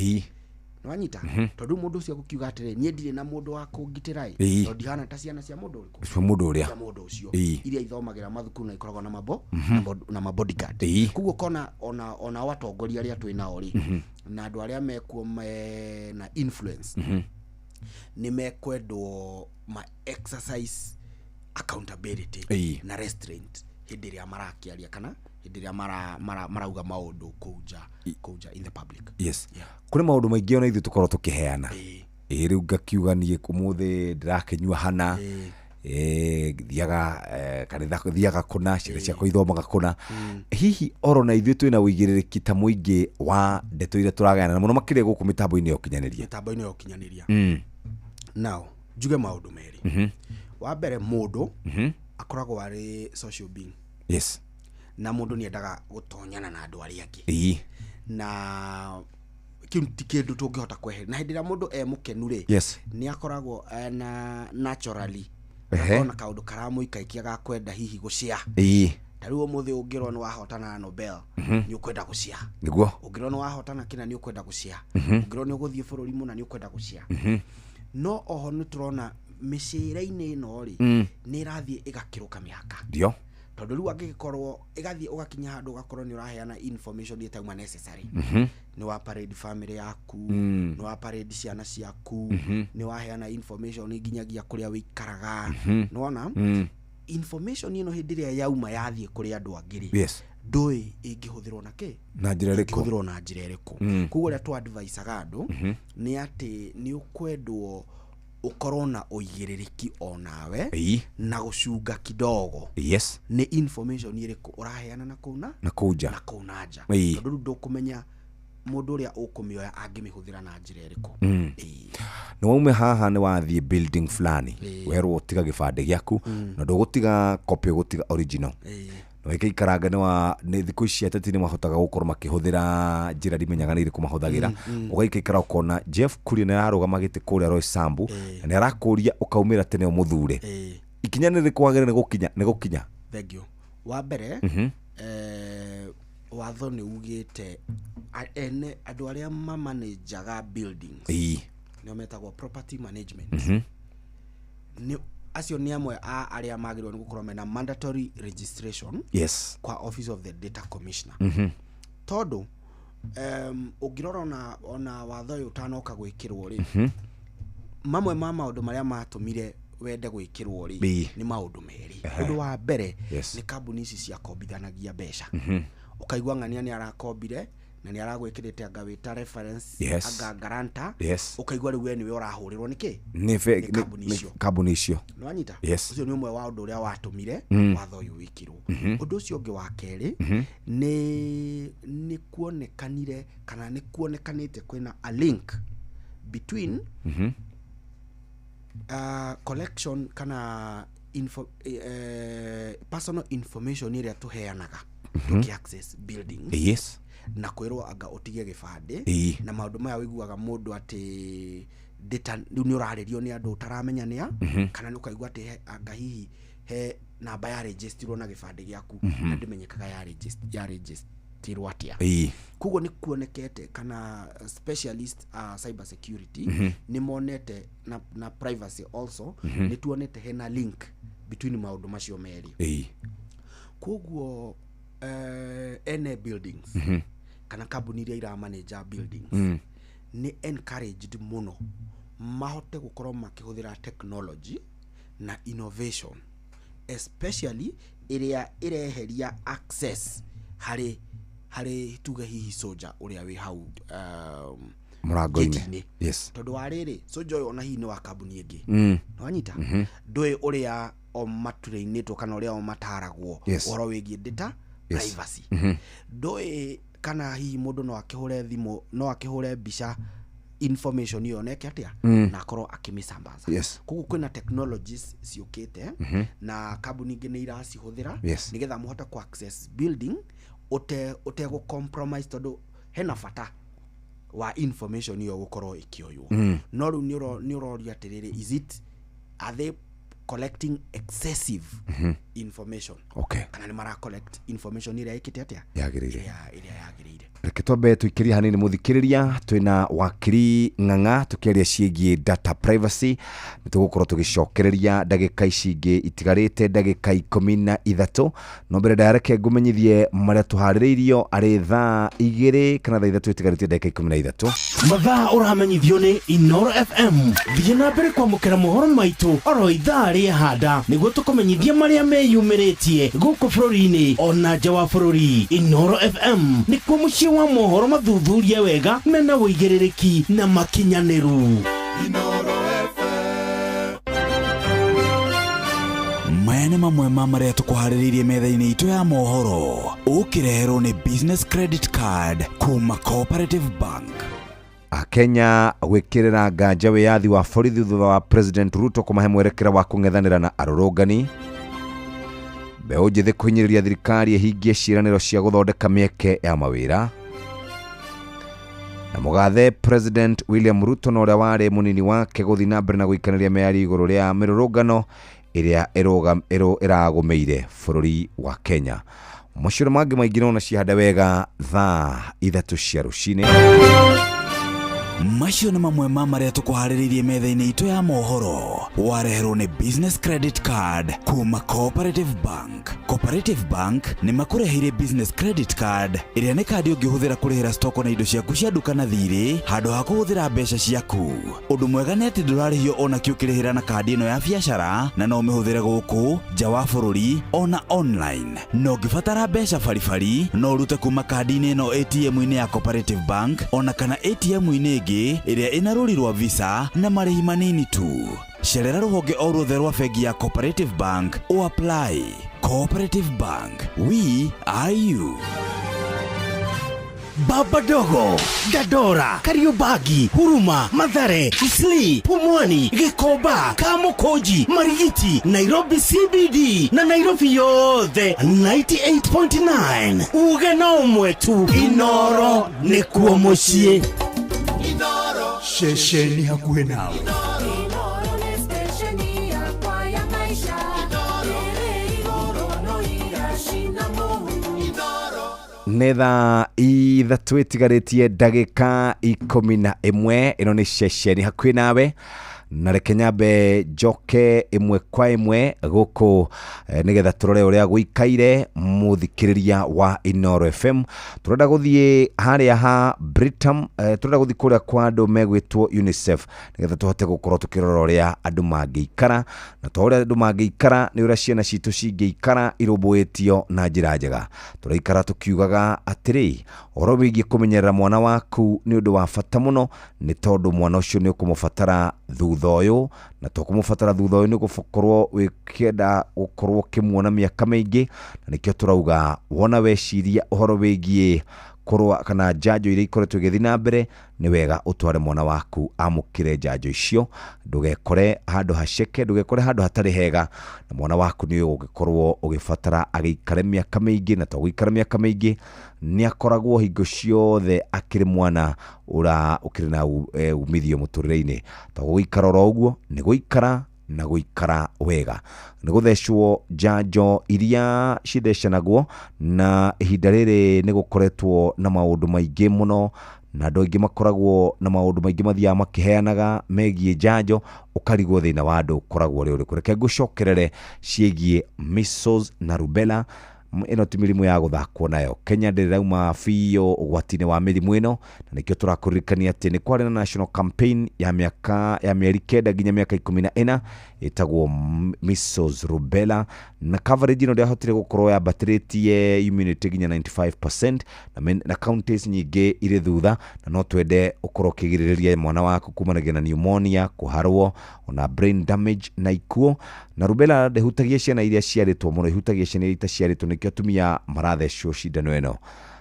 Nĩwanyita? Tondũ mũndũ ũcio agũkiuga atĩrĩ, niĩ ndirĩ na mũndũ wa kũngitĩra ĩ, tondũ ndihana ta ciana cia mũndũ ũrĩkũ, Cia mũndũ ũrĩa. Cia mũndũ ũcio, iria ithomagĩra mathukuru na ikoragwo na mabo na mabodyguard. Koguo ũkona ona o atongoria arĩa twĩ nao rĩ, na andũ arĩa mekuo mena influence, nĩ mekwendwo ma exercise accountability na restraint hĩndĩ ĩrĩa marakĩaria kana hĩndĩ ĩrĩa marauga maũndũ kũu nja in the public. Yes, kũrĩ maũndũ maingĩ ona ithuĩ tũkorwo tũkĩheana. Ĩ rĩu ngakiuga niĩ ũmũthĩ ndĩrakĩnyua hana, thiaga kanitha, thiaga kũna, ciana ciakwa ithomaga kũna. Hihi oro na ithuĩ twĩna ũigĩrĩrĩki ta mũingĩ wa ndeto iria tũragayana na mũno makĩria gũkũ mĩtambo-inĩ ya ũkinyanĩria? Mĩtambo-inĩ ya ũkinyanĩria. Now njuge maũndũ merĩ. Wa mbere, mũndũ akoragwo arĩ social being. Na mũndũ nĩ endaga gũtonyana na andũ arĩa angĩ. Na kĩu ti kĩndũ tũngĩhota kweheria, na hĩndĩ ĩrĩa mũndũ e mũkenu rĩ, nĩ akoragwo na naturally agakorwo na kaũndũ karamũikaikia ga kwenda hihi gũcĩa. Ta rĩu ũmũthĩ ũngĩrwo nĩ wahotana na Nobel, nĩ ũkwenda gũcĩa. Ũngĩrwo nĩ wahotana kĩna, nĩ ũkwenda gũcĩa. Ũngĩrwo nĩ ũgũthiĩ bũrũri mũna, nĩ ũkwenda gũcĩa. No oho nĩ tũrona mĩcĩre-inĩ ĩno rĩ, nĩ ĩrathiĩ ĩgakĩrũka mĩhaka. Tondũ rĩu angĩgĩkorwo ĩgathiĩ ũgakinya handũ ũgakorwo nĩ ũraheana information ĩtauma necessary, nĩ wa parade family yaku, nĩ wa parade ciana ciaku, nĩ waheana information nginyagia kũrĩa wĩikaraga. Nĩwona information ĩno hĩndĩ ĩrĩa yauma yathiĩ kũrĩ andũ angĩ rĩ, ndũĩ ĩngĩhũthĩrwo na kĩ, Na njĩra ĩrĩkũ? Ĩngĩhũthĩrwo na njĩra ĩrĩkũ. Koguo ũrĩa tũ advisaga andũ nĩ atĩ nĩ ũkwendwo ũkorwo na ũigĩrĩrĩki onawe na gũcunga kidogo nĩ information ĩrĩkũ ũraheana na kũu na Na kũu nja. Na kũu na nja. Tondũ rĩu ndũkũmenya mũndũ ũrĩa ũkũmĩoya angĩmĩhũthĩra na njĩra ĩrĩkũ. Nĩ waume haha, nĩ wathiĩ building fulani, werwo tiga gĩbandĩ gĩaku, na ndũgũtiga copy, ũgũtiga original. Na wĩkĩikaranga nĩ wa nĩ thikũ ici ateti nĩ mahotaga gũkorwo makĩhũthĩra njĩra ndimenyaga nĩ irĩkũ mahũthagĩra. Ũgaikaikara ũkona Jeff Kuria nĩ ararũgama gĩtĩ kũrĩa Roysambu, na nĩ arakũria ũkaumĩra tene ũmũthure. Ikinya nĩ rĩrĩkũ wagĩrĩire nĩ gũkinya nĩ gũkinya? Thank you. Wa mbere, watho nĩ ugĩte ene andũ arĩa mamanajaga buildings, nĩo metagwo property management, nĩ acio nĩ amwe a arĩa magĩrĩirwo nĩ gũkorwo mena mandatory registration kwa Office of the Data Commissioner. Tondũ ũngĩrora ona watho ũyũ ũtanoka gwĩkĩrwo rĩ, mamwe ma maũndũ marĩa matũmire wende gwĩkĩrwo rĩ, nĩ maũndũ merĩ. Ũndũ wa mbere, nĩ kambuni ici ciakombithanagia mbeca. Ũkaigua ng'ania nĩ arakombire na nĩ aragwĩkĩrĩte anga wĩta reference, anga guarantor. Ũkaigua rĩu we nĩwe ũrahũrĩrwo nĩ kĩ? Nĩ Nĩ kambuni icio. Kambuni icio. Nĩwanyita? Ũcio nĩ ũmwe wa ũndũ ũrĩa watũmire watho ũyũ wĩkĩrwo. Ũndũ ũcio ũngĩ wa kerĩ, nĩ kuonekanire kana nĩ kuonekanĩte kwĩna a link between collection kana personal information ĩrĩa tũheanaga tũkĩ access buildings na kwĩrwo anga ũtige gĩbandĩ, na maũndũ maya ũiguaga mũndũ atĩ data rĩu nĩ ũrarĩrio nĩ andũ ũtaramenya nĩa, kana nĩ ũkaigua atĩ anga hihi he namba ya registerirwo na gĩbandĩ gĩaku, na ndĩmenyekaga ya registerirwo atĩa. Koguo nĩ kuonekete kana specialist cyber security nĩ monete na privacy also, nĩ tuonete hena link between maũndũ macio merĩ. Koguo ene buildings kana kambuni iria iramanage buildings nĩ encouraged mũno mahote gũkorwo makĩhũthĩra technology na innovation, especially ĩrĩa ĩreheria access harĩ tuge hihi soja ũrĩa wĩ hau. Mũrango-inĩ. Gate-inĩ. Yes. Tondũ wa rĩrĩ, soja ũyũ ona hihi nĩ wa kambuni ĩngĩ. Nĩwanyita? Ndũĩ ũrĩa o maturĩinĩtwo kana ũrĩa o mataragwo ũhoro wĩgiĩ data privacy. Ndũĩ kana hihi mũndũ no akĩhũre thimũ, no akĩhũre mbica information ĩyo neke atĩa, na akorwo akĩmĩsambaza. Koguo kwĩna technologies ciũkĩte, na kambuni ingĩ nĩ iracihũthĩra, nĩgetha mũhote ku access building ũtegũ compromise, tondũ hena bata wa information ĩyo gũkorwo ĩkĩoywo. No rĩu nĩ ũroria atĩrĩrĩ, is it, are they collecting excessive information, kana nĩ mara collect information ĩrĩa ĩkĩte atĩa? Yagĩrĩire. Ĩrĩa yagĩrĩire. Reke twambe tũikĩrie hanini mũthikĩrĩria, twĩna wakiri Ng'ang'a tũkĩaria ciĩgiĩ data privacy. Nĩ tũgũkorwo tũgĩcokereria ndagĩka ici ingĩ itigarĩte, ndagĩka 13. No mbere ndareke ngũmenyithie marĩa tũharĩrĩirio arĩ thaa 2 kana thaa 3 itigarĩte ndagĩka 13. Mathaa ũramenyithio nĩ Inoro FM. Thiĩ na mbere kwamũkĩra mohoro maitũ oro ithaa rĩa handa, nĩguo tũkũmenyithie marĩa meyumĩrĩtie gũkũ bũrũri-inĩ ona nja wa bũrũri. Inoro FM nĩkuo mũciĩ wa mohoro mathuthurie wega, mena ũigĩrĩrĩki na makinyanĩru. Maya nĩ mamwe ma marĩa tũkũharĩrĩirie metha-inĩ itũ ya mohoro, ũkĩreherwo nĩ Business Credit Card kuma Cooperative Bank. Akenya gwĩkĩrĩra nganja wĩyathi wa borithi thutha wa President Ruto kũmahe mwerekera wa kũng'ethanĩra na arũrũngani. Mbeũ njĩthĩ kũhinyĩrĩria thirikari ĩhingie ciĩranĩro cia gũthondeka mĩeke ya mawĩra. Na mũgathe President William Ruto na ũrĩa warĩ mũnini wake gũthiĩ na mbere na gũikanĩria mĩario igũrũ rĩa mĩrũrũngano ĩrĩa ĩragũmĩire bũrũri wa Kenya. Macio na mangĩ maingĩ nona cihande wega thaa 3 cia rũcinĩ. Macio nĩ mamwe ma marĩa tũkũharĩrĩirie metha-inĩ itũ ya mohoro, wareherwo nĩ Business Credit Card kuma Cooperative Bank. Cooperative Bank nĩ makũreheire Business Credit Card, ĩrĩa nĩ kandi ũngĩhũthĩra kũrĩhĩra stoko na indo ciaku cia nduka na thirĩ handũ ha kũhũthĩra mbeca ciaku. Ũndũ mwega nĩ atĩ ndũrarĩhio ona kĩ ũkĩrĩhĩra na kandi ĩno ya biacara, na no ũmĩhũthĩre gũkũ nja wa bũrũri ona online. Na ũngĩbatara mbeca baribari, no ũrute kuma kandi-inĩ ĩno ATM-inĩ ya Cooperative Bank ona kana ATM-inĩ ĩngĩ ĩrĩa ĩna rũri rwa Visa na marĩhi manini tu. Cerera rũhonge o ruothe rwa bengi ya Cooperative Bank o apply. Cooperative Bank, we are you. Baba Dogo, Dandora, Kariobangi, Huruma, Mathare, Isli, Pumwani, Gikomba, Kamukunji, Marigiti, Nairobi CBD na Nairobi yothe 98.9. Uge na ũmwe tu, Inoro nĩkuo mũciĩ. Ceceni hakuhĩ nawe. Inoro nĩ stesheni yakwa ya maisha, ĩrĩ igũrũ no iracina mũhu. Nĩ thaa 3 ĩtigarĩtie ndagĩka 11. Ĩno nĩ ceceni hakuhĩ nawe, na reke nyambe njoke ĩmwe kwa ĩmwe gũkũ, nĩgetha tũrore ũrĩa gũikaire mũthikĩrĩria wa Inoro FM. Tũrenda gũthiĩ harĩa ha Britam, tũrenda gũthiĩ kũrĩa kwa andũ megwĩtwo UNICEF, nĩgetha tũhote gũkorwo tũkĩrora ũrĩa andũ mangĩikara, na to ũrĩa andũ mangĩikara nĩ ũrĩa ciana citũ cingĩikara irũmbũĩtio na njĩra njega. Tũraikara tũkiugaga atĩrĩ, ũhoro wĩgiĩ kũmenyerera mwana waku nĩ ũndũ wa bata mũno, nĩ tondũ mwana ũcio nĩ ũkũmũbatara thutha ũyũ, na to kũmũbatara thutha ũyũ nĩ gũkorwo wĩkĩenda gũkorwo ũkĩmuona mĩaka mĩingĩ, na nĩkĩo tũrauga wona weciria ũhoro wĩgiĩ kũrũa kana njanjo iria ikoretwo igĩthiĩ na mbere, nĩ wega ũtware mwana waku amũkĩre njanjo icio, ndũgekore handũ haceke, ndũgekore handũ hatarĩ hega, na mwana waku nĩ ũgũgĩkorwo ũgĩbatara agĩikare mĩaka mĩingĩ, na to gũikara mĩaka mĩingĩ, nĩ akoragwo hingo ciothe akĩrĩ mwana ũkĩrĩ na umithio mũtũrĩre-inĩ. To gũikara oro ũguo, nĩ gũikara na gũikara wega, nĩ gũthecwo njanjo iria cithecanagwo, na ihinda rĩrĩ nĩ gũkoretwo na maũndũ maingĩ mũno, na andũ aingĩ makoragwo na maũndũ maingĩ mathiaga makĩheanaga megiĩ njanjo, ũkarigwo thĩna wa andũ ũkoragwo ũrĩ ũrĩkũ. Reke ngũcokerere ciĩgiĩ measles na rubella. Ĩno ti mĩrimũ ya gũthakwo nayo. Kenya ndĩrauma biũ ũgwati-inĩ wa mĩrimũ ĩno, na nĩkĩo tũrakũririkania atĩ nĩ kwarĩ na national campaign ya mĩaka ya mĩeri 9 nginya mĩaka 14 ĩtagwo measles rubella, na coverage ĩno ndĩahotire gũkorwo yambatĩrĩtie immunity nginya 95%, na counties nyingĩ irĩ thutha, na no twende ũkorwo ũkĩgirĩrĩria mwana waku kumanagia na pneumonia, kũharwo, ona brain damage na ikuũ. Na rubella ndĩhutagia ciana iria ciarĩtwo mũno, ihutagia ciana iria itaciarĩtwo, nĩkĩo atumia marathecwo cindano ĩno.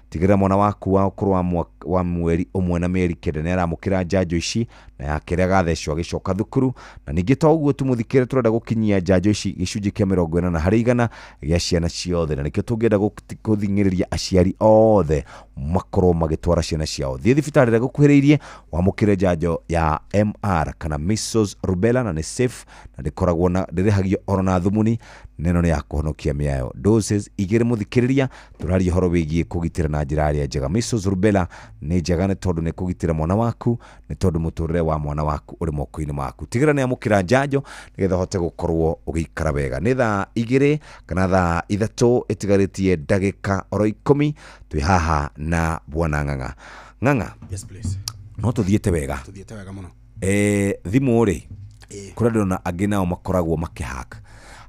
Tigĩrĩra mwana waku wa ũkũrũ wa mweri 1 na mĩeri 9 nĩ aramũkĩra njanjo ici, na ya kerĩ agathecwo agĩcoka thukuru. Na ningĩ to ũguo tu mũthikĩre, tũrenda gũkinyia njanjo ici gĩcunjĩ kĩa 80 harĩ igana gĩa ciana ciothe, na nĩkĩo tũngĩenda gũthing'ĩrĩria aciari othe makorwo magĩtwara ciana ciao. Thiĩ thibitarĩ ĩrĩa ĩgũkuhĩrĩirie wamũkĩre njanjo ya MR kana measles rubella, na nĩ safe na ndĩkoragwo na ndĩrĩhagio oro na thumuni, na ĩno nĩ ya kũhonokia mĩayo. Doses 2 mũthikĩrĩria, tũraria ũhoro wĩgiĩ kũgitĩra na njĩra ĩrĩa njega. Measles rubella nĩ njega nĩ tondũ nĩ kũgitĩra mwana waku, nĩ tondũ mũtũrĩre wa mwana waku ũrĩ moko-inĩ maku. Tigĩrĩra nĩ amũkĩra njanjo nĩgetha ũhote gũkorwo ũgĩikara wega. Nĩ thaa 2 kana thaa 3 ĩtigarĩtie ndagĩka oro 10, twĩ haha na bwana Ng'ang'a. Ng'ang'a, Yes, please. no tũthiĩte wega. Tũthiĩte wega mũno. Thimũ rĩ, kũrĩa ndĩrona angĩ nao makoragwo makĩhack.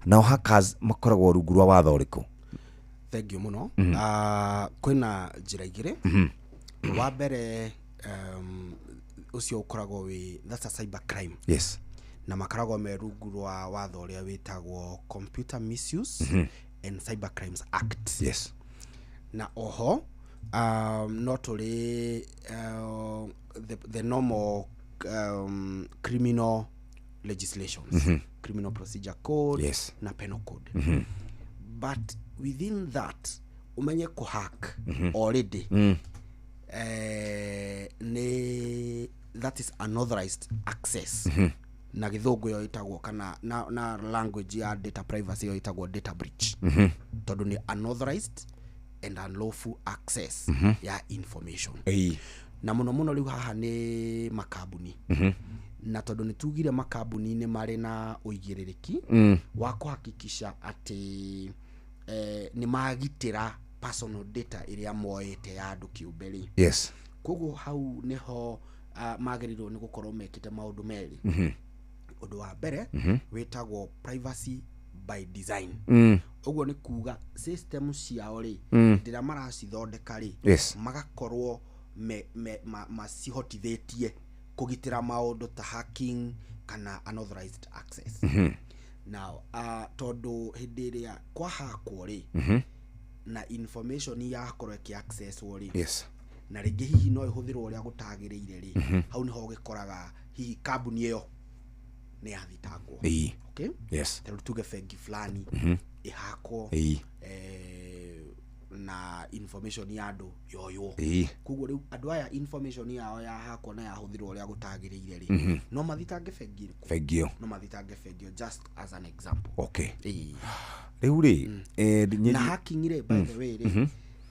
Nao hackers makoragwo rungu rwa watho ũrĩkũ? Thank you mũno. Kwĩna njĩra igĩrĩ. Wa mbere, ũcio ũkoragwo wĩ, that's a cyber crime. Yes. Na makoragwo me rungu rwa watho ũrĩa wĩtagwo Computer Misuse and Cyber Crimes Act. Yes. Na oho, no tũrĩ the normal criminal legislations. Criminal Procedure Code, Yes. na Penal Code. But within that, umenye kũhack already, nĩ that is unauthorized access. Na gĩthũngũ ĩyo ĩtagwo kana na language ya data privacy ĩyo ĩtagwo data breach. Tondũ nĩ unauthorized and unlawful access ya information. Na mũno mũno rĩu haha nĩ makambuni. Na tondũ nĩ tugire makambuni nĩ marĩ na ũigĩrĩrĩki wa kũhakikisha atĩ nĩ magitĩra personal data ĩrĩa moete ya andũ kĩũmbe rĩ. Yes. Koguo hau nĩho magĩrĩirwo nĩ gũkorwo mekĩte maũndũ merĩ. Ũndũ wa mbere wĩtagwo privacy by design. Ũguo nĩ kuga system ciao rĩ, rĩrĩa maracithondeka rĩ, Yes. magakorwo macihotithĩtie kũgitĩra maũndũ ta hacking kana unauthorized access. Now, tondũ hĩndĩ ĩrĩa kwahakwo rĩ, na information yakorwo ĩkĩ-accesswo rĩ, Yes. na rĩngĩ hihi no ĩhũthĩrwo ũrĩa gũtagĩrĩire rĩ, hau nĩho ũgĩkoraga hihi kambuni ĩyo nĩ yathitangwo. Okay? Yes. Ta rĩu tuge bengi fulani ĩhakwo, na information ya andũ yoywo. Koguo rĩu andũ aya information yao yahakwo na yahũthĩrwo ũrĩa gũtagĩrĩire rĩ, no mathitange bengi ĩrĩkũ? Bengi ĩyo. No mathitange bengi ĩyo, just as an example. Okay. Rĩu rĩ, Na hacking rĩ, by the way rĩ,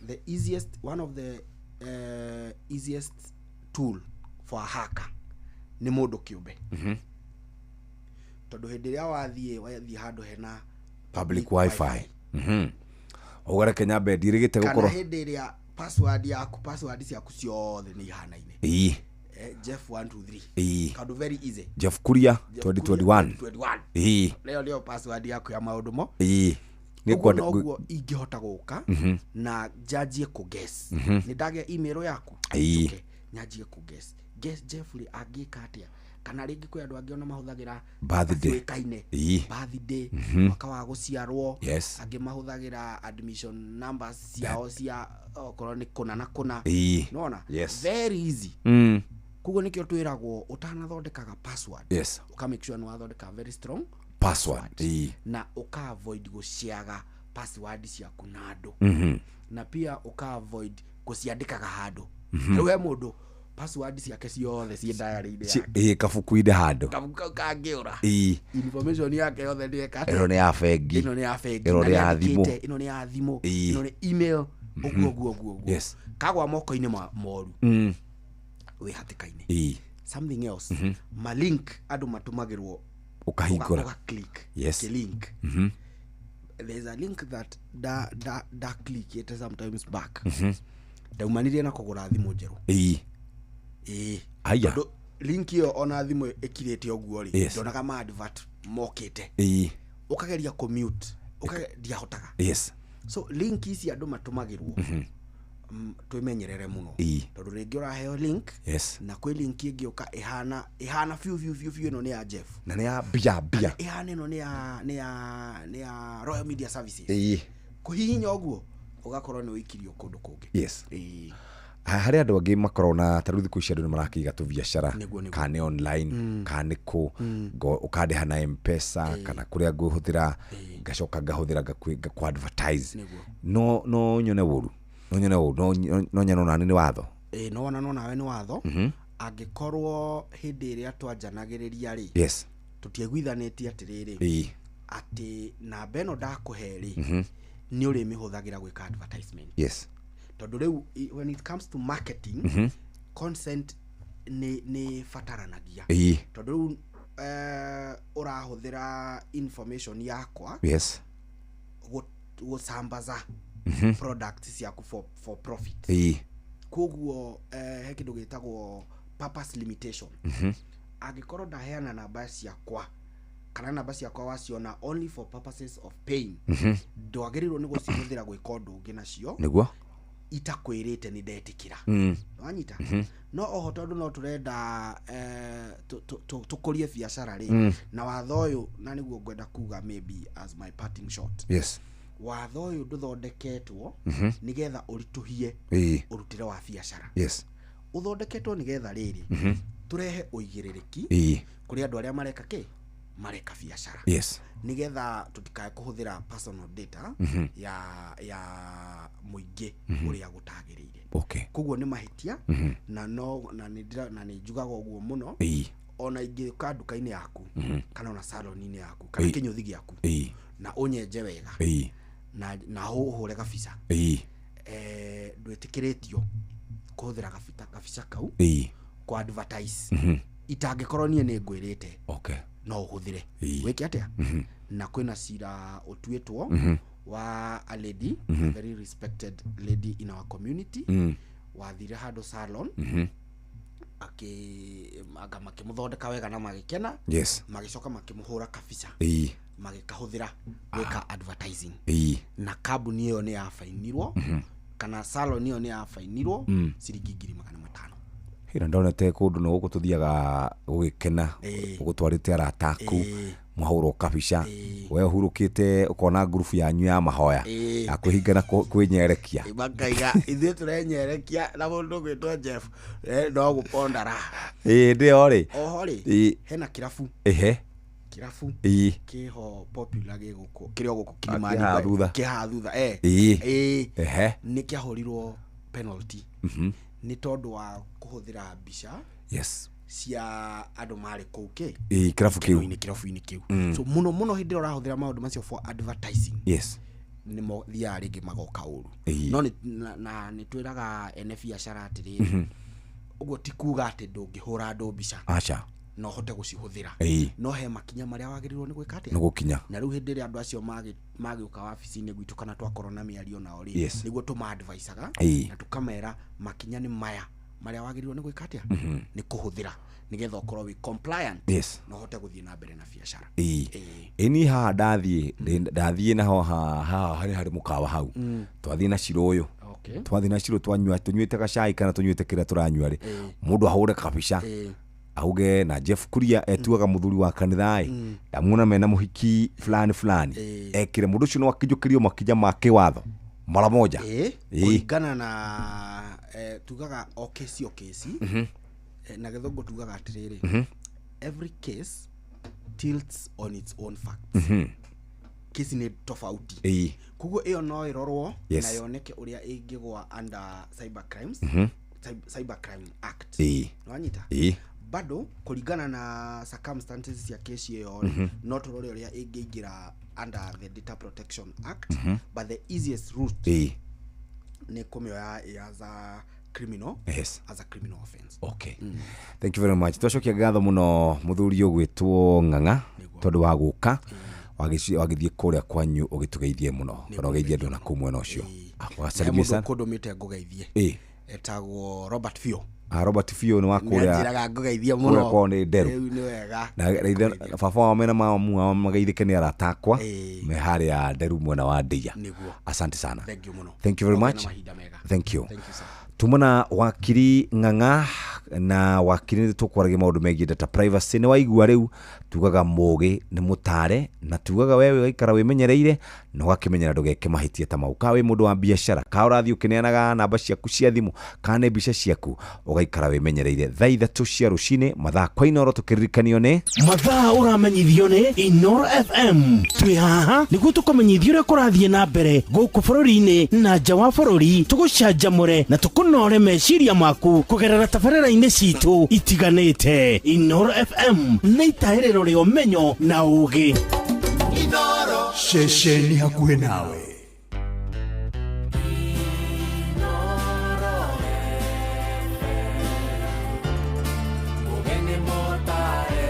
the easiest, one of the easiest tool for a hacker nĩ mũndũ kĩũmbe. Tondũ hĩndĩ ĩrĩa wathiĩ handũ hena public wifi. Ũgare Kenya mbe ndirĩgĩte kana gũkorwo hĩndĩ ĩrĩa password yaku, password ciaku ciothe nĩ ihanaine. Jeff 1 2 3. Kaũndũ very easy. Jeff Kuria Jeff 2021. 2021. Leo nĩyo password yaku ya maũndũ mo. Nĩ Ũguo noguo ingĩhota gũka na njanjie kũ guess. Nĩ ndagĩa email yaku. Njũke nyanjie kũ guess. Guess Jeff rĩ angĩka atĩa? Kana rĩngĩ kwĩ andũ angĩ ona mahũthagĩra Birthday. matuĩkaine. Birthday, mwaka wa gũciarwo. Yes. Angĩ mahũthagĩra admission numbers ciao cia okorwo nĩ kũna na kũna. Nĩwona? Yes. Very easy. Koguo nĩkĩo twĩragwo ũtanathondekaga password. Yes. Ũka make sure nĩ wathondeka very strong password. Na ũka avoid gũciaga password ciaku na andũ. Na pia ũka avoid gũciandĩkaga handũ. Rĩu he mũndũ password ciake ciothe ciĩ diary-inĩ yake. Kabuku-inĩ handũ. Kabuku kau kangĩũra. Information yake yothe nĩ eka atĩa? Ĩno nĩ ya bengi. Ĩno nĩ ya bengi. Ĩno Na nĩ ya nĩ thimũ. andĩkĩte, ĩno nĩ ya thimũ. Ĩno nĩ email. Ũguo, ũguo, ũguo, ũguo. Yes. Kagwa moko-inĩ moru. Wĩ hatĩka-inĩ. Something else. Ma link andũ matũmagĩrwo Ũkahingũra. Ũga click. Yes. Kĩ link. There's a link that da da da clickĩte sometimes back. Ndaumanirie na kũgũra thimũ njerũ. Ĩĩ. Aya. Tondũ link ĩyo ona thimũ ĩkirĩte ũguo rĩ, ndonaga ma advert mokĩte. Ũkageria kũmute, ndiahotaga. So link ici andũ matũmagĩrwo, twĩmenyerere mũno, tondũ rĩngĩ ũraheo link, na kwĩ link ĩngĩũka ĩhana ĩhana biũ biũ biũ biũ ĩno nĩ ya Jeff, Na nĩ ya mbia mbia. Ĩhana ĩno nĩ ya Royal Media Services. Kũhihinya ũguo ũgakorwo nĩ ũikirio kũndũ kũngĩ. Ĩĩ. Harĩ andũ angĩ makoragwo na ta rĩu thikũ ici andũ nĩ marakĩiga tũbiacara, Nĩguo. kana nĩ online, kana nĩ kũ, ũkandĩha na Mpesa kana kũrĩa ngũhũthĩra, ngacoka ngahũthĩra ngakũ advertise. No nyone ũru, no nyone onani nĩ watho. Ĩĩ, no wona no nawe nĩ watho. Angĩkorwo hĩndĩ ĩrĩa twanjanagĩrĩria rĩ, tũtiaiguithanĩtie atĩrĩrĩ, atĩ namba ĩno ndakũhe rĩ, nĩ ũrĩmĩhũthagĩra gwĩka advertisement, tondũ rĩu when it comes to marketing, consent nĩ bataranagia, tondũ rĩu ũrahũthĩra information yakwa gũsambaza product ciaku for profit. Koguo he kĩndũ gĩtagwo purpose limitation. Angĩkorwo ndaheana namba ciakwa kana namba ciakwa waciona only for purposes of paying, ndwagĩrĩirwo nĩ gũcihũthĩra gwĩka ũndũ ũngĩ nacio itakwĩrĩte nĩ ndetĩkĩra. Wanyita? No oho tondũ no tũrenda tũkũrie biacara rĩ, na watho ũyũ, na nĩguo ngwenda kuga maybe as my parting shot, watho ũyũ ndũthondeketwo nĩgetha ũritũhie ũrutĩre wa biacara. Ũthondeketwo nĩgetha rĩrĩ, tũrehe ũigĩrĩrĩki kũrĩ andũ arĩa mareka kĩ mareka biacara, nĩgetha tũtikae kũhũthĩra personal data ya mũingĩ ũrĩa gũtagĩrĩire. Koguo nĩ mahĩtia, na no na nĩ na nĩ njugaga ũguo mũno, ona ingĩũka nduka-inĩ yaku, kana ona salon-inĩ yaku, kana kĩnyũthi gĩaku, na ũnyenje wega, na ũhũre gabica, ndwĩtĩkĩrĩtio kũhũthĩra gabica kau kũ advertise itangĩkorwo niĩ nĩ ngwĩrĩte no ũhũthĩre wĩke atĩa. Na kwĩna cira ũtuĩtwo wa a lady, a very respected lady in our community, wathire handũ salon, anga makĩmũthondeka wega na magĩkena, magĩcoka makĩmũhũra kabica, magĩkahũthĩra gwĩka advertising, na kambuni ĩyo nĩ yabainirwo, kana salon ĩyo nĩ yabainirwo ciringi 500,000. Hĩra ndonete kũndũ no gũkũ tũthiaga gũgĩkena, ũgũtwarĩte arata aku, mwahũrwo kabica, we ũhurũkĩte ũkona ngurubu yanyu ya mahoya ya kwĩhinga na kwĩnyerekia. Makaiga ithuĩ tũrenyerekia na mũndũ ũgwĩtwo Jeff, no gũpondara. Ĩĩ, ndĩyo rĩ. Oho rĩ, hena kĩrabu, kĩrabu kĩho popular gĩ gũkũ, kĩrĩ o gũkũ Kilimani. Kĩ haha thutha. Kĩ haha thutha. Nĩ kĩahũrirwo penalty nĩ tondũ wa kũhũthĩra mbica cia andũ marĩ kũu kĩ Ĩĩ, kĩrabu kĩu. Kĩrabu-inĩ kĩu. So mũno mũno hĩndĩ ĩrĩa ũrahũthĩra maũndũ macio for advertising, nĩ mothiaga rĩngĩ magoka ũru. No na nĩ twĩraga ene biacara atĩrĩrĩ, ũguo ti kuga atĩ ndũngĩhũra andũ mbica, Aca. no ũhote gũcihũthĩra, no he makinya marĩa wagĩrĩirwo nĩ gwĩka atĩa? Nĩ gũkinya. Na rĩu hĩndĩ ĩrĩa andũ acio magĩũka wabici-inĩ gwitũ kana twakorwo na mĩario nao rĩ, nĩguo tũma-advisaga na tũkamera makinya nĩ maya marĩa wagĩrĩirwo nĩ gwĩka atĩa, nĩ kũhũthĩra nĩgetha ũkorwo wĩ compliant na ũhote gũthiĩ na mbere na biacara. Ĩĩ, niĩ haha ndathiĩ naho haha harĩ mũkawa hau, twathiĩ na ciro ũyũ, twathiĩ na ciro twanyua, tũnyuĩte gacai kana tũnyuĩte kĩrĩa tũranyua rĩ, mũndũ ahũre kabica, auge na Jeff Kuria etuaga mũthuri wa kanitha ĩ, ndamuona mena mũhiki fulani fulani, ekire mũndũ ũcio no akinyũkĩrio makinya ma kĩwatho mara moja. Kũringana na tugaga o kesi o kesi, na gĩthũngũ tugaga atĩrĩrĩ, every case tilts on its own facts. Kesi nĩ tofauti. Koguo ĩyo no ĩrorwo na yoneke ũrĩa ĩngĩgwa under cyber crimes, cyber crime act. Nĩwanyita? Bado kũringana na circumstances cia kesi ĩyo rĩ, no tũrore ũrĩa ĩngĩingĩra under the Data Protection Act, but the easiest route nĩ kũmĩoya as a criminal, as a criminal offense. Okay. Thank you very much. Twacokia ngatho mũno mũthuri ũgwĩtwo Ng'ang'a tondũ wa gũka. Wagĩthiĩ kũrĩa kwanyu ũgĩtũgeithie mũno kana ũgeithie andũ na kũu mwena ũcio. He Wasalimie mũndũ sana. kũndũmĩte ngũgeithie. Etagwo Robert Fio. Robert Fio nĩ wa kũrĩa. Nĩanjĩraga ngũgeithie Kũrĩa mũno. kwao nĩ Nderu. Rĩu nĩ wega. Na baba wao mena mamu wao mageithĩke nĩ arata akwa me harĩa Nderu mwena wa Ndeia. Nĩguo. Asante sana. Thank you mũno. Thank you very Ũgĩe na much. mahinda mega. Thank you. Thank you, sir. Tumana wakiri Ng'ang'a na wakiri nĩ tũkwaragia maũndũ megiĩ data privacy. Nĩ waigua rĩu tugaga mũgĩ nĩ mũtare, na tugaga wewe ũgaikara wĩmenyereire na ũgakĩmenyera ndũgeke mahĩtia ta mau. Ka wĩ mũndũ wa biacara, ka ũrathiĩ ũkĩneanaga namba ciaku cia thimũ, kana nĩ mbica ciaku, ũgaikara wĩmenyereire. Thaa 3 cia rũcinĩ mathaa kwa Inoro tũkĩririkanio nĩ Mathaa ũramenyithio nĩ Inoro FM. Twĩ haha nĩguo tũkũmenyithia ũrĩa kũrathiĩ na mbere gũkũ bũrũri-inĩ na nja wa bũrũri, tũgũcanjamũre na tũkũnore meciria maku kũgerera tabarĩra-inĩ citũ itiganĩte. Inoro FM nĩ itahĩrĩro rĩa ũmenyo na ũgĩ. Ceceni hakuhĩ nawe. Mũgeni mũtare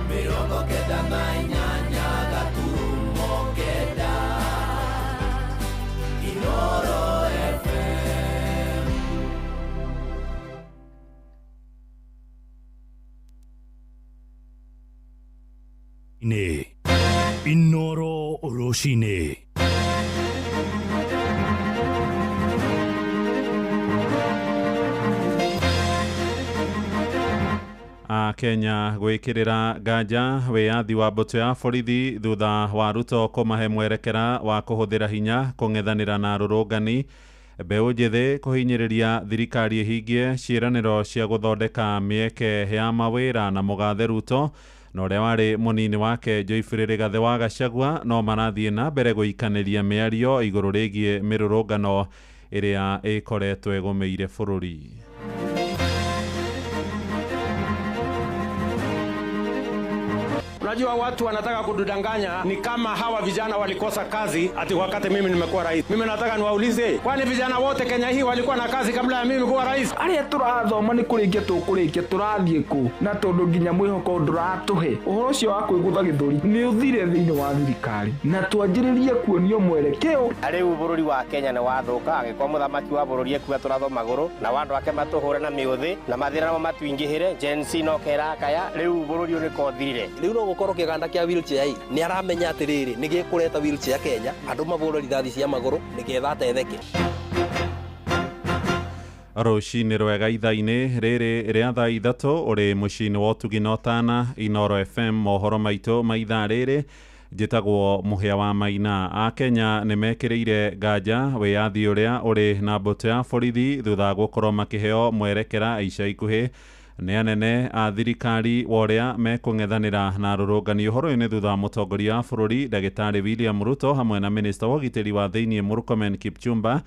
98.9 Inoro FM. Nĩ Inoro rũcinĩ. A Kenya gwĩkĩrĩra nganja wĩyathi wa mbũtũ ya borithi thutha wa Ruto kũmahe mwerekera wa kũhũthĩra hinya kũng'ethanĩra na arũrũngani. Mbeũ njĩthĩ kũhinyĩrĩria thirikari ĩhingie ciĩranĩro cia gũthondeka mĩeke ya mawĩra. Na mũgathe Ruto na ũrĩa warĩ mũnini wake Joyfrey Rigathĩ wa Gachagua no marathiĩ na mbere gũikanĩria mĩario igũrũ rĩgiĩ mĩrũrũngano ĩrĩa ĩkoretwo ĩgũmĩire bũrũri. Unajua watu wanataka kutudanganya ni kama hawa vijana walikosa kazi ati wakati mimi nimekuwa rais. Mimi nataka niwaulize, kwani vijana wote Kenya hii walikuwa na kazi kabla ya mimi kuwa rais? Arĩa tũrathoma nĩ kũrĩkia tũkũrĩkia tũrathiĩ kũ na tondũ nginya mwĩhoko ndũratũhe ũhoro ũcio wa kwĩgũtha gĩthũri nĩ ũthire thĩinĩ wa thirikari na twanjĩrĩrie kuonio mwerekeo. Na rĩu bũrũri wa Kenya nĩ wathũka, angĩkorwo mũthamaki wa bũrũri ekua tũrathwo magũrũ na andũ ake matũhũre na mĩũthĩ na mathĩna namo matuingĩhĩre, Gen Z no kerakaya, rĩu bũrũri ũyũ nĩko ũthirire. Rĩu no gũkorwo kĩganda kĩa wheelchair ĩ nĩ aramenya atĩrĩrĩ nĩ gĩkũreta wheelchair Kenya andũ mabũrwe rithathi cia magũrũ nĩgetha atetheke. Rũcinĩ rwega ithaa-inĩ rĩrĩ rĩa thaa 3 ũrĩ mũciĩ-inĩ wa ũtugi na ũtana Inoro FM. Mohoro maitũ ma ithaa rĩrĩ njĩtagwo Mũhĩa wa Maina. A Kenya nĩ mekĩrĩire nganja wĩyathi ũrĩa ũrĩ na mbũtũ ya borithi thutha wa gũkorwo makĩheo mwerekera ica ikuhĩ nĩ anene a thirikari wa ũrĩa mekũng'ethanĩra na arũrũngani. Ũhoro ũyũ nĩ thutha wa mũtongoria wa bũrũri ndagĩtarĩ William Ruto hamwe na minista wa ũgitĩri wa thĩinĩ Murkomen Kipchumba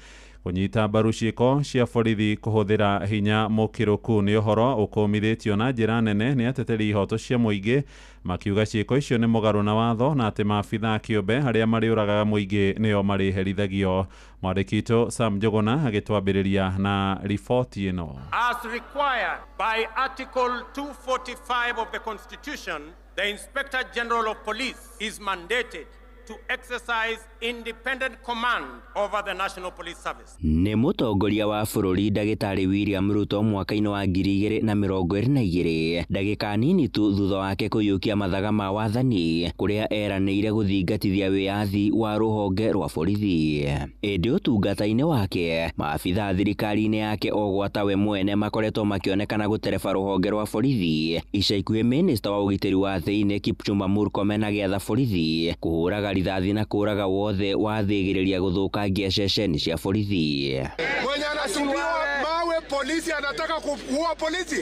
kũnyita mbaru ciĩko cia borithi kũhũthĩra hinya mũkĩrũku. Nĩ ũhoro ũkũmithĩtio na njĩra nene nĩ ateteri ihoto cia mũingĩ makiuga ciĩko icio nĩ mũgarũ na watho na atĩ maabithaa kĩũmbe arĩa marĩũragaga mũingĩ nĩo marĩherithagio. Mwandĩki witũ Sam Njũgũna agĩtwambĩrĩria na riboti ĩno. As required by Article 245 of the Constitution, the Inspector General of Police is mandated to exercise independent command over the National Police Service. Nĩ mũtongoria wa bũrũri ndagĩtarĩ William Ruto mwaka-inĩ wa 2022 ndagĩka nini tu thutha wake kũiyũkia mathaga ma wathani kũrĩa eranĩire gũthingatithia wĩyathi wa rũhonge rwa borithi. Ĩndĩ ũtungata-inĩ wake maabithaa thirikari-inĩ yake o gwata we mwene makoretwo makĩonekana gũtereba rũhonge rwa borithi. Ica ikuhĩ minista wa ũgitĩri wa thĩinĩ Kipchumba Murkomen agĩatha borithi kũhũraga rithathi na kũraga wothe wathĩgĩrĩria gũthũkangia ceceni cia borithi. Mwenye anasumbiwa mawe polisi anataka kuua polisi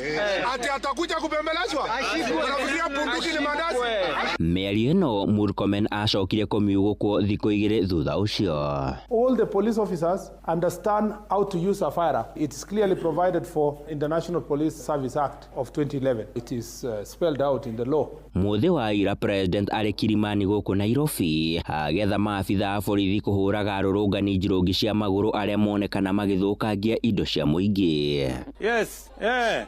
ati atakuja kubembelezwa? Anafikiria bunduki ni mandazi? Mĩario ĩno Murkomen acokire kũmiugũkwo thikũ 2 thutha ũcio. All the police officers understand how to use a firearm. It is clearly provided for in the National Police Service Act of 2011. It is spelled out in the law. Mũthĩ wa ira president arĩ Kilimani gũkũ Nairobi agetha maabithaa a borithi kũhũraga arũrũngani njirũngi cia magũrũ arĩa monekana magĩthũkangia indo cia mũingĩ. Yes,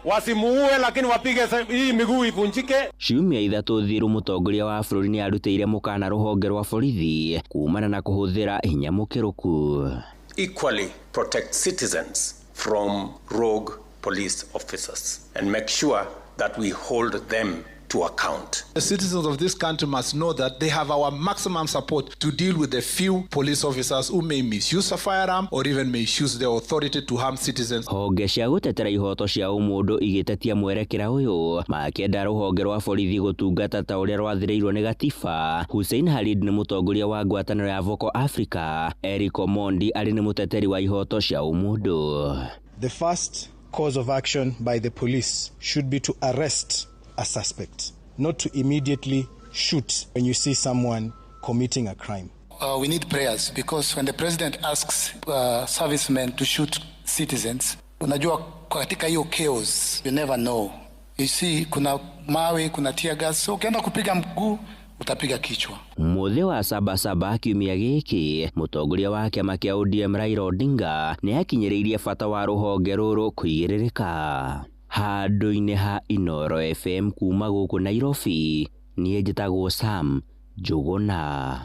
wasimuue lakini wapige hii miguu ivunjike. Ciumia 3 thiru mũtongoria Mũtongoria wa bũrũri nĩ arutĩire mũkana rũhonge rwa borithi kumana na kũhũthĩra hinya mũkĩrũku. Equally protect citizens from rogue police officers and make sure that we hold them to account. The citizens of this country must know that they have our maximum support to deal with the few police officers who may misuse a firearm or even misuse their authority to harm citizens. Honge cia gũtetera ihoto cia ũmũndũ igĩtetia mwerekera ũyũ makĩenda rũhonge rwa borithi gũtungata ta ũrĩa rwathĩrĩirwo nĩ gatiba. Hussein Khalid nĩ mũtongoria wa ngwatanĩro ya Vocal Africa. Eric Omondi arĩ nĩ mũteteri wa ihoto cia ũmũndũ. The first cause of action by the police should be to arrest a suspect, not to immediately shoot when you see someone committing a crime. We need prayers because when the president asks servicemen to shoot citizens, unajua katika hiyo chaos, you never know. You see, kuna mawe, kuna tear gas, so ukienda kupiga mguu utapiga kichwa. Mũthĩ wa Sabasaba kiumia gĩkĩ, mũtongoria wa kĩama kĩa ODM Raila Odinga nĩ akinyĩrĩirie bata wa rũhonge rũrũ kũigĩrĩrĩka. Handũ-inĩ ha Inooro FM kuma gũkũ Nairobi, niĩ njĩtagwo Sam Njũgũna.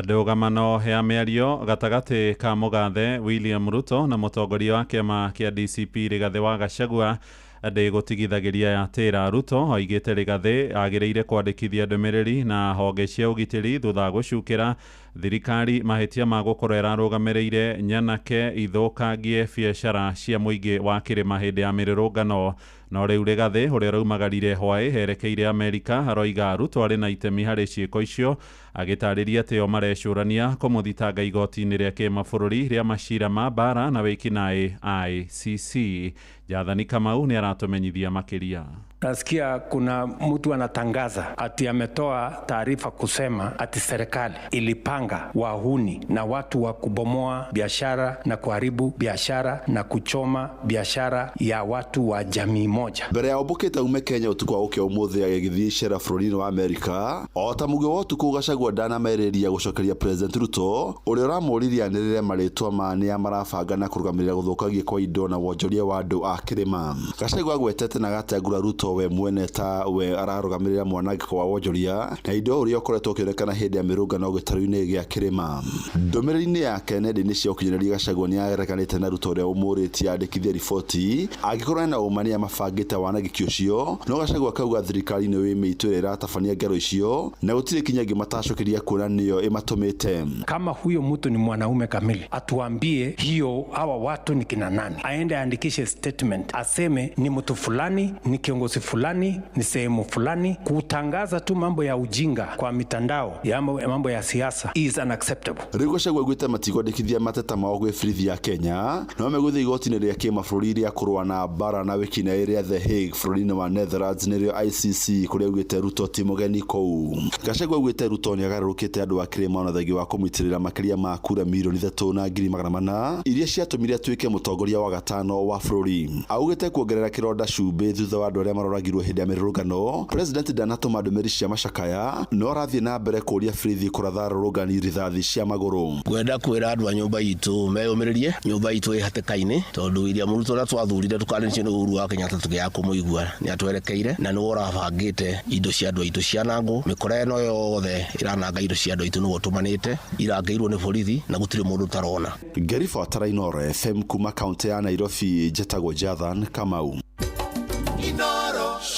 Ndũgamano ya mĩario gatagatĩ ka mũgathe William Ruto na mũtongoria wa kĩama kĩa DCP Rigathĩ wa Gachagua ndĩgũtigithagĩria ya tĩra. Ruto oigĩte Rigathĩ agĩrĩire kwandĩkithia ndũmĩrĩri na honge cia ũgitĩri thutha wa gũcukĩra thirikari mahĩtia ma gũkorwo ĩrarũgamĩrĩire nyanake ithũkangie biacara cia mũingĩ wa kĩrĩma hĩndĩ ya mĩrũrũngano. No rĩu Rigathĩ ũrĩa ũraumagarire hwaĩ erekeire Amerika aroiga Ruto arĩ na itemi harĩ ciĩko icio, agĩtarĩria atĩ o marecũrania kũmũthitanga igoti-inĩ rĩa kĩmabũrũri rĩa macira ma mbara na wĩkinaĩ ICC. Jathani Kamau nĩ aratũmenyithia makĩria. Nasikia kuna mtu anatangaza ati ametoa taarifa kusema ati serikali ilipanga wahuni na watu wa kubomoa biashara na kuharibu biashara na kuchoma biashara ya watu wa jamii moja. Mbere ya ũmbũkĩte ume Kenya ũtukũ wa gũkĩa ũmũthĩ agĩgĩthiĩ icera bũrũri-inĩ wa Amerika, o ta mũgĩ wa ũtukũ Gachagua ndanamerĩria gũcokeria President Ruto ũrĩa ũramũririe anĩrĩre marĩtwa ma nĩa marabanga na kũrũgamĩrĩra gũthũkangia kwa indo na wonjoria wa andũ a kĩrĩma. Gachagua agwetete na agatengũra Ruto we mwene ta we ararũgamĩrĩra mwanangĩko wa wonjoria na indo ũrĩa ũkoretwo ũkĩonekana hĩndĩ ya mĩrũngano gĩtarũ-inĩ gĩa kĩrĩma. Ndũmĩrĩri-inĩ yake nenda-inĩ cia ũkinyanĩria Gachagua nĩareganĩte na Ruto ũrĩa ũmũrĩtie andĩkithie riboti angĩkorwo ena ũma nĩa mabangĩte wanangĩki ũcio. No Gachagua akauga thirikari nĩyo ĩ mĩitũ ĩrĩa ĩratabania ngero icio na gũtirĩ kinya ĩngĩ matacũkĩria kuona nĩyo ĩmatũmĩte. Kama huyo mtu ni mwanaume kamili, atuambie hiyo hawa watu ni kina nani, aende aandikishe statement, aseme ni mtu fulani, ni kiongozi fulani, ni sehemu fulani. Kutangaza tu mambo ya ujinga kwa mitandao ya mambo ya siasa is unacceptable. Rĩu Gachagua augĩte matikwandĩkithia mateta mao gwĩ borithi ya Kenya no megũthiĩ igoti-inĩ rĩa kĩmabũrũri rĩa kũrũa na mbara na wĩkinaĩ rĩa The Hague bũrũri-inĩ wa Netherlands nĩrĩo ICC kũrĩa augĩte Ruto ti mũgeni kũu. Gachagua augĩte Ruto nĩagarũrũkĩte andũ a kĩrĩma ona thengia wa kũmũitĩrĩra makĩria ma kura 3,400,000 iria ciatũmire atuĩke mũtongoria wa gatano wa bũrũri. Augĩte kuongerera kĩronda cumbĩ thutha wa andũ arĩa maroragirwo hĩndĩ ya mĩrũrũngano, President ndanatũma ndũmĩrĩri cia macakaya no arathiĩ na mbere kũũria borithi kũratha arũrũngani rithathi cia magũrũ. Ngwenda kwĩra andũ a nyũmba itũ meyũmĩrĩrie, nyũmba itũ ĩ hatĩka-inĩ tondũ William Ruto ũrĩa twathurire tũkanĩtio nĩ Uhuru wa Kenyatta tũkĩaga kũmũigua nĩ atwerekeire na nĩwe ũrabangĩte indo cia andũ aitũ cianangwo. Mĩkora ĩno yothe ĩrananga indo cia andũ aitũ nĩwe ũtũmanĩte, irangĩirwo nĩ borithi na gũtirĩ mũndũ ũtarona. Ngĩribotera Inooro FM kuma kaunti ya Nairobi, njĩtagwo Jathan Kamau.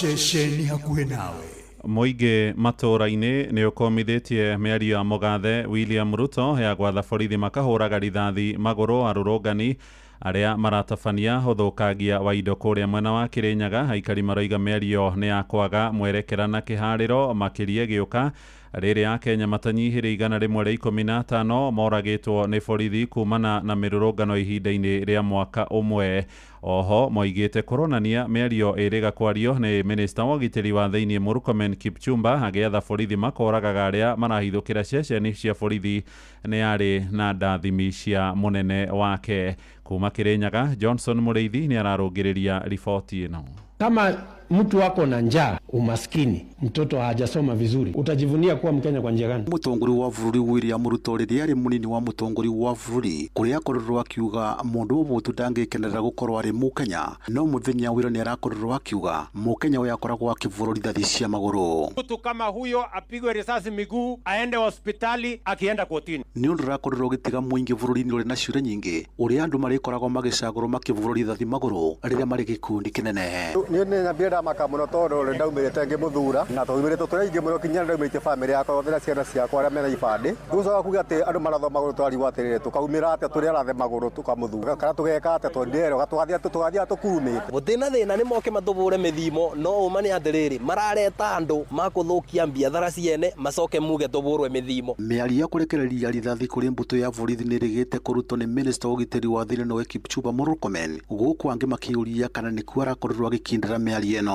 Ceceni hakuhĩ nawe. Mũingĩ matũũra-inĩ nĩ ũkomithĩtie mĩario ya mũgathe William Ruto ya gwatha borithi makahũraga rithathi magũrũ arũrũngani arĩa maratabania ũthũkangia wa indo kũrĩa mwena wa Kĩrĩnyaga. Aikari maroiga mĩario nĩ ya kwaga mwerekera na kĩharĩro makĩria gĩũka rĩrĩa Akenya matanyihĩire 115 moragĩtwo nĩ borithi kumana na mĩrũrũngano ihinda-inĩ rĩa mwaka ũmwe. Oho moigĩte kũronania mĩario ĩrĩga kwario nĩ minista wa ũgitĩri wa thĩinĩ Murkomen Kipchumba agĩatha borithi makoragaga arĩa marahithũkĩra ceceni cia borithi nĩ arĩ na ndathimi cia mũnene wake. Kuma Kĩrĩnyaga, Johnson Mũrĩithi nĩ ararũngĩrĩria riboti ĩno. Kama mtu wako na njaa, umaskini, mtoto hajasoma vizuri, utajivunia kuwa Mkenya kwa njia gani? Mũtongoria wa bũrũri William Ruto rĩrĩa arĩ mũnini wa mũtongoria wa bũrũri kũrĩa akorirwo akiuga mũndũ ũmũtu ndangĩkenerera gũkorwo arĩ mũkenya, no mũthenya wĩra nĩ arakorirwo akiuga mũkenya ũyũ akoragwo akĩvũrwo rithathi cia magũrũ. Mtu kama huyo apigwe risasi miguu, aende hospitali akienda kotini. Nĩ ũndũ ũrakorirwo ũgĩtiga mũingĩ bũrũri-inĩ ũrĩ na ciũria nyingĩ ũrĩa andũ marĩkoragwo magĩcagũrwo makĩvũrwo rithathi magũrũ rĩrĩa marĩ gĩkundi kĩnene. Niĩ nĩ nyambire ndamaka mũno tondũ nĩ ndaumĩrĩte ngĩmũthura na twaumĩrĩte tũrĩ aingĩ mũno kinya ndaumĩrĩte bamĩrĩ yakwa yothe na ciana ciakwa arĩa mena ibandĩ. Tũcoka kuga atĩ andũ marathwo magũrũ twarigwo atĩrĩrĩ, tũkaumĩra atĩa tũrĩ arathe magũrũ tũkamũthura kana tũgeka atĩa tondũ tũgathiĩ tũkurumĩte. Gũtirĩ thĩna nĩ moke matũbũre mĩthimo, no ũma nĩ atĩrĩrĩ, marareta andũ makũthũkia biathara ciene macoke muge tũbũrwe mĩthimo. Mĩario ya kũrekereria rithathi kũrĩ mbũtũ ya borithi nĩ ĩrĩgĩte kũrutwo nĩ minista wa ũgitĩri wa thĩinĩ nowe Kipchumba Murkomen, gũkũ angĩ makĩũria kana nĩkuo arakorirwo agĩkindĩra mĩario ĩno.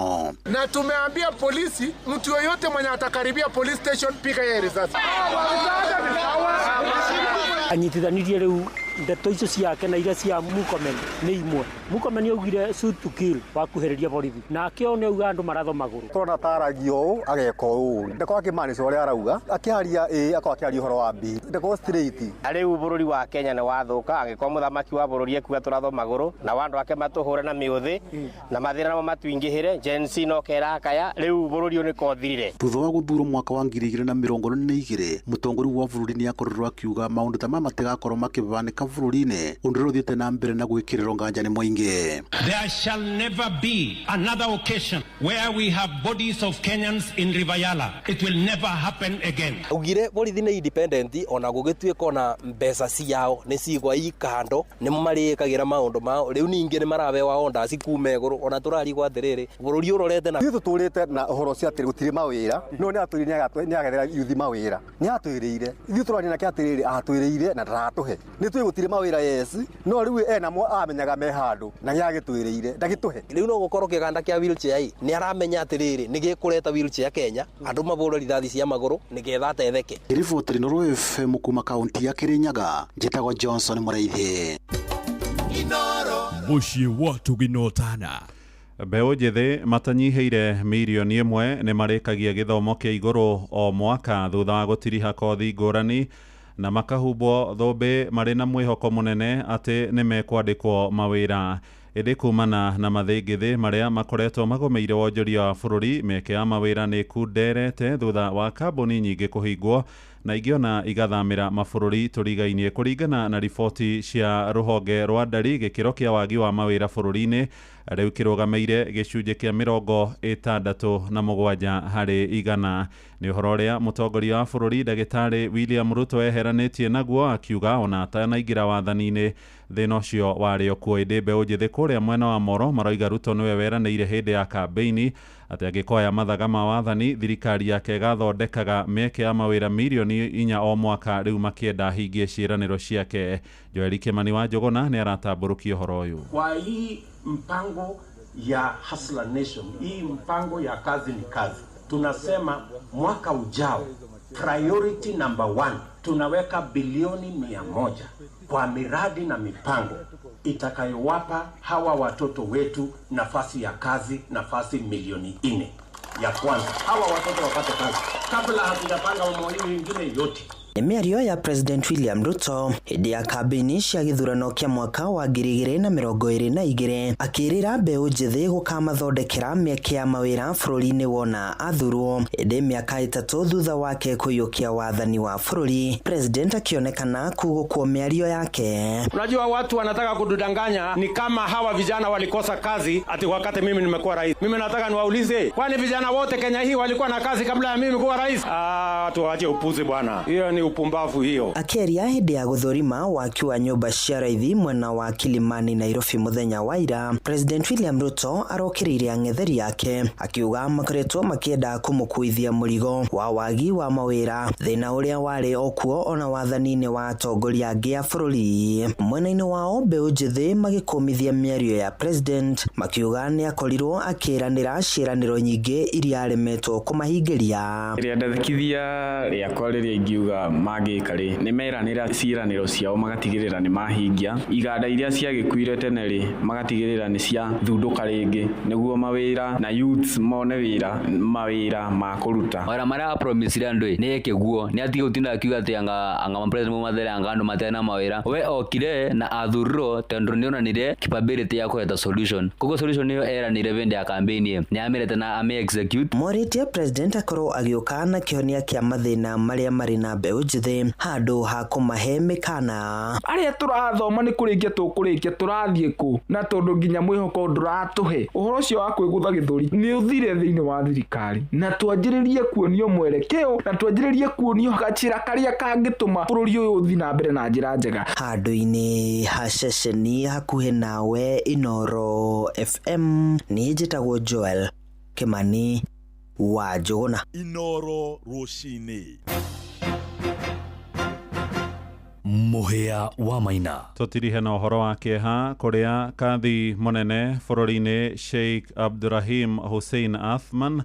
Na tumeambia polisi, mtu yoyote mwenye atakaribia police station, piga yeye risasi. Anyitithanirie rĩu ndeto icio ciake na iria cia Murkomen nĩ imwe. Murkomen augire shoot to kill wakuhĩrĩria borithi, nake o nĩ auga andũ maratho magũrũ. Tũrona taragio ũũ ageka ũũ, ndakorwo akĩmaanisha ũrĩa arauga, akĩaria ĩ akorwo akĩaria ũhoro wa B, ndakorwo straight. Rĩu bũrũri wa Kenya nĩ wathũka, angĩkorwo mũthamaki wa bũrũri ekuga tũratho magũrũ na andũ ake matũhũre na mĩũthĩ na mathĩna namo matuingĩhĩre, Gen Z no kerakaya, rĩu bũrũri ũyũ nĩkothirire. Thutha wa gũthurwo mwaka wa 2022, mũtongoria wa bũrũri nĩ akorirwo akiuga maũndũ ta maya matigakorwo makĩhanĩka bũrũri-inĩ, ũndũ ũrĩa ũthiĩte na mbere na gwĩkĩrĩrwo nganja nĩ mũingĩ. There shall never be another occasion where we have bodies of Kenyans in River Yala. It will never happen again. Augire borithi nĩ independent ona gũgĩtuĩka ona mbeca ciao nĩ cigwa i kando, nĩ marĩkagira maũndũ mao. Rĩu ningĩ nĩ marabewa orders kuma igũrũ, ona tũrarigwo atĩrĩrĩ, bũrũri ũrorete na ithuĩ tũtũrĩte na ũhoro ũcio atĩrĩ gũtirĩ mawĩra, no nĩ atwĩrire nĩ agethera yuthi mawĩra, nĩ atwĩrĩire ithuĩ tũrania nake atĩrĩrĩ atwĩrĩire na ndaratũhe, nĩ twĩ gũtirĩ mawĩra yes, no rĩu enamo amenyaga me handũ na nĩ agĩtwĩrĩire ndagĩtũhe. Rĩu no gũkorwo kĩganda kĩa wheelchair ĩ nĩ aramenya atĩrĩrĩ nĩ gĩkũreta wheelchair Kenya, andũ mabũrwe rithathi cia magũrũ nĩgetha atetheke. Riboti Inooro FM kuma kaunti ya Kirinyaga, njĩtagwo Johnson Mũraithi. Mũciĩ wa Tũgina Ũtana. Mbeũ njĩthĩ matanyihĩire mirioni 1 nĩ marĩkagia gĩthomo kĩa igũrũ o mwaka thutha wa gũtiriha kothi ngũrani na makahumbwo thũmbĩ marĩ na mwĩhoko mũnene atĩ nĩ mekwandĩkwo mawĩra. Ĩndĩ kumana na mathĩngĩthĩ marĩa makoretwo magũmĩire wonjoria wa bũrũri, mĩeke ya mawĩra nĩ ĩkunderete thutha wa kambuni nyingĩ kũhingwo na ingĩ ona igathamĩra mabũrũri tũrigainie. Kũringana na riboti cia rũhonge rwa ndari, gĩkĩro kĩa wagi wa mawĩra bũrũri-inĩ rĩu kĩrũgamĩire gĩcunjĩ kĩa 67 harĩ igana. Nĩ ũhoro ũrĩa mũtongoria wa bũrũri ndagĩtarĩ William Ruto eheranĩtie naguo, akiuga ona atanaingĩra wathani-inĩ thĩna ũcio warĩ o kuo. Ĩndĩ mbeũ njĩthĩ kũrĩa mwena wa Moro maroiga Ruto nĩwe weranĩire hĩndĩ ya kambĩini atĩ angĩkoya mathaga ma wathani thirikari yake ĩgathondekaga mĩeke ya mawĩra mirioni 4 o mwaka, rĩu makĩenda ahingie ciĩranĩro ciake. Joeli Kimani wa Njũgũna nĩ aratambũrũkia ũhoro ũyũ. Kwa hii mpango ya Hustler Nation, hii mpango ya kazi ni kazi, tunasema mwaka ujao priority number 1 tunaweka bilioni 100 kwa miradi na mipango itakayowapa hawa watoto wetu nafasi ya kazi, nafasi milioni 4 ya kwanza hawa watoto wapate kazi kabla hatujapanga mambo mengine yote. Nĩ mĩario ya President William Ruto hĩndĩ ya kambĩini cia gĩthurano kĩa mwaka wa 2022 akĩĩrĩra mbeũ njĩthĩ gũkamathondekera mĩeke ya mawĩra bũrũri-inĩ wona athurwo. Ĩndĩ mĩaka 3 thutha wake kũiyũkia wathani wa bũrũri, President akĩonekana kugũkwo mĩario yake. Unajua watu wanataka kududanganya ni kama hawa vijana walikosa kazi ati wakati mimi nimekuwa rais. Mimi nataka niwaulize, kwani vijana wote Kenya hii walikuwa na kazi kabla ya mimi kuwa rais? Watu waache upuzi bwana. Hiyo ni upumbavu hiyo. Akĩaria hĩndĩ ya gũthũrima waki wa nyũmba cia raithi mwena wa Kilimani Nairobi mũthenya wa ira, President William Ruto arokĩrĩire ang'etheri ake akiuga makoretwo makĩenda kũmũkuithia mũrigo wa wagi wa mawĩra, thĩna ũrĩa warĩ okuo ona wathani-inĩ wa atongoria angĩ a bũrũri. Mwena-inĩ wao mbeũ njĩthĩ magĩkũmithia mĩario ya President makiuga nĩ akorirwo akĩranĩra ciĩranĩro nyingĩ iria aremetwo kũmahingĩria. Rĩandĩkithia rĩakwa rĩrĩa ingiuga mangĩka rĩ, nĩ meranĩra ciĩranĩro ciao magatigĩrĩra nĩ mahingia. Iganda iria ciagĩkuire tene rĩ, magatigĩrĩra nĩ ciathundũka rĩngĩ nĩguo mawĩra na youths mone wĩra, mawĩra ma kũruta. Mawĩra marĩa apromisire andũ ĩ, nĩ eke guo, nĩ atige gũtinda akiuga atĩ anga ma president mathere anga andũ matarĩ na mawĩra. We okire na athurirwo tondũ nĩ onanire capability ya kũreta solution. Koguo solution ĩyo eranĩire hĩndĩ ya campaign ĩ, nĩ amĩrete na ame execute. Morĩtie president akorwo agĩũka na kĩhonia kĩa mathĩna marĩa marĩ na mbeũ njĩthĩ handũ ha kũmahe mĩkana. Arĩa tũrathoma nĩ kũrĩkia tũkũrĩkia, tũrathiĩ kũ? Na tondũ nginya mwĩhoko ndũratũhe ũhoro ũcio wa kwĩgũtha gĩthũri nĩ ũthire thĩinĩ wa thirikari, na twanjĩrĩrie kuonio mwerekeo, na twanjĩrĩrie kuonio gacĩra karĩa kangĩtũma bũrũri ũyũ ũthiĩ na mbere na njĩra njega. Handũ-inĩ ha ceceni hakuhĩ nawe Inooro FM, niĩ njĩtagwo Joel Kimani wa Njũgũna. Inooro rũcinĩ. Mũhĩa wa Maina. Tũtirihe na ũhoro wa kĩeha kũrĩa kathi mũnene bũrũri-inĩ Sheikh Abdurahim Hussein Athman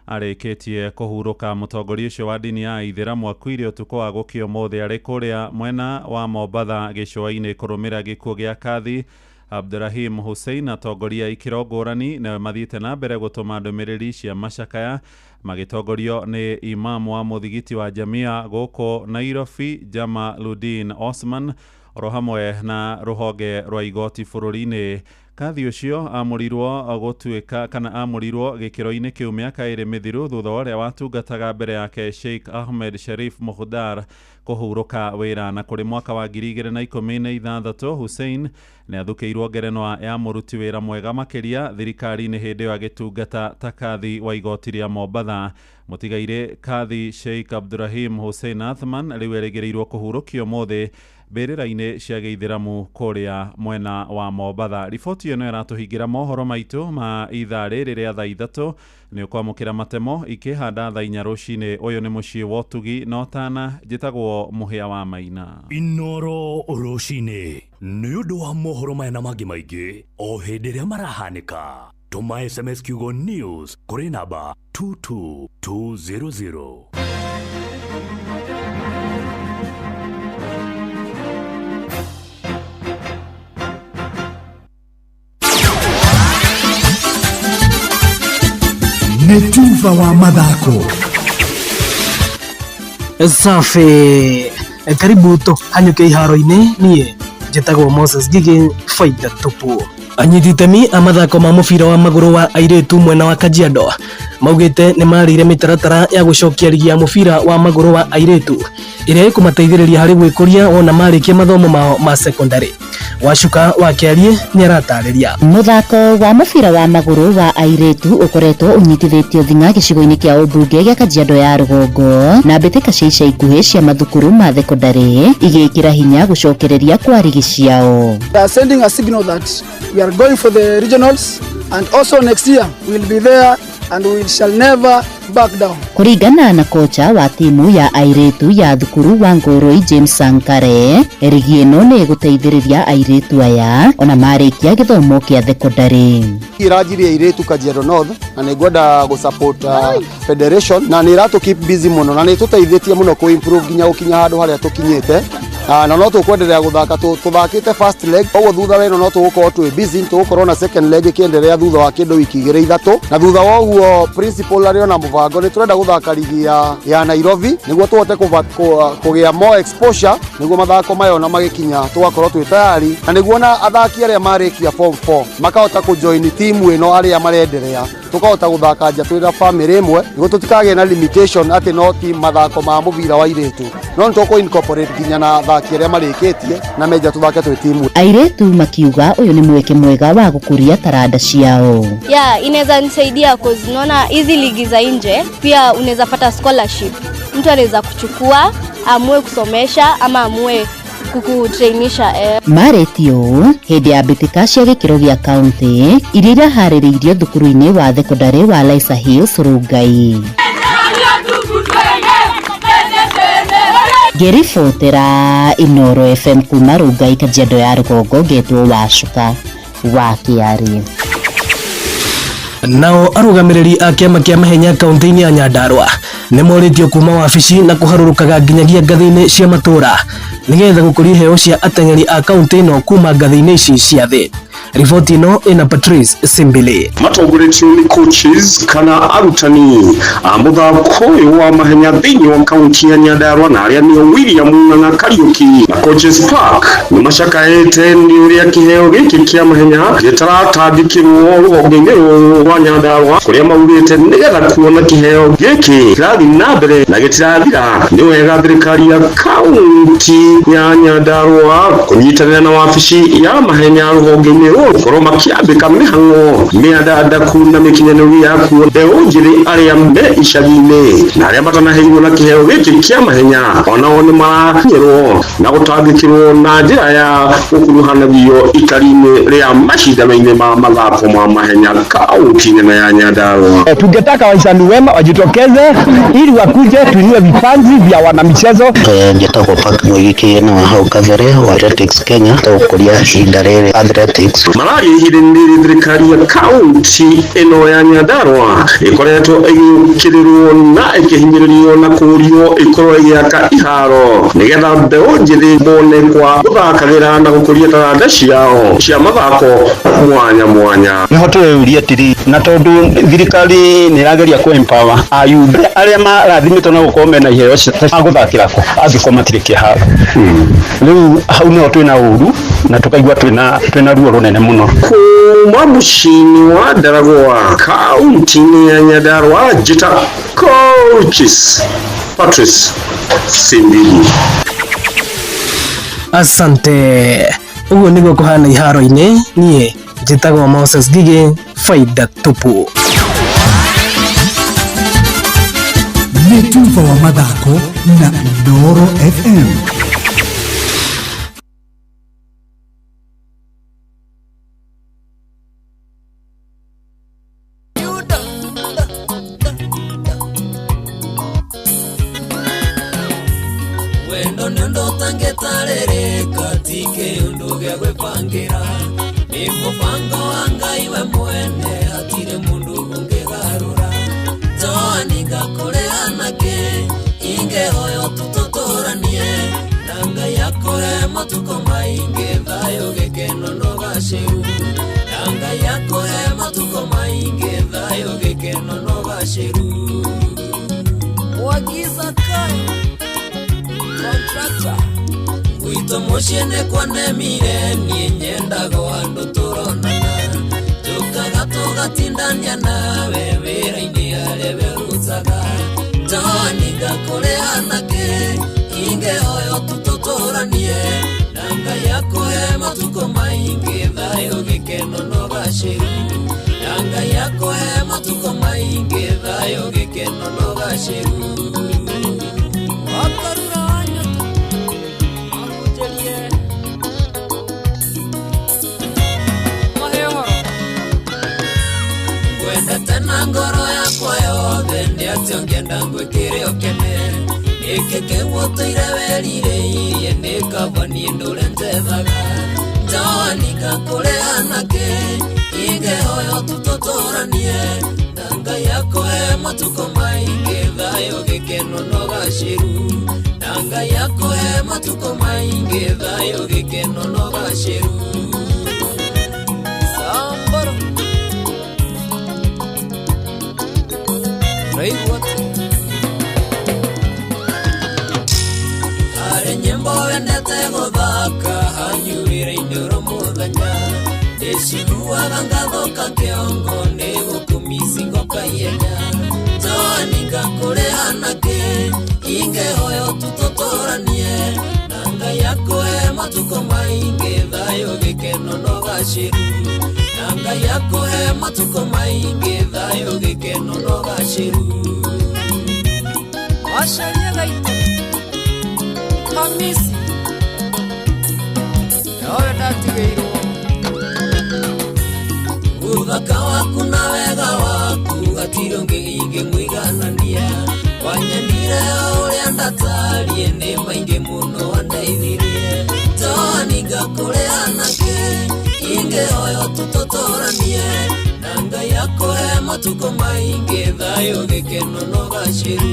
arĩkĩtie kũhurũka. Mũtongoria ũcio wa ndini ya Ithĩramu akuire ũtukũ wa gũkĩa ũmũthĩ arĩ kũrĩa mwena wa Mombatha gĩcũa-inĩ kũrũmĩrĩra gĩkuũ gĩa kathi Abdurahim Hussein. Atongoria a ikĩro ngũrani na mathiĩte na mbere gũtũma ndũmĩrĩri cia macakaya magĩtongorio nĩ imamu wa mũthigiti wa Jamia gũkũ Nairobi Jamaluddin Osman oro hamwe na rũhonge rwa igoti bũrũri-inĩ. Kathi ũcio amũrirwo gũtuĩka kana amũrirwo gĩkĩro-inĩ kĩu mĩaka ĩrĩ mĩthiru thutha wa ũrĩa watungataga mbere yake Sheikh Ahmed Sharif Muhdar kũhurũka wĩra. Na kũrĩ mwaka wa 2016 Hussein nĩ athukĩirwo ngerenwa ya mũruti wĩra mwega makĩria thirikari-inĩ hĩndĩ ĩyo agĩtungata ta kathi wa igoti rĩa Mombatha. Mũtigairĩ kathi Sheikh Abdurahim Hussein Athman rĩu erĩgĩrĩirwo kũhurũkio ũmũthĩ mbĩrĩra-inĩ cia gĩithĩramu kũrĩa mwena wa Mombatha. Riboti ĩno ĩratũhingĩra mohoro maitũ ma ithaa rĩrĩ rĩa thaa 3. Nĩ ũkwamũkĩra matemo ikĩhanda thaa 4 rũcinĩ. Ũyũ nĩ mũciĩ wa ũtugi na ũtana. Njĩtagwo Mũhĩa wa Maina. Inooro rũcinĩ nĩ ũndũ wa mohoro maya na mangĩ maingĩ o hĩndĩ ĩrĩa marahanĩka. Tũma SMS kiugo news kũrĩ namba 22200. Nĩ tuba wa mathako. Safi, karibu tũhanyũke iharo-inĩ. Niĩ njĩtagwo Moses Ngigĩ, faida tupu. Anyiti itemi a mathako ma mũbira wa magũrũ wa airĩtu mwena wa Kajiado maugĩte nĩ marĩire mĩtaratara ya gũcokia rigi ya mũbira wa magũrũ wa airĩtu ĩrĩa ĩkũmateithĩrĩria harĩ gwĩkũria wona marĩkia mathomo mao ma secondary. Wacuka wa Kĩariĩ nĩ aratarĩria. Mũthako wa mũbira wa magũrũ wa airĩtu ũkoretwo ũnyitithĩtio thing'a gĩcigo-inĩ kĩa ũmbunge gĩa Kajiado ya rũgongo na mbĩtĩka cia ica ikuhĩ cia mathukuru ma thekondarĩ igĩkĩra hinya gũcokereria kwa rigi ciao. They are sending a signal that we are going for the regionals and also next year we will be there and we shall never back down. Kũringana na kocha wa timu ya airĩtu ya thukuru wa Ngũrũi James Sankare, rigi ĩno nĩ ĩgũteithĩrĩria airĩtu aya ona marĩkia gĩthomo kĩa thekondarĩ. Iranjirie airĩtu Kajiado North na nĩ ngwenda gũ support federation na nĩ iratũ keep busy mũno na nĩ tũteithĩtie mũno kũ improve nginya gũkinya handũ harĩa tũkinyĩte. Na no tũkwenderea gũthaka, tũthakĩte first leg, koguo thutha wa ĩno no tũgũkorwo twĩ busy, tũgũkorwo na second leg ĩkĩenderea thutha wa kĩndũ wiki 2 3, na thutha wa ũguo principal arĩ ona mũbango nĩ tũrenda gũthaka rigi ya Nairobi nĩguo tũhote kũgĩa more exposure nĩguo mathako maya ona magĩkinya tũgakorwo twĩ tayari, na nĩguo na athaki arĩa marĩkia form 4 makahota kũjoin team ĩno arĩa marenderea tukahota guthaka nja twina family imwe niguo tutikagĩe na limitation ati no team mathako ma mubira wa iritu no nĩ tũkũ incorporate nginya na athaki arĩa marĩkĩtie na menja tuthake twĩ timu. Airĩtu makiuga ũyũ nĩ mweke mwega wa gũkũria taranda ciao. Yeah, inaweza nisaidia cause naona hizi ligi za nje pia unaweza pata scholarship. Mtu anaweza kuchukua amue kusomesha ama amue kukutrainisha. Marĩtio hĩndĩ ya mbĩtĩka cia gĩkĩro gĩa kaunti iria iraharĩrĩirio thukuru-inĩ wa thekondarĩ wa Laisa Hills Rongai. Ngĩribotera Inooro FM kuma Rongai Kajiado ya rũgongo, ngetwo Wacuka wa Kĩarĩ. Nao arũgamĩrĩri a kĩama kĩa mahenya kaunti-inĩ ya Nyandarua nĩ morĩtio kuma wabici na kũharũrũkaga nginyagia ngathĩ-inĩ cia matũũra nĩgetha gũkũria iheo cia ateng'eri a kaunti ĩno kuma ngathĩ-inĩ ici cia thĩ. Riboti ĩno ĩna Patrice Simbili. Matongoretio nĩ coaches kana arutani a mũthako ũyũ wa mahenya thĩinĩ wa kaunti ya Nyandarua, na arĩa nĩo William Ng'ang'a Kariuki na Coaches Park, nĩ macakaĩte nĩ ũrĩa kĩheo gĩkĩ kĩa mahenya gĩtaratangĩkĩrwo rũhonge-inĩ rũrũ rwa Nyandarua, kũrĩa maugĩte nĩgetha kuona kĩheo gĩkĩ kĩrathiĩ na mbere na gĩtirathira, nĩ wega thirikari ya kaunti ya Nyandarua kũnyitanĩra na wabici ya mahenya rũhonge-inĩ rũrũ gũkorwo makĩambĩka mĩhang'o mĩandandaku na mĩkinyanĩru ya kuo mbeũ njĩthĩ arĩa me icagi-inĩ na arĩa matanaheirwo na kĩheo gĩkĩ kĩa mahenya onao nĩ marakinyĩrwo na gũtangĩkĩrwo na njĩra ya gũkuruhanagio ikari-inĩ rĩa macindano-inĩ ma mathako ma mahenya kaunti nene ya Nyandarua. Tungetaka wahisani wema wajitokeze ili wakuje tuinue vipaji vya wanamichezo. Njĩtagwo Park Mwĩgĩ na wa hau kabere wa Athletics Kenya tũgũkũria ihinda rĩrĩ athletics. Mararia ihinda-inĩ rĩrĩ thirikari ya kaunti ĩno ya Nyandarua ĩkoretwo ĩgĩũkĩrĩrwo na ĩkĩhinyĩrĩrio na kũũrio ĩkorwo ĩgĩaka iharo nĩgetha mbeũ njĩthĩ mone kwa gũthakagĩra na gũkũria taranda ciao cia mathako mwanya mwanya. Niho tũreyũria atĩrĩ, na tondũ thirikari nĩ ĩrageria kũ empower ayuthi arĩa marathimĩtwo na gũkorwo mena iheo cia gũthakĩra kũ angĩkorwo matirĩ kĩharo. Rĩu hau nĩho twĩna ũru na tũkaigua twĩna ruo rũnene mũno. Kuma mũciĩ-inĩ wa Ndaragwa kaunti-inĩ ya Nyandarua, njĩta Coaches Patrice Simbili. Asante. Ũguo nĩguo kũhana iharo-inĩ. Niĩ njĩtagwo Moses Ngigĩ, faida tupu. Nĩ tuba wa mathako na Inooro FM. Wendo nĩ ũndũ ũtangĩtarĩrĩka, ti kĩũndũ gĩa gwĩbangĩra, nĩ mũbango wa Ngai we mwene, hatirĩ mũndũ ũngĩgarũra. Toaninga kũrĩ anake, ingĩhoywo tũtũtũranie, na Ngai akũhe matukũ maingĩ, thayũ, gĩkeno na ũgacĩru. Na Ngai akũhe matukũ maingĩ, thayũ, gĩkeno na ũgacĩru. Mwagiza kayo contractor gwitũ mũciĩ nĩ kwanemire, niĩ nyendaga andũ tũronana, tũkaga tũgatindania nawe wĩra-inĩ harĩa werutaga. Toaninga kũrĩ anake, ingĩhoywo tũtũtũranie, na Ngai akũhe matukũ maingĩ, thayũ, gĩkeno na ũgacĩru. Na Ngai akũhe matukũ maingĩ, thayũ, gĩkeno na ũgacĩru. Wakarura wanyota ahunjĩrie mahe ũhoro. Ngwendete na ngoro yakwa yothe, nĩ atĩ ũngĩenda ngwĩkĩre ũkene, nĩkĩ kĩu ũtũire werirĩirie, nĩ kaba niĩ ndũre njethaga. Toaninga kũrĩ anake, ingĩhoywo tũtũtũranie, na Ngai akũhe matukũ maingĩ, thayũ, gĩkeno na ũgacĩru. Na Ngai akũhe matukũ maingĩ, thayũ, gĩkeno na ũgacĩru. Sambaro Raigua harĩ nyĩmbo wendete gũthaka, hanyu wĩra-inĩ oro mũthenya, ndĩciguaga ngathũka kĩongo, nĩ gũkũmici ngoka ihenya. Toaninga kũrĩ anake, ingĩhoywo tũtũtũranie, na Ngai akũhe matukũ maingĩ, thayũ, gĩkeno na ũgacĩru. Na Ngai akũhe matukũ maingĩ, thayũ, gĩkeno na ũgacĩru. Wacaria gaitũ Hamisi nowe ndatigĩirwo. Ũthaka waku na wega waku hatirĩ ũngĩ ingĩmũiganania, wanyendire o ũrĩa ndatariĩ, nĩ maingĩ mũno wandeithirie. Toaninga kũrĩ anake, ingĩhoywo tũtũtũranie, na Ngai akũhe matuko maingĩ thayũ gĩkeno na ũgacĩru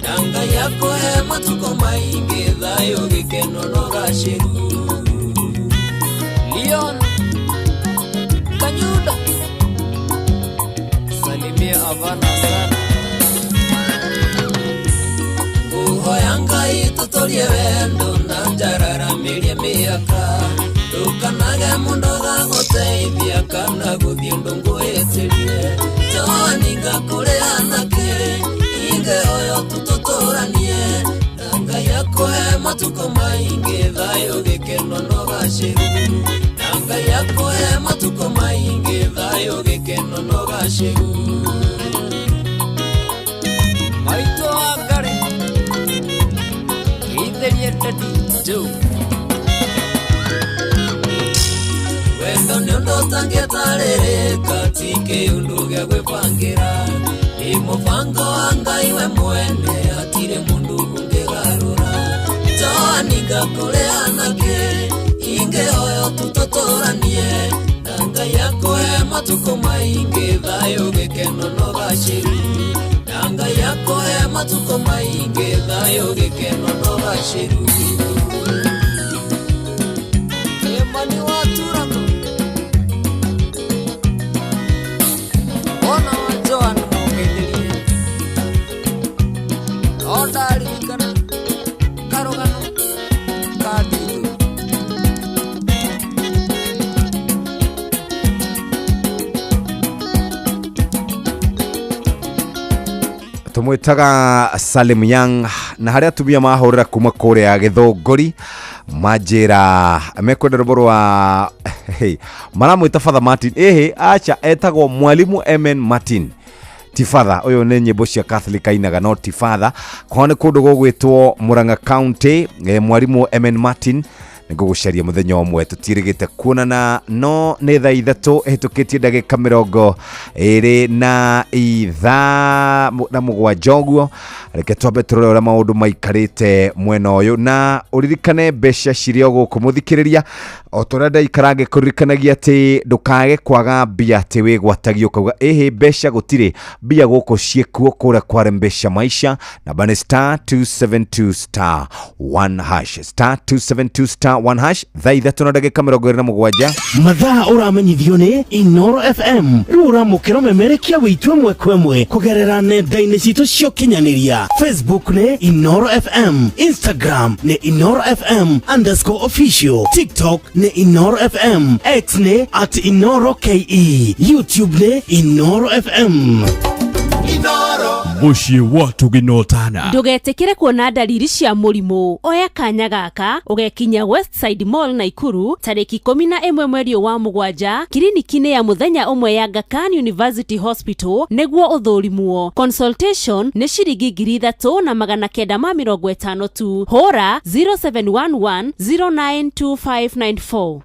na Ngai akũhe matuko maingĩ thayũ gĩkeno na ũgacĩru. Leon Kanyuda, salimia Havana sana. Nguhoya Ngai tũtũrie wendo na njararamirie mĩaka ndukanage mũndũ gagũteithia kana gũthiĩ ndũngũĩtĩrie joaninga kũrĩ anake inge oyo tũtũtũranie na Ngai akũhe matukũ maingĩ thayũ gĩkeno na ũgacĩru na Ngai akũhe matukũ maingĩ thayũ gĩkeno na ũgacĩru. Maitũ wa Ngarĩ geithĩrie Daddy Joe. Wendo nĩ ũndũ ũtangĩtarĩrĩka ti kĩũndũ gĩa gwĩbangĩra nĩ mũbango wa Ngai we mwene hatirĩ mũndũ ũngĩgarũra joaninga kũrĩ anake ingĩ oyo tũtũtũranie na Ngai akũhe matukũ maingĩ thayũ gĩkeno na ũgacĩru na Ngai akũhe matukũ maingĩ thayũ gĩkeno na ũgacĩru. Emani wa Turato ona wa Joan mũgeithĩrie no ndaririkana karũgano ka Nditũ. Tumwitaga Salim Young na haria atumia mahurira kuma kuria Githunguri manjira mekwenda rwimbo rwa hey, maramwita Father Martin ehe acha etagwo Mwalimu MN Martin ti father uyu ni nyimbo cia Catholic ainaga no ti father kwao ni kundu gugwitwo Murang'a County. Mwalimu MN Martin nigugucaria muthenya ũmwe tutirigite kuonana no nĩ thaa ithatũ ĩhĩtũkĩtie ndagĩka mĩrongo ĩrĩ na ithaa na mũgwanja ũguo. Reke twambe tũrore ũrĩa maũndũ maikarĩte mwena ũyũ na ũririkane mbeca cirĩ o gũkũ mũthikĩrĩria o ta ũrĩa ndaikara ngĩkũririkanagia atĩ ndũkage kwaga mbia atĩ wĩgwatagia ũkauga ĩhĩ mbeca gũtirĩ mbia gũkũ ciĩkuo kũrĩa kware mbeca maisha. Namba nĩ star 272 star 1 hash star 272 star 1 hash thaa ithatũ na ndagĩka mĩrongo ĩrĩ na mũgwanja. Mathaa ũramenyithio nĩ Inoro FM rĩu ũramũkĩra ũmemerekia wĩitũ ĩmwe kwa ĩmwe kũgerera nenda-inĩ citũ cia ũkinyanĩria. Facebook nĩ Inoro FM, Instagram nĩ Inoro FM underscore official, TikTok nĩ Inoro FM, X nĩ at Inoro KE, YouTube nĩ Inoro FM. Mũciĩ wa Tũginotana. Ndũgetĩkĩre kuona ndariri cia mũrimũ oya kanya gaka ũgekinya Westside Mall Naikuru tarĩki 11 mweri wa mũgwanja kiriniki-inĩ ya mũthenya ũmwe ya Aga Khan University Hospital nĩguo ũthũrimwo. Consultation nĩ ciringi 3950 tu. Hũra 0711 092594.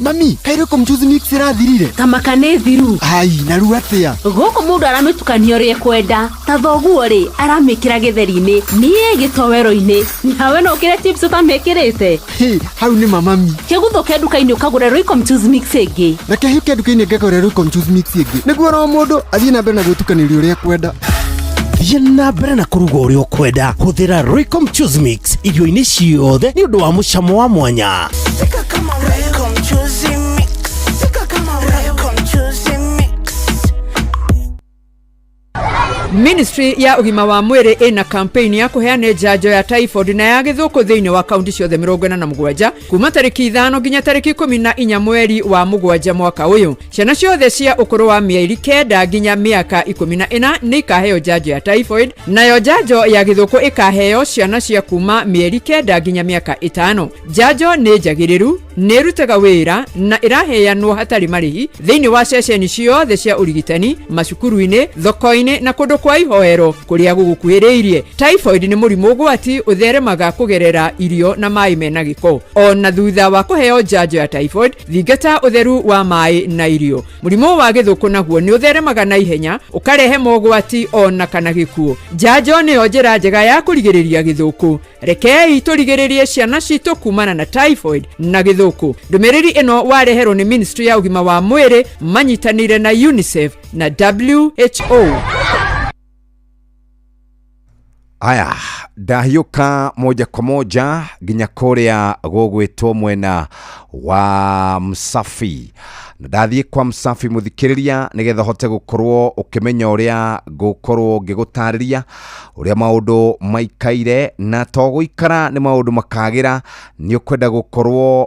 Mami, kairĩ mchuzi mix ĩrathirire Tamaka nĩ thiru. Ai, na rĩu atĩa? Gũkũ mũndũ aramĩtukania ũrĩa ekwenda. Ta thoguo rĩ, aramĩkĩra gĩtheri-inĩ, niĩ gĩtoero-inĩ. Nawe no ũkĩre chips ũtamĩkĩrĩte. Hĩ, hau nĩ ma mami. Kĩguthũke nduka-inĩ ũkagũre Royco mchuzi mix ĩngĩ. Reke hĩke nduka-inĩ ngagũre Royco mchuzi mix ĩngĩ nĩguo oro mũndũ athiĩ na mbere na gwĩtukanĩria ũrĩa ekwenda. Thiĩ na mbere na kũruga ũrĩa ũkwenda. Hũthĩra Royco mchuzi mix irio-inĩ ciothe nĩ ũndũ wa mũcamo wa mwanya. Ministry ya ũgima wa mwĩrĩ ĩna campaign ya kũheana njanjo ya typhoid na ya gĩthũkũ thĩinĩ wa kaunti ciothe 47 kuma tarĩki 5 nginya tarĩki 14 mweri wa mũgwanja mwaka ũyũ. Ciana ciothe cia ũkũrũ wa mĩeri 9 nginya mĩaka 14 nĩ ikaheo njanjo ya typhoid, nayo njanjo ya gĩthũkũ ĩkaheo ciana cia kuma mĩeri 9 nginya mĩaka 5. Njanjo nĩ njagĩrĩru, nĩ ĩrutaga wĩra na ĩraheanwo hatarĩ marĩhi thĩinĩ wa ceceni ciothe cia ũrigitani, macukuru-inĩ, thoko-inĩ na kũndũ Kũndũ kwa ihoero kũrĩa gũgũkuhĩrĩirie. Typhoid nĩ mũrimũ ũgwati ũtheremaga kũgerera irio na maĩ mena gĩko. Ona thutha wa kũheo njanjo ya typhoid, thingata ũtheru wa maĩ na irio. Mũrimũ wa gĩthũkũ naguo nĩ ũtheremaga na ihenya, ũkarehe mogwati ona kana gĩkuũ. Njanjo nĩyo njĩra njega ya kũrigĩrĩria gĩthũkũ. Rekei tũrigĩrĩrie ciana citũ kumana na typhoid na gĩthũkũ. Ndũmĩrĩri ĩno wareherwo nĩ Ministry ya ũgima wa mwĩrĩ manyitanĩire na UNICEF na WHO. Aya, ndahiũka moja kwa moja nginya kũrĩa gũgwĩtwo mwena wa Msafi, na ndathiĩ kwa Msafi mũthikĩrĩria nĩgetha hote gũkorwo ũkĩmenya ũrĩa ngũkorwo ngĩgũtarĩria ũrĩa maũndũ maikaire, na to gũikara nĩ maũndũ makagĩra. Nĩ ũkwenda gũkorwo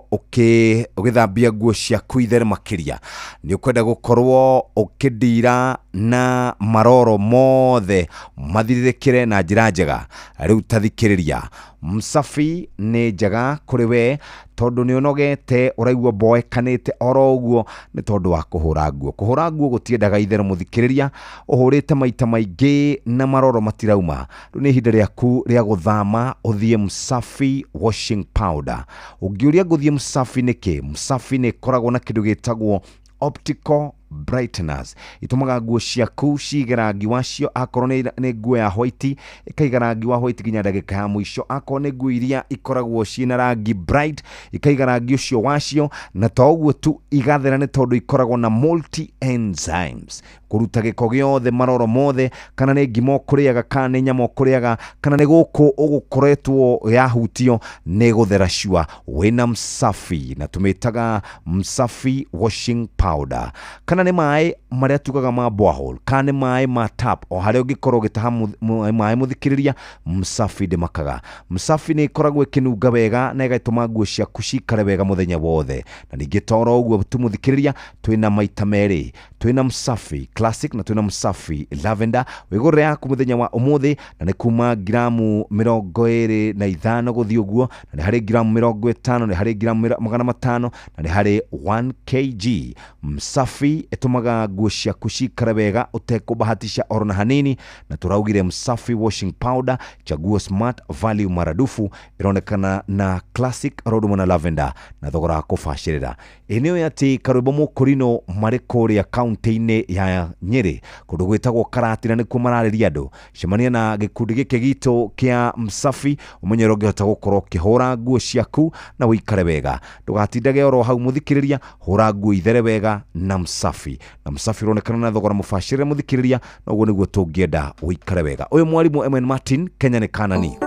ũgĩthambia nguo ciaku ithere makĩria, nĩ ũkwenda gũkorwo ũkĩndira na maroro mothe mathirĩrĩkĩre na njĩra njega. Rĩu tathikĩrĩria, Msafi nĩ njega kũrĩ we tondũ nĩ ũnogete, ũraigua mboekanĩte oro ũguo nĩ tondũ wa kũhũra nguo. Kũhũra nguo gũtiendaga itherũ mũthikĩrĩria, ũhũrĩte maita maingĩ na maroro matirauma. Rĩu nĩ ihinda rĩaku rĩa gũthama ũthiĩ Msafi washing powder. Ũngĩũria ngũthiĩ Msafi nĩkĩ, Msafi nĩ ĩkoragwo na kĩndũ gĩtagwo optical brighteners, itumaga nguo ciaku cige rangi wacio. Akorwo nĩ nguo ya white, ĩkaiga rangi wa white nginya ndagĩka ya mũico. Akorwo nĩ nguo iria ikoragwo ciĩna rangi bright, ikaiga rangi ũcio wacio, na to ũguo tu, igathera nĩ tondũ ikoragwo na multi enzymes kũruta gĩko gĩothe, maroro mothe, kana nĩ ngima ũkũrĩaga, kana nĩ nyama ũkũrĩaga, kana nĩ gũkũ ũgũkoretwo yahutio, nĩ gũthera cua wĩna Msafi, na tũmĩtaga Msafi washing powder. Kana nĩ maĩ marĩa tugaga ma borehole, kana nĩ maĩ ma tap, o harĩa ũngĩkorwo ũgĩtaha maĩ mũthikĩrĩria, Msafi ndĩmakaga. Msafi nĩ ĩkoragwo ĩkĩnunga wega na ĩgatũma nguo ciaku cikare wega mũthenya wothe. Na ningĩ toro ũguo tu mũthikĩrĩria, twĩna maita merĩ, twĩna Msafi classic na twĩna Msafi lavender. Wĩgũrĩre yaku mũthenya wa ũmũthĩ, na nĩ kuma ngiramu 25 gũthiĩ ũguo, na nĩ harĩ ngiramu 50, nĩ harĩ ngiramu 500, na nĩ harĩ 1 kg. Msafi ĩtũmaga nguo ciaku cikare wega ũtekũbahatisha oro na hanini, na tũraugire Msafi washing powder, chaguo smart value maradufu, ĩronekana na classic oro na lavender na thogora wa kũbacĩrĩra. Ĩ nĩũĩ atĩ Karwĩmbo Mũkũrinũ marĩ kũrĩa kaunti-inĩ ya Nyĩrĩ kũndũ gwĩtagwo Karatina nĩkuo mararĩria andũ. Cemania na gĩkundi gĩkĩ gitũ kĩa Msafi ũmenye ũrĩa ũngĩhota gũkorwo ũkĩhũra nguo ciaku na ũikare wega. Ndũgatindage oro hau mũthikĩrĩria, hũra nguo ithere wega na Msafi. Na Msafi ũronekana na thogora mũbacĩrĩre mũthikĩrĩria, na ũguo nĩguo tũngĩenda ũikare wega. Ũyũ mwarimũ MN Martin, Kenya nĩ Kanani.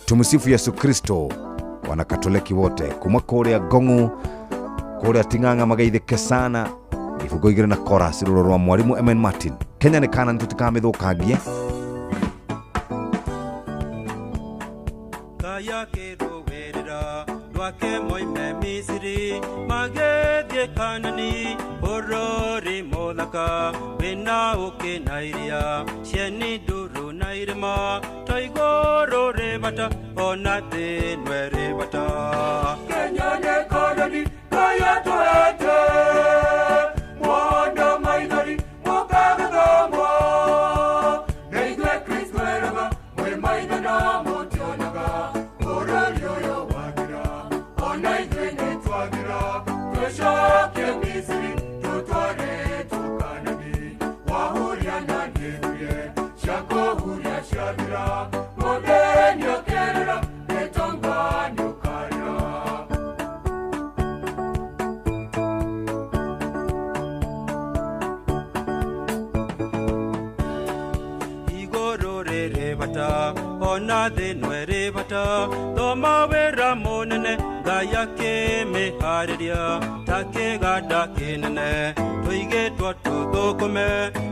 Tumsifu Yesu Kristo, wanakatoleki wote kuma kũrĩa Ngong'u, kũrĩa Ting'ang'a mageithĩke sana. Ibungo igĩrĩ na chorus rũrũ rwa mwarimũ MN Martin, Kenya nĩ Kanani, tũtikamĩthũkangie. Kaya kĩrũĩrĩra rwake moime Misiri magĩthiĩ Kanani bũrũri mũthaka wĩna ũkĩ na iria cieni nduru na irĩma to igũrũ rĩ bata ona thĩ no ĩrĩ bata. Kenya nĩ Kanani kaya tũhete mwona maithori mũkagĩthomwo nĩ ithuĩ Kristo eraga mwĩ maitho na mũtionaga bũrũri ũyũ wathira ona ithuĩ nĩ twathira twĩcokie Misiri tũtwarĩtwo Kanani wahuria na nĩthurie ciakũhuria ciathira mũthĩ nĩũkĩrĩra gĩtonga nĩũkarĩra. Igũrũ rĩrĩ bata ona thĩ no ĩrĩ bata thoma wĩra mũnene Ngai akĩmĩharĩria ta kĩganda kĩnene tũigĩtwo tũthũkũme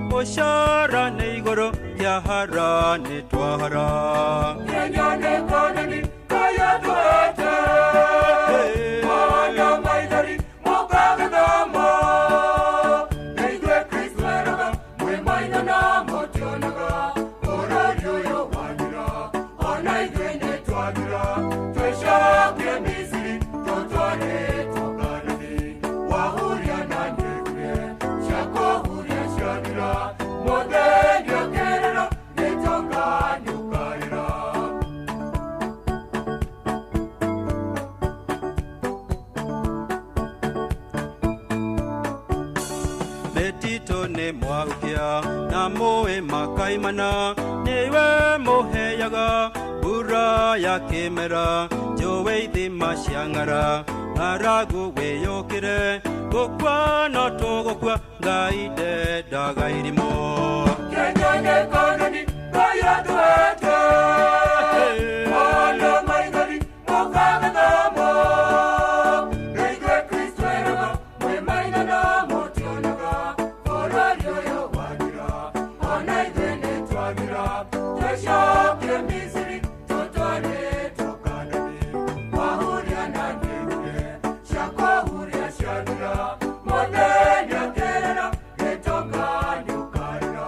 mũcara nĩ igũrũ kĩahara nĩ twahara. Kenya nĩ Kanani kaya tũhete mwana maithori mũkagĩthoma nĩ ithuĩ Kristo eraga mwĩ maitho na mũtionaga bũrũri ũyũ wathira ona ithuĩ nĩ twathira twĩcokie Misiri tũtwarĩtwo Kanani wahuria na nĩthurie ciakũhuria ciathira Mũthenya ũkĩrĩra, gĩtonga nĩũkarĩra. Mĩtitũ nĩ mwahukia na mũĩ makaimana, nĩwe mũheaga mbura ya kĩmera, njũĩ ithima ciang'ara, ng'aragu wĩyũkĩre, gũkua no tũgũkua, Ngai ndendaga irimũ. Kenya nĩ Kanani, Ngai atũhete. Ona maithori mũkagetha-mo. Nĩ ithuĩ Kristo eraga, mwĩ maitho no mũtionaga. Bũrũri ũyũ wathira, ona ithuĩ nĩtwathira. Twĩcokie Misiri, tũtwarĩtwo Kanani. Wahuria na nĩhure, cia kũhuria ciathira. Mũthenya ũkĩrĩra, gĩtonga nĩũkarĩra.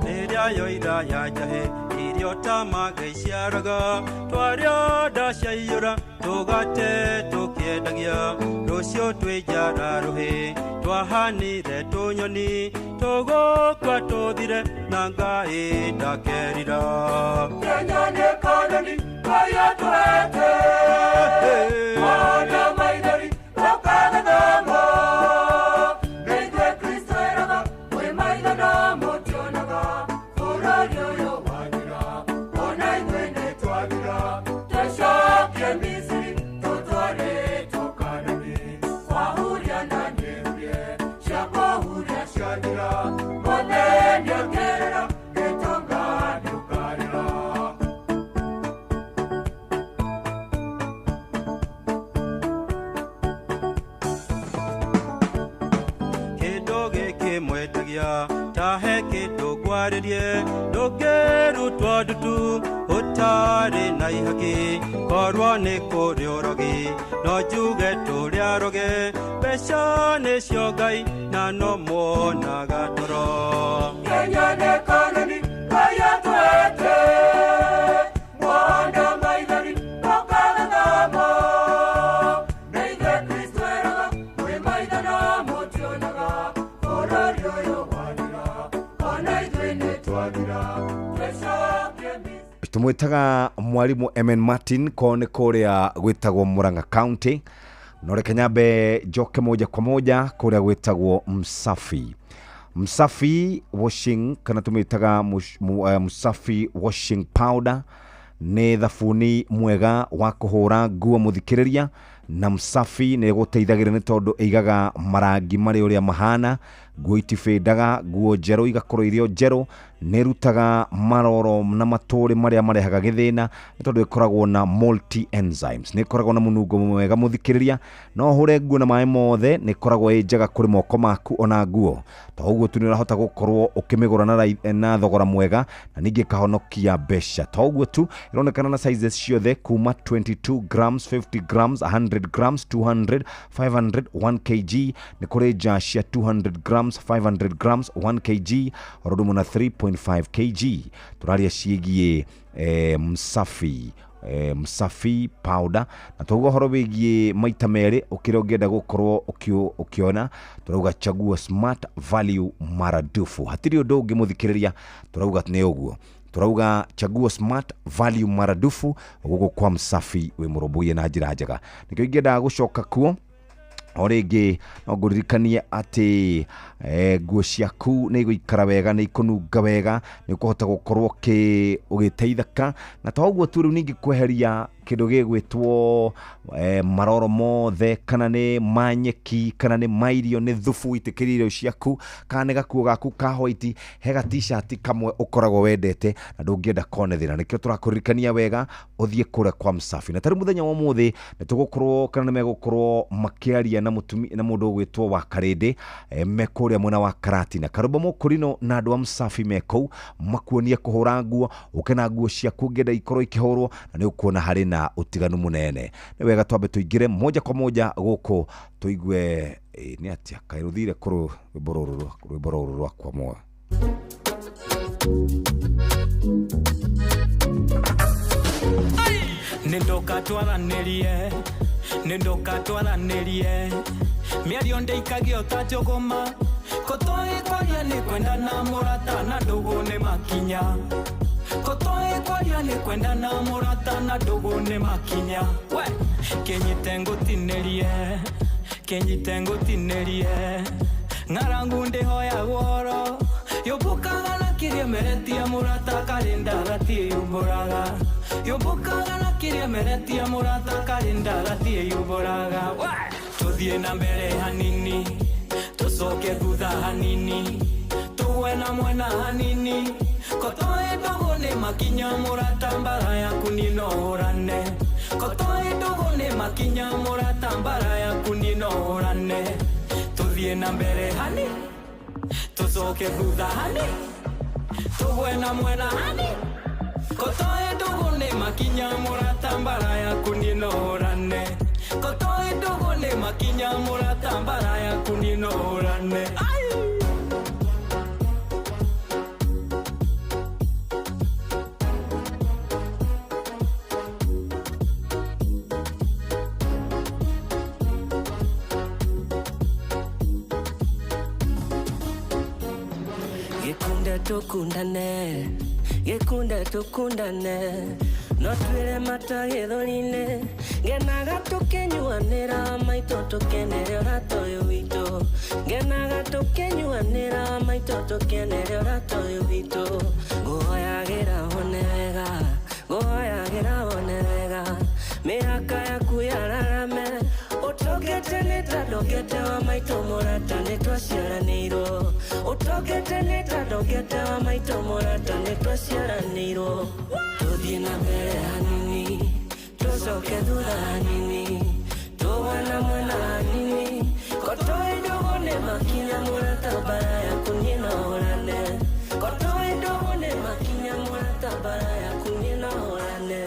Rĩrĩa yoira ya njahĩ irio ta maga iciaraga, twarĩa nda ciaiyũra tũgate tũkĩendagia, rũciũ twĩ njara rũhĩ twahanire tũnyoni, tũgũkua tũthire na Ngai ndakerira. Kenya nĩ Kanani, Ngai atũhete. Ona maithori mũkagetha-mo. Nĩ ithuĩ Kristo eraga, mwĩ maitho no mũtionaga. Bũrũri ũyũ wathira, ona ithuĩ nĩtwathira. Twĩcokie Misiri, tũtwarĩtwo Kanani. Wahuria na nĩhurie, cia kũhuria ciathira. Mũthenya ũkĩrĩra, gĩtonga nĩũkarĩra. Kĩndũ gĩkĩ mwetagia tahe kĩndũ ngwarĩrie, ndũngĩrutwo ndutu ũtarĩ na ihaki, korwo nĩ kũrĩ ũrogi no njuge tũrĩ aroge, mbeca nĩcio Ngai na no muonaga toro. Kenya nĩ Kanani, Ngai atũhete. Mwana maithori mũkagetha-mo. Nĩ ithuĩ Kristo eraga, mwĩ maitho no mũtionaga. Bũrũri ũyũ wathira, ona ithuĩ nĩtwathira. Twĩcokie Misiri. Tũmwĩtaga mwarimũ MN Martin ko nĩ kũrĩa gwĩtagwo Murang'a County, no reke nyambe njoke moja kwa moja kũrĩa gwĩtagwo Msafi. Msafi washing kana tũmĩtaga Msafi washing powder nĩ thabuni mwega wa kũhũra nguo mũthikĩrĩria, na Msafi nĩ ĩgũteithagĩrĩria nĩ tondũ ĩigaga marangi marĩ ũrĩa mahana, nguo itibĩndaga, nguo njerũ igakorwo irĩ o njerũ, nĩ ĩrutaga maroro na matũrĩ marĩa marehaga gĩthĩna nĩ tondũ ĩkoragwo na multi enzymes, nĩ ĩkoragwo na mũnungo mwega mũthikĩrĩria, no ũhũre nguo na maĩ mothe, nĩ ĩkoragwo ĩ njega kũrĩ moko maku ona nguo, to ũguo tu nĩ ũrahota gũkorwo ũkĩmĩgũra na thogora mwega na ningĩ ĩkahonokia mbeca, to ũguo tu ĩronekana na sizes ciothe kuma 22 grams, 50 grams, 100 grams, 200, 500, 1 kg, nĩ kũrĩ nja cia 200 grams, 500 grams, 1 kg, oro ũndũ ũmwe na 3.5 kg. Tũraria ciĩgiĩ Msafi Msafi powder na twauga ũhoro wĩgiĩ maita merĩ ũkĩrĩa ũngĩenda gũkorwo ũkĩona, tũrauga chagua smart value maradufu, hatirĩ ũndũ ũngĩ mũthikĩrĩria, tũrauga nĩ ũguo, tũrauga chagua smart value maradufu gũkũ kwa Msafi wĩ mũrũmbũiye na njĩra njega. Nĩkĩo ingĩendaga gũcoka kuo o rĩngĩ no ngũririkanie atĩ nguo ciaku nĩ igũikara wega, nĩ ikũnunga wega, nĩ ũkũhota gũkorwo ũgĩteithĩka, na to ũguo tu rĩu ningĩ kweheria kĩndũ gĩgwĩtwo maroro mothe, kana nĩ ma nyeki, kana nĩ ma irio, nĩ thubu itĩkĩrie irio ciaku, kana nĩ gakuo gaku ka white, he ga t-shirt kamwe ũkoragwo wendete na ndũngĩenda kone thĩna. Nĩkĩo tũrakũririkania wega ũthiĩ kũrĩa kwa Msafi. Na tarĩu mũthenya wa ũmũthĩ nĩ tũgũkorwo kana nĩ megũkorwo makĩaria na mũtumia na mũndũ ũgwĩtwo wa Karĩndĩ, me kũrĩa mwena wa Karatina. Karũmba Mũkũrinũ na andũ a Msafi me kũu makuonie kũhũra nguo, ũke na nguo ciaku ũngĩenda ikorwo ikĩhũrwo, na nĩ ũkuona harĩ na ũtiganu mũnene. Nĩ wega twambe tũingĩre moja kwa moja gũkũ tũigue nĩ atĩa kaĩ rũthire kũrũ rwĩmbo rũrũ rwĩmbo rũrũ rwakwa moyo. Nĩ ndoka twaranĩrie, nĩ ndoka twaranĩrie. Mĩario ndĩikagio ta njũgũma. Kũtoĩ kwaria nĩ kwendana mũrata na ndũgũ nĩ makinya. Kũtoĩ kwaria nĩ kwendana mũrata na ndũgũ nĩ makinya. We kĩnyite ngũtinĩrie, kĩnyite ngũtinĩrie. Ng'arangu ndĩhoyagwo oro. Yũmbũkaga na kĩrĩa meretie mũrata karĩ ndagatiyumbũraga. Yũmbũkaga na kĩrĩa meretie mũrata karĩ ndagatiyumbũraga. We tũthiĩ na mbere hanini, tũcoke thutha hanini, tũgwe na mwena hanini. Kotoĩ ndũgũ nĩ makinya mũrata mbara yaku niĩ no hũrane. Kotoĩ ndũgũ nĩ makinya mũrata mbara yaku niĩ no hũrane. Tũthiĩ na mbere hani, tũcoke thutha hani, tũgwe na mwena hani. Kotoĩ ndũgũ nĩ makinya mũrata mbara yaku niĩ no hũrane. Kotoĩ ndũgũ nĩ makinya mũrata mbara yaku niĩ no hũrane. Ai! Gĩkunda tũkundane, gĩkunda tũkundane, no twĩre mata gĩthũri-inĩ, ngenaga tũkĩnyuanĩra maitũ tũkenere ũrata ũyũ witũ, ngenaga tũkĩnyuanĩra maitũ tũkenere ũrata ũyũ witũ, ngũhoyagĩra wone wega, ngũhoyagĩra wone wega, mĩhaka yaku yararame, ũtokete nĩ ta ndokete wa maitũ mũrata nĩ twaciaranĩirwo, ũtokete nĩ ta ndokete wa maitũ mũrata nĩ twaciaranĩirwo, tũthiĩ na mbere hanini, tũcoke thutha hanini, tũgwe na mwena hanini, kotoĩ ndũgũ nĩ makinya mũrata mbara yaku niĩ no hũrane, kotoĩ ndũgũ nĩ makinya mũrata mbara yaku niĩ no hũrane,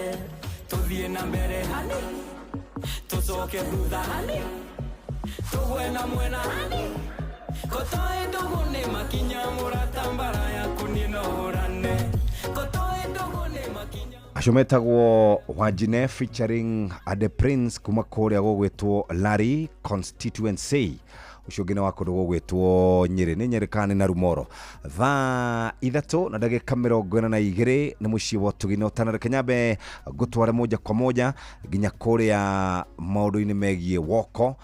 tũthiĩ na mbere hani, tũcoke thutha hani, tũgwe na mwena hani. Kotoĩ ndũgũ nĩ makinya mũrata mbara yaku niĩ no hũrane. Kotoĩ ndũgũ nĩ makinya. Acio metagwo Wajine featuring Ade Prince kuma kũrĩa gũgwĩtwo Lari constituency, ũcio ũngĩ nĩ wa kũndũ gũgwĩtwo Nyĩrĩ, nĩ Nyĩrĩ kana nĩ Narumoro. Thaa 3:42 nĩ mũciĩ wa ũtugi na ũtana. Reke nyambe ngũtware moja kwa moja nginya kũrĩa maũndũ-inĩ megiĩ woko,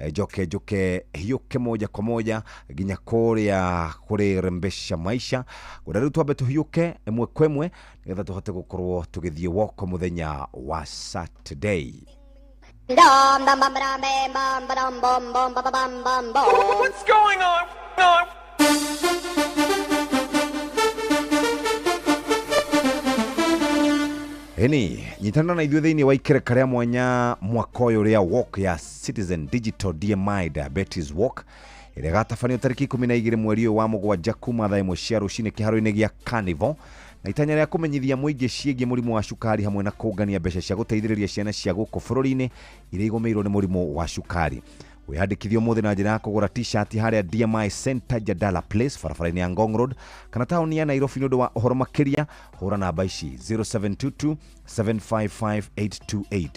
njoke njũke hiũke moja kwa moja nginya kũrĩa kũrĩ Rembesha Maisha. Ngwenda rĩu twambe tũhiũke ĩmwe kwa ĩmwe nĩgetha tũhote gũkorwo tũgĩthiĩ woko mũthenya wa Saturday. What's going on? On? Ĩni nyitana na ithuĩ thĩinĩ wa ikereka rĩa mwanya mwaka ũyũ rĩa walk ya Citizen Digital DMI Diabetes Walk ĩrĩa ĩgatabanio tarĩki 12 mweri ũyũ wa mũgwanja kuma thaa 1 cia rũcinĩ kĩharo-inĩ gĩa Carnival, na itanya rĩa kũmenyithia mũingĩ ciĩgiĩ mũrimũ wa cukari hamwe na kũngania mbeca cia gũteithĩrĩria ciana cia gũkũ bũrũri-inĩ iria igũmĩirwo nĩ mũrimũ wa cukari. Wĩyandĩkithie ũmũthĩ na njĩra ya kũgũra t-shirt harĩa DMI Center Jadala Place barabara-inĩ ya Ngong Road kana taũni ya Nairobi. Nĩ ũndũ wa ũhoro makĩria hũra namba ici 0722 755 828.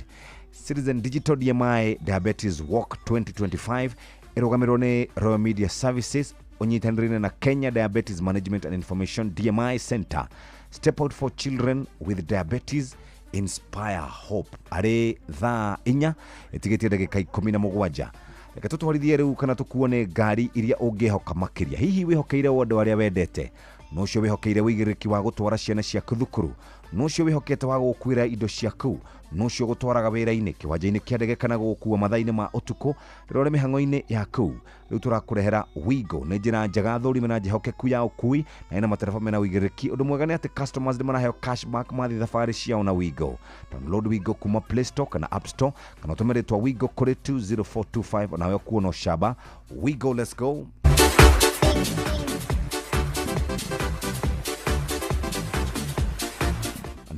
Citizen Digital DMI Diabetes Walk 2025 ĩrũgamĩrĩrwo nĩ Royal Media Services ũnyitanĩrĩire na Kenya Diabetes Management and Information DMI Center. Step out for children with diabetes, inspire hope. Arĩ thaa 4 ĩtigĩtie ndagĩka 17. Reke tũtwarithie rĩu kana tũkuone ngari iria ũngĩhoka makĩria. Hihi wĩhokeire andũ arĩa wendete, no ũcio wĩhokeire ũigĩrĩrĩki wa gũtwara ciana ciaku thukuru, no ũcio wĩhokete wa gũgũkuĩra indo ciaku, no ũcio ũgũtwaraga wĩra-inĩ, kĩwanja-inĩ kĩa ndege kana gũgũkua mathaa-inĩ ma ũtukũ rĩrĩa ũrĩ mĩhang'o-inĩ yaku. Rĩu tũrakũrehera Wigo, nĩ njĩra njega thũrime na njĩhokeku ya ũkui na ĩna matereba mena ũigĩrĩrĩki. Ũndũ mwega nĩ atĩ customers nĩ maraheo cashback mathiĩ thabarĩ ciao na Wigo. Download Wigo kuma Play Store kana App Store kana ũtũme rĩtwa Wigo kũrĩ 20425 nawe ũkuona ũcamba. Wigo, let's go.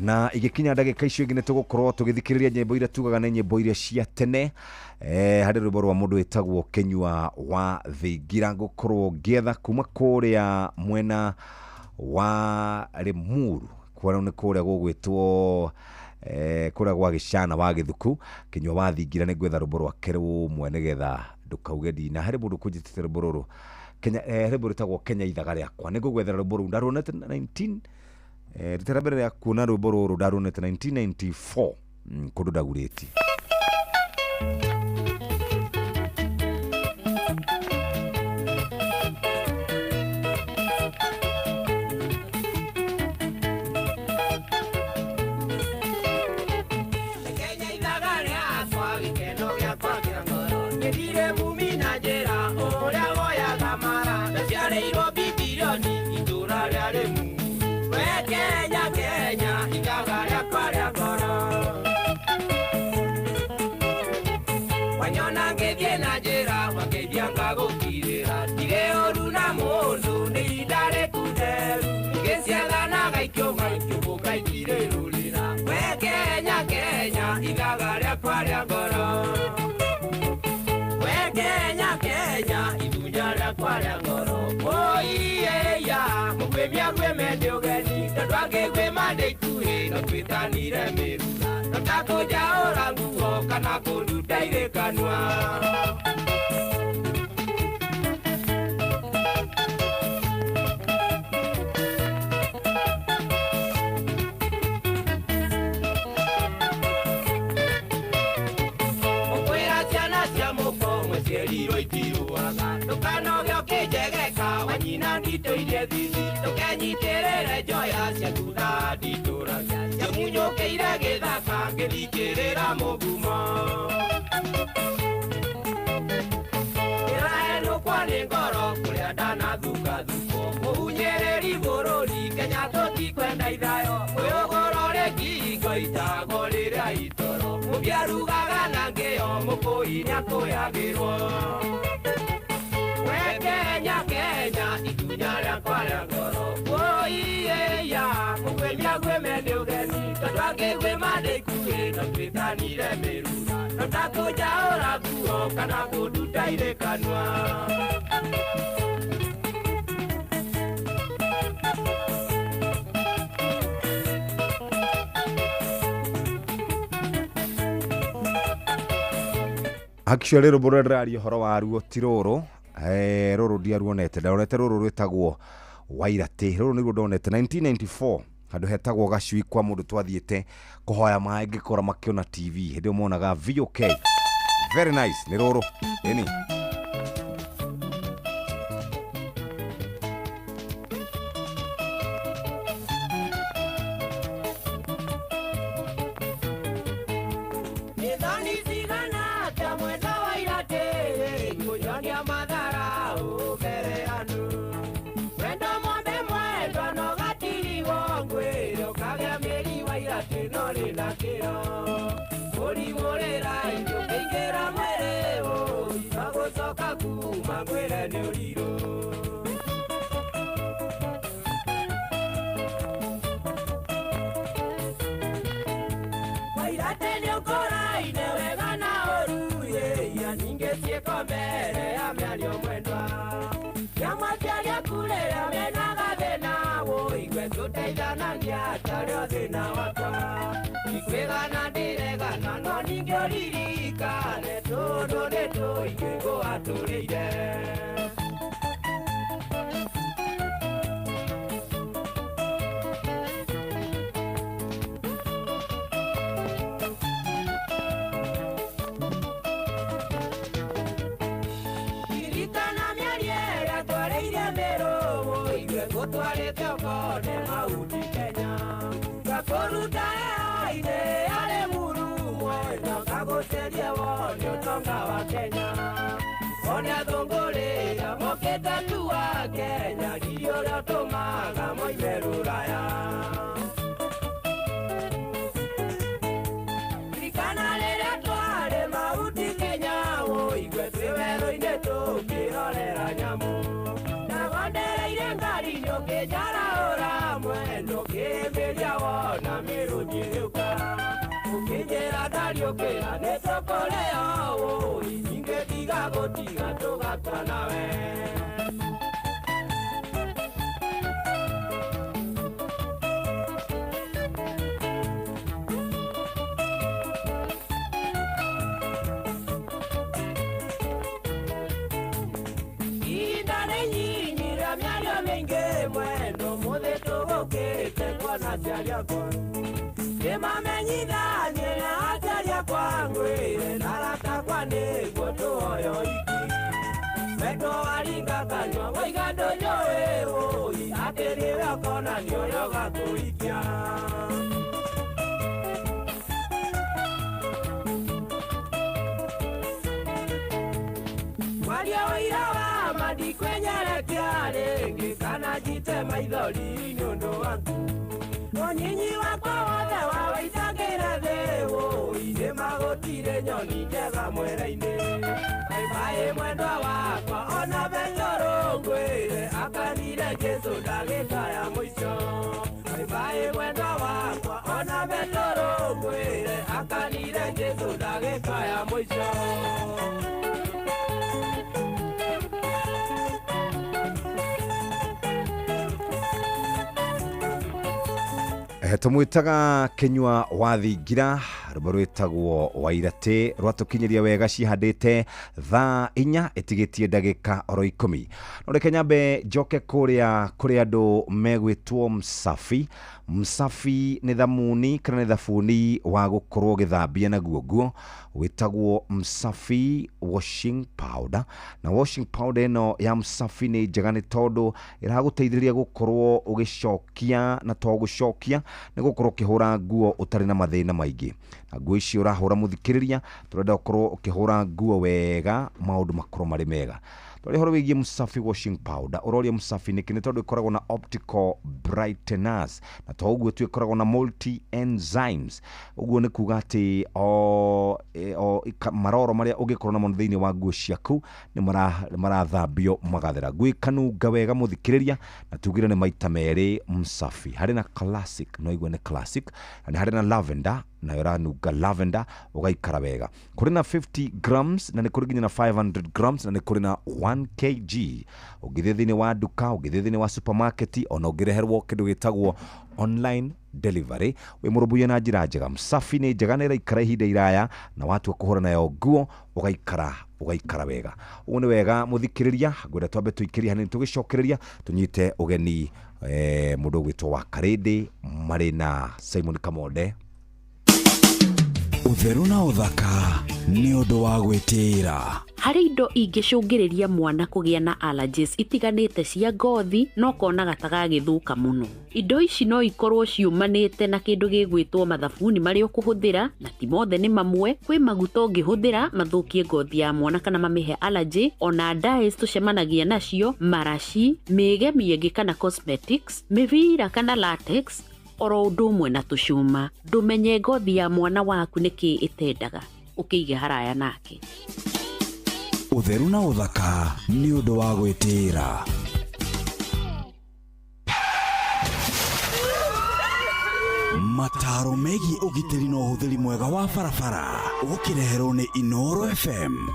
Na igĩkinya ndagĩka icio ingĩ nĩ tũgũkorwo tũgĩthikĩrĩria nyĩmbo iria tugaga nĩ nyĩmbo iria cia tene. Harĩ rwĩmbo rwa mũndũ wĩtagwo Kĩnyua wa Thingira ngũkorwo ngĩetha kuma kũrĩa mwena wa Limuru, kũrĩa nĩ kũrĩa gũgwĩtwo Kũrĩa gwa gĩcana wa gĩthuku kinyua wa thingira nĩ ngwetha rwĩmbo rwake rũmwe nĩgetha ndũkauge ndina harĩ mũndũ kũnjĩtĩte rwĩmbo rũrũ Kenya rwĩmbo rwĩtagwo Kenya ithaga rĩakwa. Nĩ ngũgwethera rwĩmbo rũu ndaruonete 19 rita rĩa mbere rĩa kuona rwĩmbo rũrũ ndaruonete 1994 kũndũ ndagurĩtie. Actually rwĩmbo rũrĩa ndĩraria ũhoro waruo ti rũrũ rũrũ ndiaruonete ndaronete rũrũ rwĩtagwo Wairate rũrũ nĩruo ndonete 1994 handũ hetagwo gacui kwa mũndũ twathiĩte kũhoya maĩ ngĩkora makĩona TV hĩndĩ ĩyo monaga VOK. Very nice nĩ rũrũ ĩni. Mwendo mũthĩ tũgũkĩte kuona aciari akwa. Nĩmamenyithanie na aciari akwa ngwĩre na arata akwa nĩguo tũhoyo iki. Wendo waringa kanyua waiga ndũnjũĩ wũi atĩ nĩwe ũkona nĩ ũrĩa ũgakũhikia. Mwaria ũira wa ma ndikwenyerekia rĩngĩ kana njite maithori nĩ ũndũ waku. Ũnyinyi wakwa wothe wawaitagĩra thĩ wũi nĩmagũtire nyoni njega mwera-inĩ. Bye mwendwa wakwa ona Petero ngwĩre akanire Jesũ ndagĩka ya mũico. Bye mwendwa wakwa ona Petero ngwĩre akanire Jesũ ndagĩka ya mũico. Tũmwĩtaga Kĩnyua wa Thingira, rwĩmbo rwĩtagwo Wairate rwatũkinyĩria wega cihandĩte thaa 4 ĩtigĩtie ndagĩka oro 10. No reke nyambe njoke kũrĩa kũrĩ andũ megwĩtwo Msafi. Msafi nĩ thamuni kana nĩ thabuni wa gũkorwo ũgĩthambia naguo nguo wĩtagwo Msafi washing powder. Na washing powder ĩno ya Msafi nĩ njega nĩ tondũ ĩragũteithĩrĩria gũkorwo ũgĩcokia na to gũcokia nĩ gũkorwo ũkĩhũra nguo ũtarĩ na mathĩna maingĩ. Na nguo ici ũrahũra mũthikĩrĩria tũrenda ũkorwo ũkĩhũra nguo wega maũndũ makorwo marĩ mega. Twarĩ ũhoro wĩgiĩ Msafi washing powder ũroria Msafi nĩkĩ? Nĩ tondũ ĩkoragwo na optical brighteners na to ũguo tu ĩkoragwo na multi enzymes. Ũguo nĩ kuga atĩ o maroro marĩa ũngĩkorwo namo thĩinĩ wa nguo ciaku nĩ marathambio magathera. Nguo ikanunga wega mũthikĩrĩria na tugire nĩ maita merĩ Msafi. Harĩ na classic no igue nĩ classic na nĩ harĩ na lavender nayo ĩranunga lavender ũgaikara wega. Kũrĩ na 50 grams na nĩ kũrĩ nginya na 500 grams na nĩ kũrĩ na 1 kg. Ũngĩthiĩ thĩinĩ wa nduka, ũngĩthiĩ thĩinĩ wa supermarket ona ũngĩreherwo kĩndũ gĩtagwo online delivery wĩ mũrũmbũiye na njĩra njega. Msafi nĩ njega na ĩraikara ihinda iraya na watua kũhũra nayo nguo ũgaikara wega. Ũguo nĩ wega mũthikĩrĩria, ngwenda twambe tũikĩrie hanini tũgĩcokereria tũnyite ũgeni mũndũ ũgwĩtwo wa Karĩndĩ marĩ na Simon Kamonde. Ũtheru na ũthaka nĩ ũndũ wa gwĩtĩĩra. Harĩ indo ingĩcũngĩrĩria mwana kũgĩa na allergies itiganĩte cia ngothi no konaga ta gagĩthũka mũno. Indo ici no ikorwo ciumanĩte na kĩndũ gĩgwĩtwo mathabuni marĩa ũkũhũthĩra na ti mothe nĩ mamwe. Kwĩ maguta ũngĩhũthĩra mathũkie ngothi ya mwana kana mamĩhe allergy, ona dyes tũcemanagia nacio, maraci, mĩgemio ĩngĩ kana cosmetics, mĩbira kana latex, oro ũndũ ũmwe na tũcuma. Ndũmenye ngothi ya mwana waku nĩkĩ ĩtendaga, ũkĩige haraya nake. Ũtheru na ũthaka nĩ ũndũ wa gwĩtĩĩra. Mataro megiĩ ũgitĩri na ũhũthĩri mwega wa barabara ũkĩreherwo nĩ Inooro FM.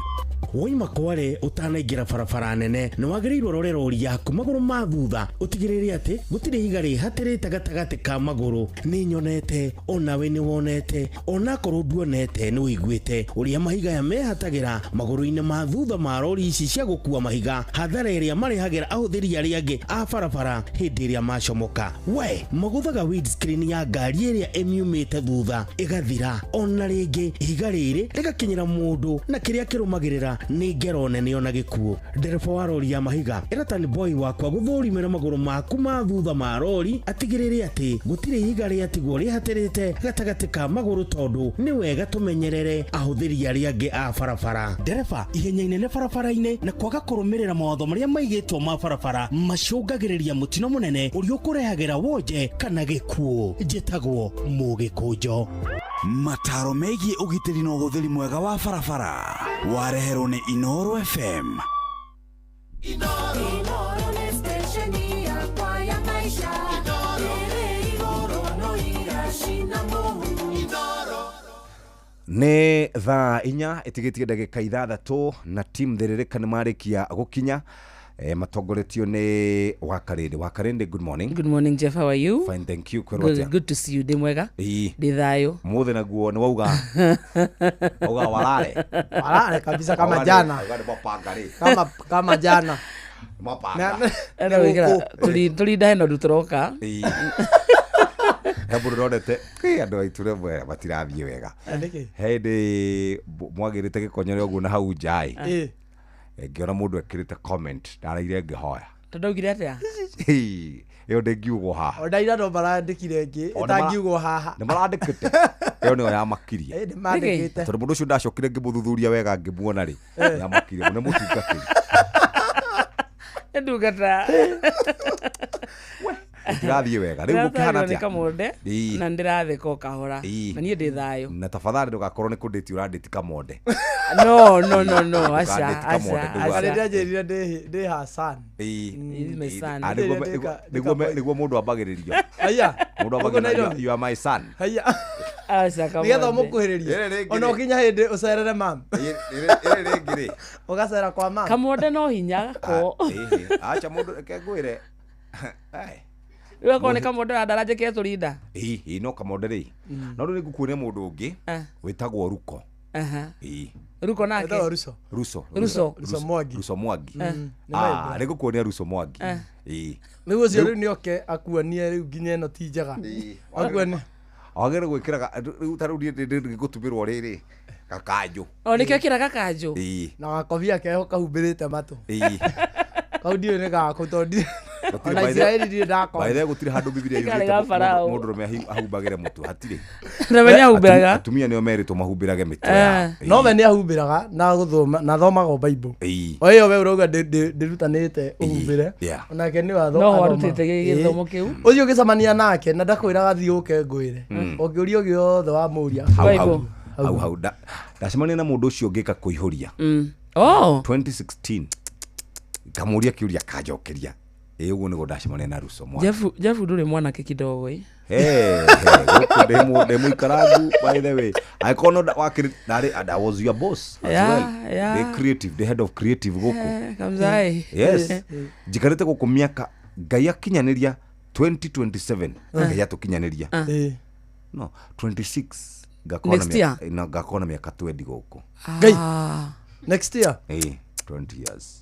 Woima kware ũtanaingĩra barabara nene nĩ wagĩrĩirwo rore rori yaku magũrũ ma thutha ũtigĩrĩre atĩ gũtirĩ ihiga rĩhatĩrĩte gatagatĩ ka magũrũ. Nĩ nyonete onawe nĩ wonete onakorwo nduonete nĩ ũiguĩte ũrĩa mahiga ya mehatagĩra magũrũ-inĩ ma thutha ma rori ici cia gũkua mahiga, hathara ĩrĩa marehagĩra ahũthĩri arĩa angĩ a barabara hĩndĩ ĩrĩa macomoka. We magũthaga windscreen ya ngari ĩrĩa ĩmiumĩte thutha ĩgathira, ona rĩngĩ ihiga rĩrĩ rĩgakinyĩra mũndũ na kĩrĩa kĩrũmagĩrĩra nĩ ngero nene ona gĩkuũ. Ndereba wa rori ya mahiga ĩra boy wakwa gũthũrimĩra magũrũ maku ma thutha ma rori atigĩrĩre atĩ gũtirĩ ihiga rĩatigwo rĩhatĩrĩte gatagatĩ ka magũrũ tondũ nĩ wega tũmenyerere ahũthĩri arĩa angĩ a barabara. Ndereba ihenya inene barabara-inĩ na kwaga kũrũmĩrĩra mawatho marĩa maigĩtwo ma barabara macũngagĩrĩria mũtino mũnene ũrĩa ũkũrehagĩra wonje kana gĩkuũ. Njĩtagwo Mũgĩkũnjo. Mataro megiĩ ũgitĩri na ũhũthĩri mwega wa barabara wareherwo nĩ Inooro FM. Inooro nĩ stesheni yakwa ya maisha. Ĩrĩ igũrũ no iracina mũhu. Nĩ thaa 4 ĩtigĩtie ndagĩka 6 na team Thĩrĩrĩka nĩ marĩkia gũkinya. Matongoretio nĩ Wakarĩndĩ. Wakarĩndĩ, good morning. Good morning, Jeff. How are you? Fine, thank you. Good, good to see you. Ndĩ mwega? Ndĩ thayũ. Mũthĩ naguo nĩ wauga. Wauga warare. Warare kabisa kama jana. Kama jana. Mapanga. Ena gwĩkĩra tũrinda hena ũndũ tũroka. He mũndũ ndonete kĩ andũ aitũ rĩmwe matirathiĩ wega. Nĩkĩ? He hĩndĩ mwagĩrĩte gĩkonyore ũguo na hau nja ĩ. Ĩ. Ngĩona mũndũ ekĩrĩte comment ndaraire ngĩhoya. Tondũ augire atĩa? Hĩ, ĩyo ndĩngiugwo haha. Ona ira no marandĩkire ĩngĩ O, nĩ mara- ĩtangiugwo haha. Nĩ marandĩkĩte. Ĩyo nĩyo yamakirie. Ĩ, nĩ mandĩkĩte. Tondũ mũndũ ũcio ndacokire ngĩmũthuthuria wega ngĩmuona rĩ, yamakirie nĩ mũtungatĩri. Nĩ ndungata. Gũtirathiĩ wega. Rĩu gũkĩhana Ndĩratarirwo nĩ atĩa? Kamonde Ĩ. na nĩndĩratheka o kahora. Ĩ. Na niĩ ndĩ thayũ. Na tafadhali ndũgakorwo nĩ kũndĩti ũrandĩti Kamonde. No, no, no, no, aca, Ndũkandĩti Kamonde, aca, ndũga- aca. Arĩa ndĩanjĩrire ndĩ Hassan. Ĩ. My son. Ah, nĩguo mũndũ ambagĩrĩrio. Haiya. Mũndũ Ũguo ambagĩrĩrio, Nairobi. you are my son. Haiya. Aca Nĩgetha Kamonde. ũmũkuhĩrĩrie. Ĩrĩ rĩngĩ Ona rĩ. ũkinya hĩndĩ ũcerere mam. Ĩrĩ rĩngĩ rĩ. Ũgacera kwa mam. Kamonde no hinya gako. Ĩhĩ, acha mũndũ reke ngwĩre. Ai. Rĩu akorwo nĩ Kamonde wa ndaraja ke tũrinda. Ĩ, ĩ, no Kamonde rĩ. No rĩu nĩngũkuonia mũndũ ũngĩ wĩtagwo Ruko. Aha. Ĩ. Ruko nake. Etagwo Ruso. Ruso. Ruso. Ruso Mwangi. Ruso Mwangi. Nĩ Ah, maĩ nĩngũkuonia Ruso Mwangi. Ĩ. Rĩu ũcio rĩu nĩoke akuonie rĩu nginya ĩno ti njega. Akuonie. Wagĩrĩire gwĩkĩraga rĩu ta rĩu niĩ ndĩgũtumĩrwo rĩrĩ gakanjũ. O nĩkĩo kĩra gakanjũ. Ĩ. Na gakobia keho kahumbĩrĩte matũ. Ĩ. Kau ndiũĩ nĩ gaku tondũ Gũtirĩ ona by the- Isiraeli ndirĩ ndakona. By the way, gũtirĩ handũ Bibilia Karĩ yugĩte ga Farao. mũndũrũme ahumbagĩre mũtwe hatirĩ. Na we nĩahumbĩraga. Atumia nĩo merĩtwo mahumbĩrage mĩtwe yao. No we nĩahumbĩraga na gũthoma na athomaga o Bible. Ĩ. O ĩyo we ũrauga ndĩrutanĩte ũhumbĩre. Yeah. Onake nĩ watho. No athomaga. warutĩte gĩthomo kĩu. Ũcio ũgĩcemania nake na ndakwĩraga thiĩ ũke ngwĩre. Ũngĩũria gĩothe wamũria. Hau hau. Hau hau. Ndacemania na mũndũ ũcio ngĩka kũihũria. Oh. 2016. Ngamũria kĩũria akanjokeria. Ĩ ũguo nĩguo ndacemania na Ruso Mwangi. Jeff ndũrĩ mwanake kidogo ĩ. Hey, hey, gũkũ ndĩ mũikarangu by the way. Angĩkorwo no wakĩrĩ ndarĩ and I was your boss as Yeah, well. yeah. The creative, the head of creative gũkũ. Eh, Kamzai. Yes. Njikarĩte gũkũ mĩaka Ngai akinyanĩria 2027 Ngai atũkinyanĩria. Ĩ. No, 26 ngakorwo na Next year? no, ngakorwo na mĩaka 20 gũkũ. Ngai. Next year. Ĩ, 20 years.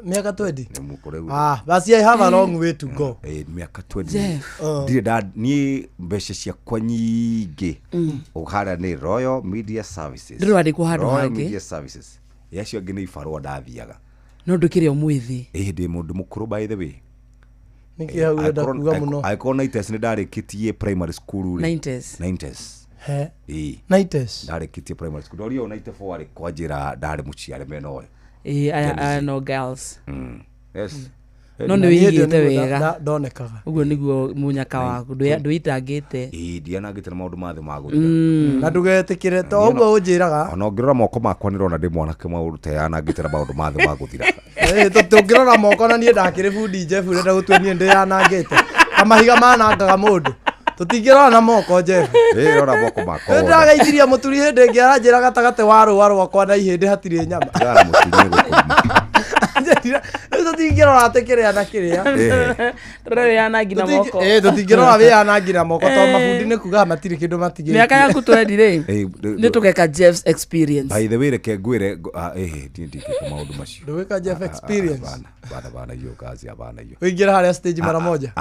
Mĩaka 20. Nĩ mũkũrũ. Ah, basi I have a long way to go. Ĩ, mĩaka 20. Jeff. Ndirĩ nda niĩ mbeca ciakwa nyingĩ harĩa nĩ Royal Media Services. Ndĩrĩ wandĩkwo handũ Royal hangĩ? Media Services. Ĩ, acio angĩ nĩ ibarũa ndathiaga. No ndũkĩrĩ o mwĩthĩ. Ĩ, ndĩ mũndũ mũkũrũ by the way. Nĩkĩ hau ũrenda kuga mũno? Angĩkorwo 90s nĩ ndarĩkĩtie primary school rĩ. 90s. 90s. He. Ĩ. 90s. Ndarĩkĩtie primary school. Ndoria ũyũ 94 arĩ kwanjĩra ndarĩ mũciare mena ũyũ. Ĩ, aya no girls. Yes. No nĩ Na niĩ wĩigĩte hĩndĩ ĩyo nĩguo wega. ndonekaga. Ũguo nĩguo mũnyaka waku ndwĩitangĩte. Ĩ, ndianangĩte na maũndũ ma thĩ ma gũthira. Na ndũgetĩkĩre to ũguo ũnjĩraga. Ona ũngĩrora moko makwa nĩrona ndĩ mwanake maũndũ teyanangĩte na maũndũ ma thĩ ma gũthira. Ĩ, tũngĩrora moko na niĩ ndakĩrĩ bundi Jeff ũrenda gũtua niĩ ndĩyanangĩte. Kamahiga manangaga mũndũ. Tũtingĩrora na moko Jeff. Ĩ, rora moko makwa wone. Nĩndĩrageithirie mũturi hĩndĩ ĩngĩ aranjĩra gatagatĩ wa rũa rwakwa na ihĩndĩ hatirĩ nyama. Tigana na mũturi nĩ gũkũruma. Anjĩrire, rĩu tũtingĩrora atĩ kĩrĩa na kĩrĩa. Tũrore wĩyanangi na moko. Ĩ, tũtingĩrora wĩyanangi na moko tondũ Eh. mabundi nĩ kuga matirĩ kĩndũ matigĩtie. Mĩaka yaku 20 rĩ. Ĩ, Nĩ tũgeka Jeff's experience. By the way, reke ngwĩre ĩhĩ niĩ ndingĩka maũndũ macio. Ndũgwĩka Jeff experience. Hapana, hapana, hapana, hiyo kazi hapana hiyo. Ũingĩre harĩa stage mara moja.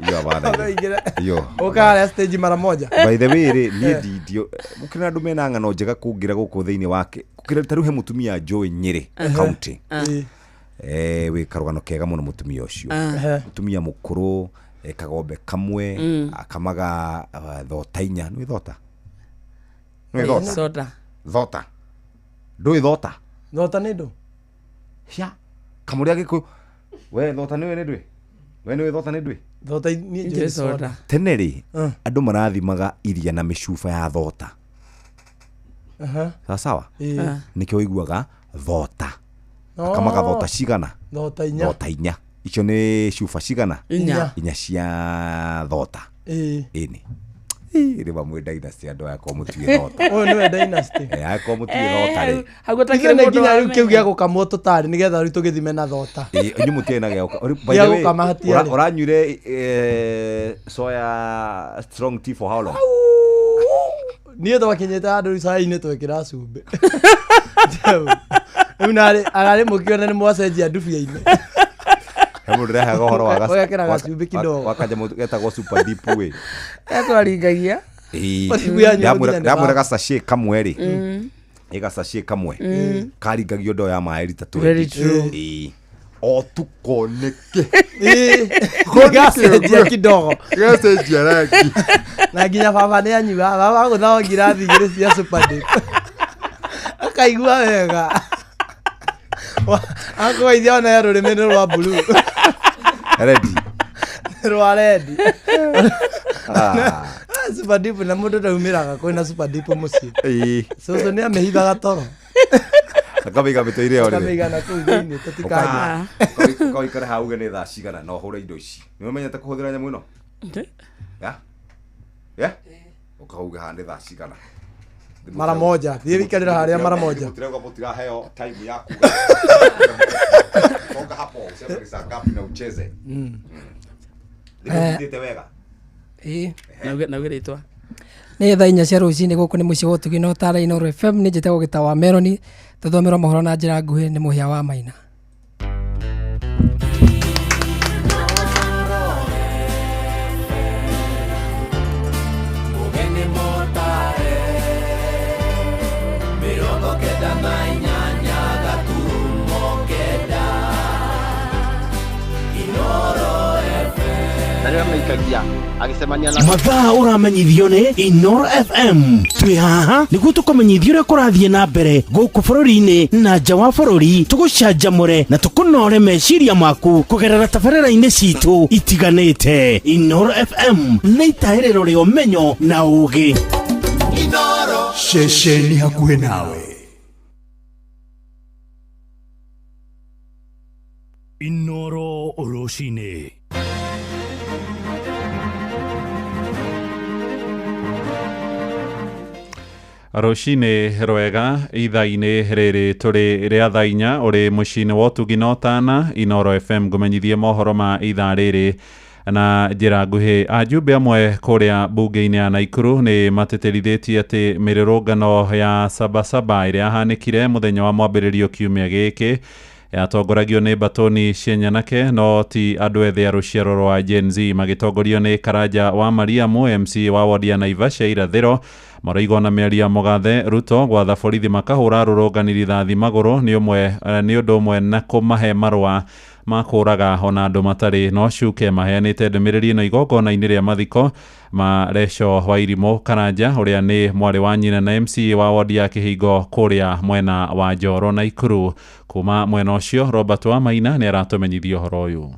Hiyo hapana hiyo. Ũingĩre- Hiyo. Ũka harĩa stage mara moja. By the way rĩ, niĩ ndindio gũkĩrĩ na andũ mena ng'ano njega kũngĩra gũkũ thĩinĩ wake. Gũkĩrĩ ta rĩu he mũtumia njũĩ Nyĩrĩ county. Ĩ. Eh, wĩ karũgano kega mũno mũtumia ũcio. Mũtumia mũkũrũ, kagombe kamwe, akamaga thota inya. Nĩ thota? Nĩ thota? Soda. Thota. Ndũĩ thota? Thota nĩ ndũ? Cia. Kamũrĩa Gĩkũyũ. We thota nĩwe nĩ ndũĩ? We nĩũĩ thota nĩ ndũĩ? Thota niĩ njũĩ soda. Tene rĩ, andũ marathimaga iria na mĩcuba ya thota. Aha. Sawa sawa? Ĩ. Nĩkĩo ũiguaga thota. Oh. Akamaga thota cigana? Thota inya. Thota inya. Icio nĩ cuba cigana? Inya. Inya cia thota. Ĩ. Ĩni. Ĩ, rĩ mamwe dynasty andũ aya korwo mũtiũĩ thota. Ũyũ nĩwe dynasty. Eh, angĩkorwo mũtiũĩ thota rĩ. Hau gũtakĩrĩ Ithuĩ nĩ mũndũ nginya rĩu kĩu wamenya. gĩa gũkamwo tũtarĩ nĩgetha rĩu tũgĩthime na thota. Ĩ, inyuĩ mũtiarĩ na gĩa gũka- by Gĩa the way, gũkama hatiarĩ. ũranyuire soya strong tea for how long? Niĩ twakinyĩte handũ cai-inĩ twekĩra cumbĩ. Rĩu narĩ ararĩ mũkĩone nĩ mwacenjia ndubia-inĩ. He mũndũ ũrehaga ũhoro wa Ũgekĩra gacumbĩ kidogo. wa kanyamũ getagwo super deep wĩ. Etwaringagia. Ĩĩ. Ũthigu yanyu nginya nĩ Ndamwĩra wa- gacacĩ kamwe rĩ. Ĩ gacacĩ kamwe. Karingagio ndoo ya maĩ rita 20. Very true. Ĩĩ. O tuko nĩkĩ. Gacenjia kidogo. Gacenjia rangi. Na nginya baba nĩ anyuaga. Baba agũthaga ngirathi igĩrĩ cia super dip. Akaigua wega. Akũgeithia ona he rũrĩmĩ nĩ rwa blue. Ready. Rwa red. Ah. Super dip na mũndũ ndaumĩraga kwĩna super dip mũciĩ. Ĩĩ. Cũcũ nĩ amĩhithaga toro. Akamĩiga mĩtĩ-inĩ ya ũrĩrĩ. Akamĩiga na kũu thĩinĩ tũtikanyue. Ũkaikara hau uge nĩ thaa cigana na ũhũre indo ici. Nĩ ũmenyete kũhũthĩra nyamũ ĩno? Ya? Ya? Ũkauga haha nĩ thaa cigana. Mara moja. Thiĩ wĩikarĩre harĩa mara moja. Mũtirauga mũtiraheo time ya kuga. Toka hapo useme ni saa ngapi na ucheze. Thimũ wega. Ĩĩ. Nauge rĩtwa. Nĩ thaa 4 cia rũcinĩ gũkũ nĩ mũciĩ wa ũtugi na ũtara Inooro FM nĩ njĩtagwo Gĩta wa Meroni tũthomerwo mohoro na njĩra nguhĩ nĩ Mũhĩa wa Maina. Mũgeni mũtare 98 gaturumo 9 Inooro FM. Na rĩrĩa maikagia agĩcemania na Mathaa ũramenyithio nĩ Inooro FM. Twĩ haha nĩguo tũkũmenyithia ũrĩa kũrathiĩ na mbere gũkũ bũrũri-inĩ na nja wa bũrũri, tũgũcanjamũre na tũkũnore meciria maku kũgerera tabarĩra-inĩ citũ itiganĩte. Inooro FM nĩ itahĩrĩro rĩa ũmenyo na ũũgĩ. Ceceni hakuhĩ nawe. Inoro rũcinĩ. Rũcinĩ rwega ithaa-inĩ rĩrĩ tũrĩ rĩa thaa 4 ũrĩ mũciĩ-inĩ wa ũtugi na ũtana Inooro FM ngũmenyithie mohoro ma ithaa rĩrĩ na njĩra nguhĩ. Ajumbe amwe kũrĩa mbunge-inĩ ya Naikuru nĩ matĩtĩrithĩtie atĩ mĩrũrũngano ya Sabasaba ĩrĩa yahanĩkire mũthenya wa mwambĩrĩrio kiumia gĩkĩ yatongoragio nĩ mbatoni cia nyanake no ti andũ ethĩ a rũciaro rwa Gen Z magĩtongorio nĩ Karanja wa Mariamu MC wa wodi ya Naivasha irathĩro maroiga ona mĩario ya mũgathe Ruto gwatha borithi makahũra arũrũngani rithathi magũrũ nĩ ũndũ ũmwe na kũmahe marũa ma kũũraga ona andũ matarĩ no cuke. Maheanĩte ndũmĩrĩri ĩno igongona-inĩ rĩa mathiko ma Recho Wairimũ Karanja ũrĩa nĩ mwarĩ wa nyina na MC wa wodi ya Kĩhingo kũrĩa mwena wa Njoro Naikuru. Kuma mwena ũcio Robert Wamaina nĩ aratũmenyithia ũhoro ũyũ.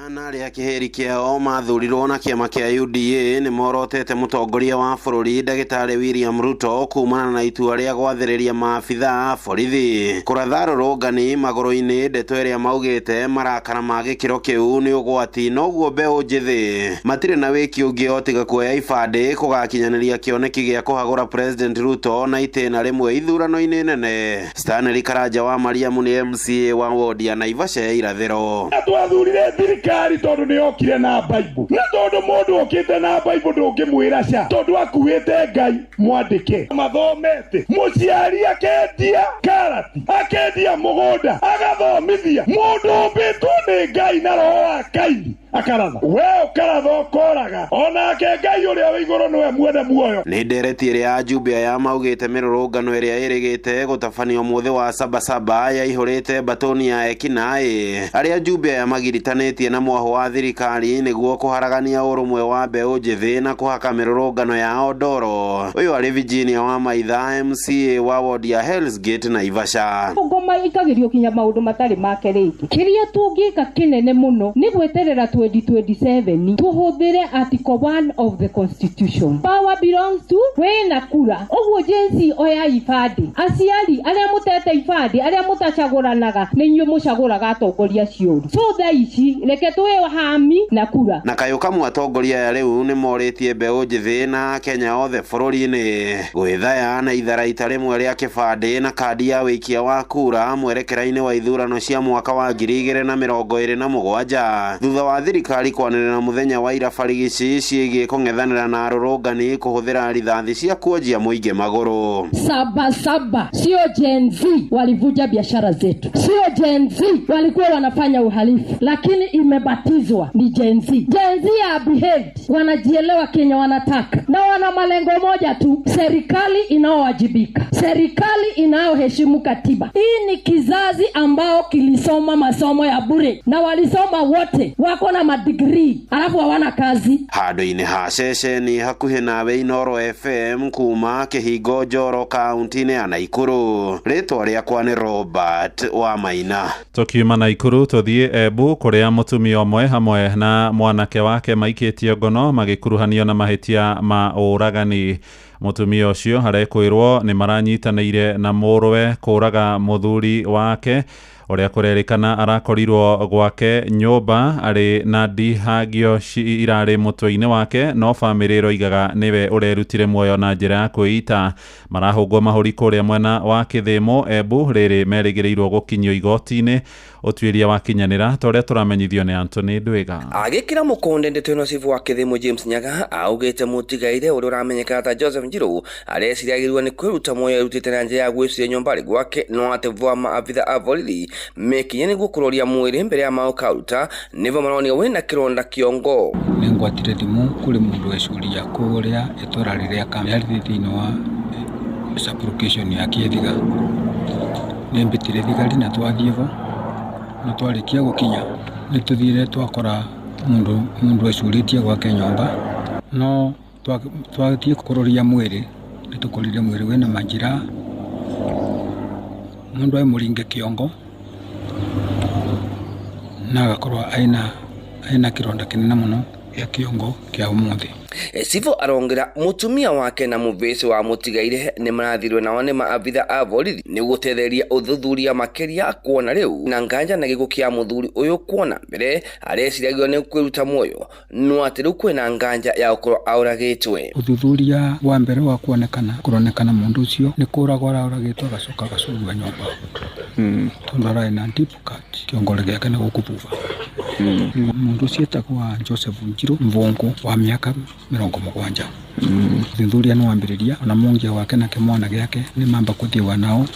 Na arĩa kĩhĩri kĩao mathurirwo na kĩama kĩa UDA nĩ morotete mũtongoria wa bũrũri ndagĩtarĩ William Ruto kumana na itua rĩa gwathĩrĩria maabitha a borithi kũratha rũrũngani magũrũ-inĩ, ndeto ĩrĩa maugĩte marakara ma gĩkĩro kĩu nĩ ũgwati noguo mbeũ njĩthĩ matirĩ na wĩki ũngĩ o tiga kuoya ibandĩ kũgakinyanĩria kĩoneki gĩa kũhagũra President Ruto na itĩna rĩmwe ithurano-inĩ nene. Stanley Karanja wa Mariamu nĩ MCA wa wodi ya Naivasha ya irathĩro. Twathurire thirikari tondu ni okire na Bible na tondu mundu okite na Bible ndungimwira ca tondu akuite Ngai mwandike mathomete muciari akendia karati akendia mugunda agathomithia mundu umbitwo ni Ngai na roho wa Kaini akaratha we ukaratha ukoraga onake Ngai uria wi iguru niwe mwene muoyo. Nĩ ndereti ĩrĩa ajumbe aya maugĩte mĩrũrũngano ĩrĩa ĩrĩgĩte gũtabanio mũthĩ wa Sabasaba yaihũrĩte mbatoni ya ekinaĩ arĩa ajumbe aya magiritanĩtie na mwaho wa thirikari nĩguo kũharagania ũrũmwe wa mbeũ njĩthĩ na kũhaka mĩrũrũngano yao ndoro. Ũyũ arĩ Virginia wa Maitha MCA wa wodi ya Hell's Gate Naivasha. Ngoma ikagĩrio kinya maũndũ matarĩ make rĩngĩ. Kĩrĩa tũngĩka kĩnene mũno nĩ gweterera 2027 tũhũthĩre article 1 of the constitution. Power belongs to wĩna kura. Ũguo Gen Z oya ibandĩ. Aciari arĩa mũtete ibandĩ, arĩa mũtacagũranaga nĩ inyuĩ mũcagũraga atongoria acio. So thaa ici reke twĩhami na kura. Na kayũ kamwe atongoria aya rĩu nĩ morĩtie mbeũ njĩthĩ na Akenya othe bũrũri-inĩ gwĩthaya na itharaita rĩmwe rĩa kĩbandĩ na kandi ya wĩikia wa kura mwerekera-inĩ wa ithurano cia mwaka wa 2027 thutha wa Thirikari kwanĩrĩra mũthenya wa ira barigici ciĩgiĩ kũng'ethanĩra na arũrũngani kũhũthĩra rithathi cia kuonjia mũingĩ magũrũ. Saba sio Gen Z walivunja biashara zetu, sio Gen Z walikuwa wanafanya uhalifu, lakini imebatizwa ni Gen Z. Gen Z are behaved, wanajielewa Kenya wanataka na wana malengo moja tu, serikali inaowajibika, serikali inayoheshimu katiba. Hii ni kizazi ambao kilisoma masomo ya bure na walisoma wote, wako na madigrii alafu hawana kazi. Handũ-inĩ ha ceceni hakuhĩ nawe Inooro FM kuma Kĩhingo Njoro kaunti-inĩ ya Naikuru, rĩtwa rĩakwa nĩ Robert wa Maina. Tukiuma Naikuru tuthiĩ Embu kũrĩa mũtumia ũmwe hamwe na mwanake wake maikĩtio ngono magĩkuruhanio na mahĩtia ma ũragani. Mũtumia ũcio arekwĩrwo nĩ maranyitanĩire na mũrũwe kũraga mũthuri wake ũrĩa kũrerĩkana arakorirwo gwake nyũmba arĩ na ndihangio irarĩ mũtwe-inĩ wake, no bamĩrĩ ĩroigaga nĩwe ũrerutire muoyo na njĩra ya kwĩita. Marahũngwo mahũri kũrĩa mwena wa Kĩthĩmo Embu rĩrĩ merĩgĩrĩirwo gũkinyio igoti-inĩ ũtuĩria wakinyanĩra ta ũrĩa tũramenyithio nĩ Anthony Ndwiga. Agĩkĩra mũkonde ndeto ĩno cibu wa Kĩthĩmo James Nyaga augĩte mũtigaire ũrĩa ũramenyekana ta Joseph Njiru areciragĩrwo nĩ kwĩruta muoyo erutĩte na njĩra ya gwĩcuria nyũmba gwake, no atĩ vwa maabitha a borithi mekinya nĩguo kũroria mwĩrĩ mbere ya maũkaruta nĩvo maronio wĩna kĩronda kĩongo. Nĩngwatire thimũ kũrĩ mũndũ wecuria kũrĩa itũra rĩrĩa rĩ thĩinĩ wa sub-location ya Kĩthiga. Nĩmbĩtire thigari na twathiĩ vo, na twarĩkia gũkinya nĩtũthire twakora mũndũ ecurĩtie gwake nyũmba, no twathiĩ kũroria mwĩrĩ nĩtũkorire mwĩrĩ wĩna majeraha, mũndũ e mũringe kĩongo na agakorwo aina kĩronda kĩnene mũno gĩa kĩongo kĩa ũmũthĩ. Sivo arongera mutumia wake na muvesi wa mutigaire ni marathirwe nao ni maabitha a borithi ni gutetheria uthuthuria makiria kuona riu na nganja na gikuo kia muthuri uyu kuona mbere areciragio ni kwiruta muoyo no ati riu kwina nganja ya gukorwo auragitwe. Uthuthuria wa mbere wa kuonekana kuronekana mundu ucio ni kuragwo arauragitwe agacoka agacurua nyumba tondu arari na deep cut kiongo giake na guku thutha. Mundu ucio etagwo Joseph Njiru Mvungu wa miaka 70. Uthuthuria ni wambiriria ona mungia wake na kimwana giake ni mamba kuthiwa nao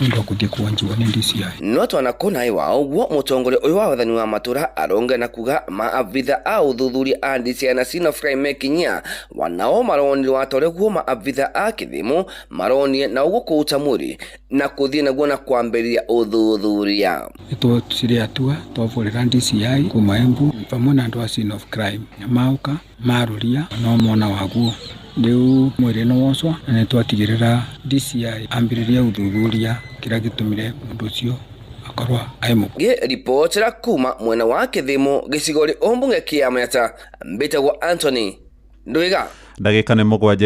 ndu kuthie kuanjiwa ni DCI. No twanakona iwa uguo mutongoria uyu wa wathani wa matura aronge na kuga maabitha a uthuthuria a DCI na Scene of Crime mekinyia wanao maronirwo atore guo maabitha a kithimu maronie na uguo kuuta mwiri na kuthie naguo na kwambiriria uthuthuria. Nitwocire atua twavurira DCI kuma Embu pamwe na andu a Scene of Crime mauka maruria no mona waguo riu mwiri no wocwa na nitwatigirira DCI ambiriria uthuthuria kira gitumire mundu ucio akorwa ai mukuo. Ripotera kuma mwena wa Kithimu gicigori umbunge kia Manyata mbitagwo Anthony Ndwiga. Ndagika ni 7.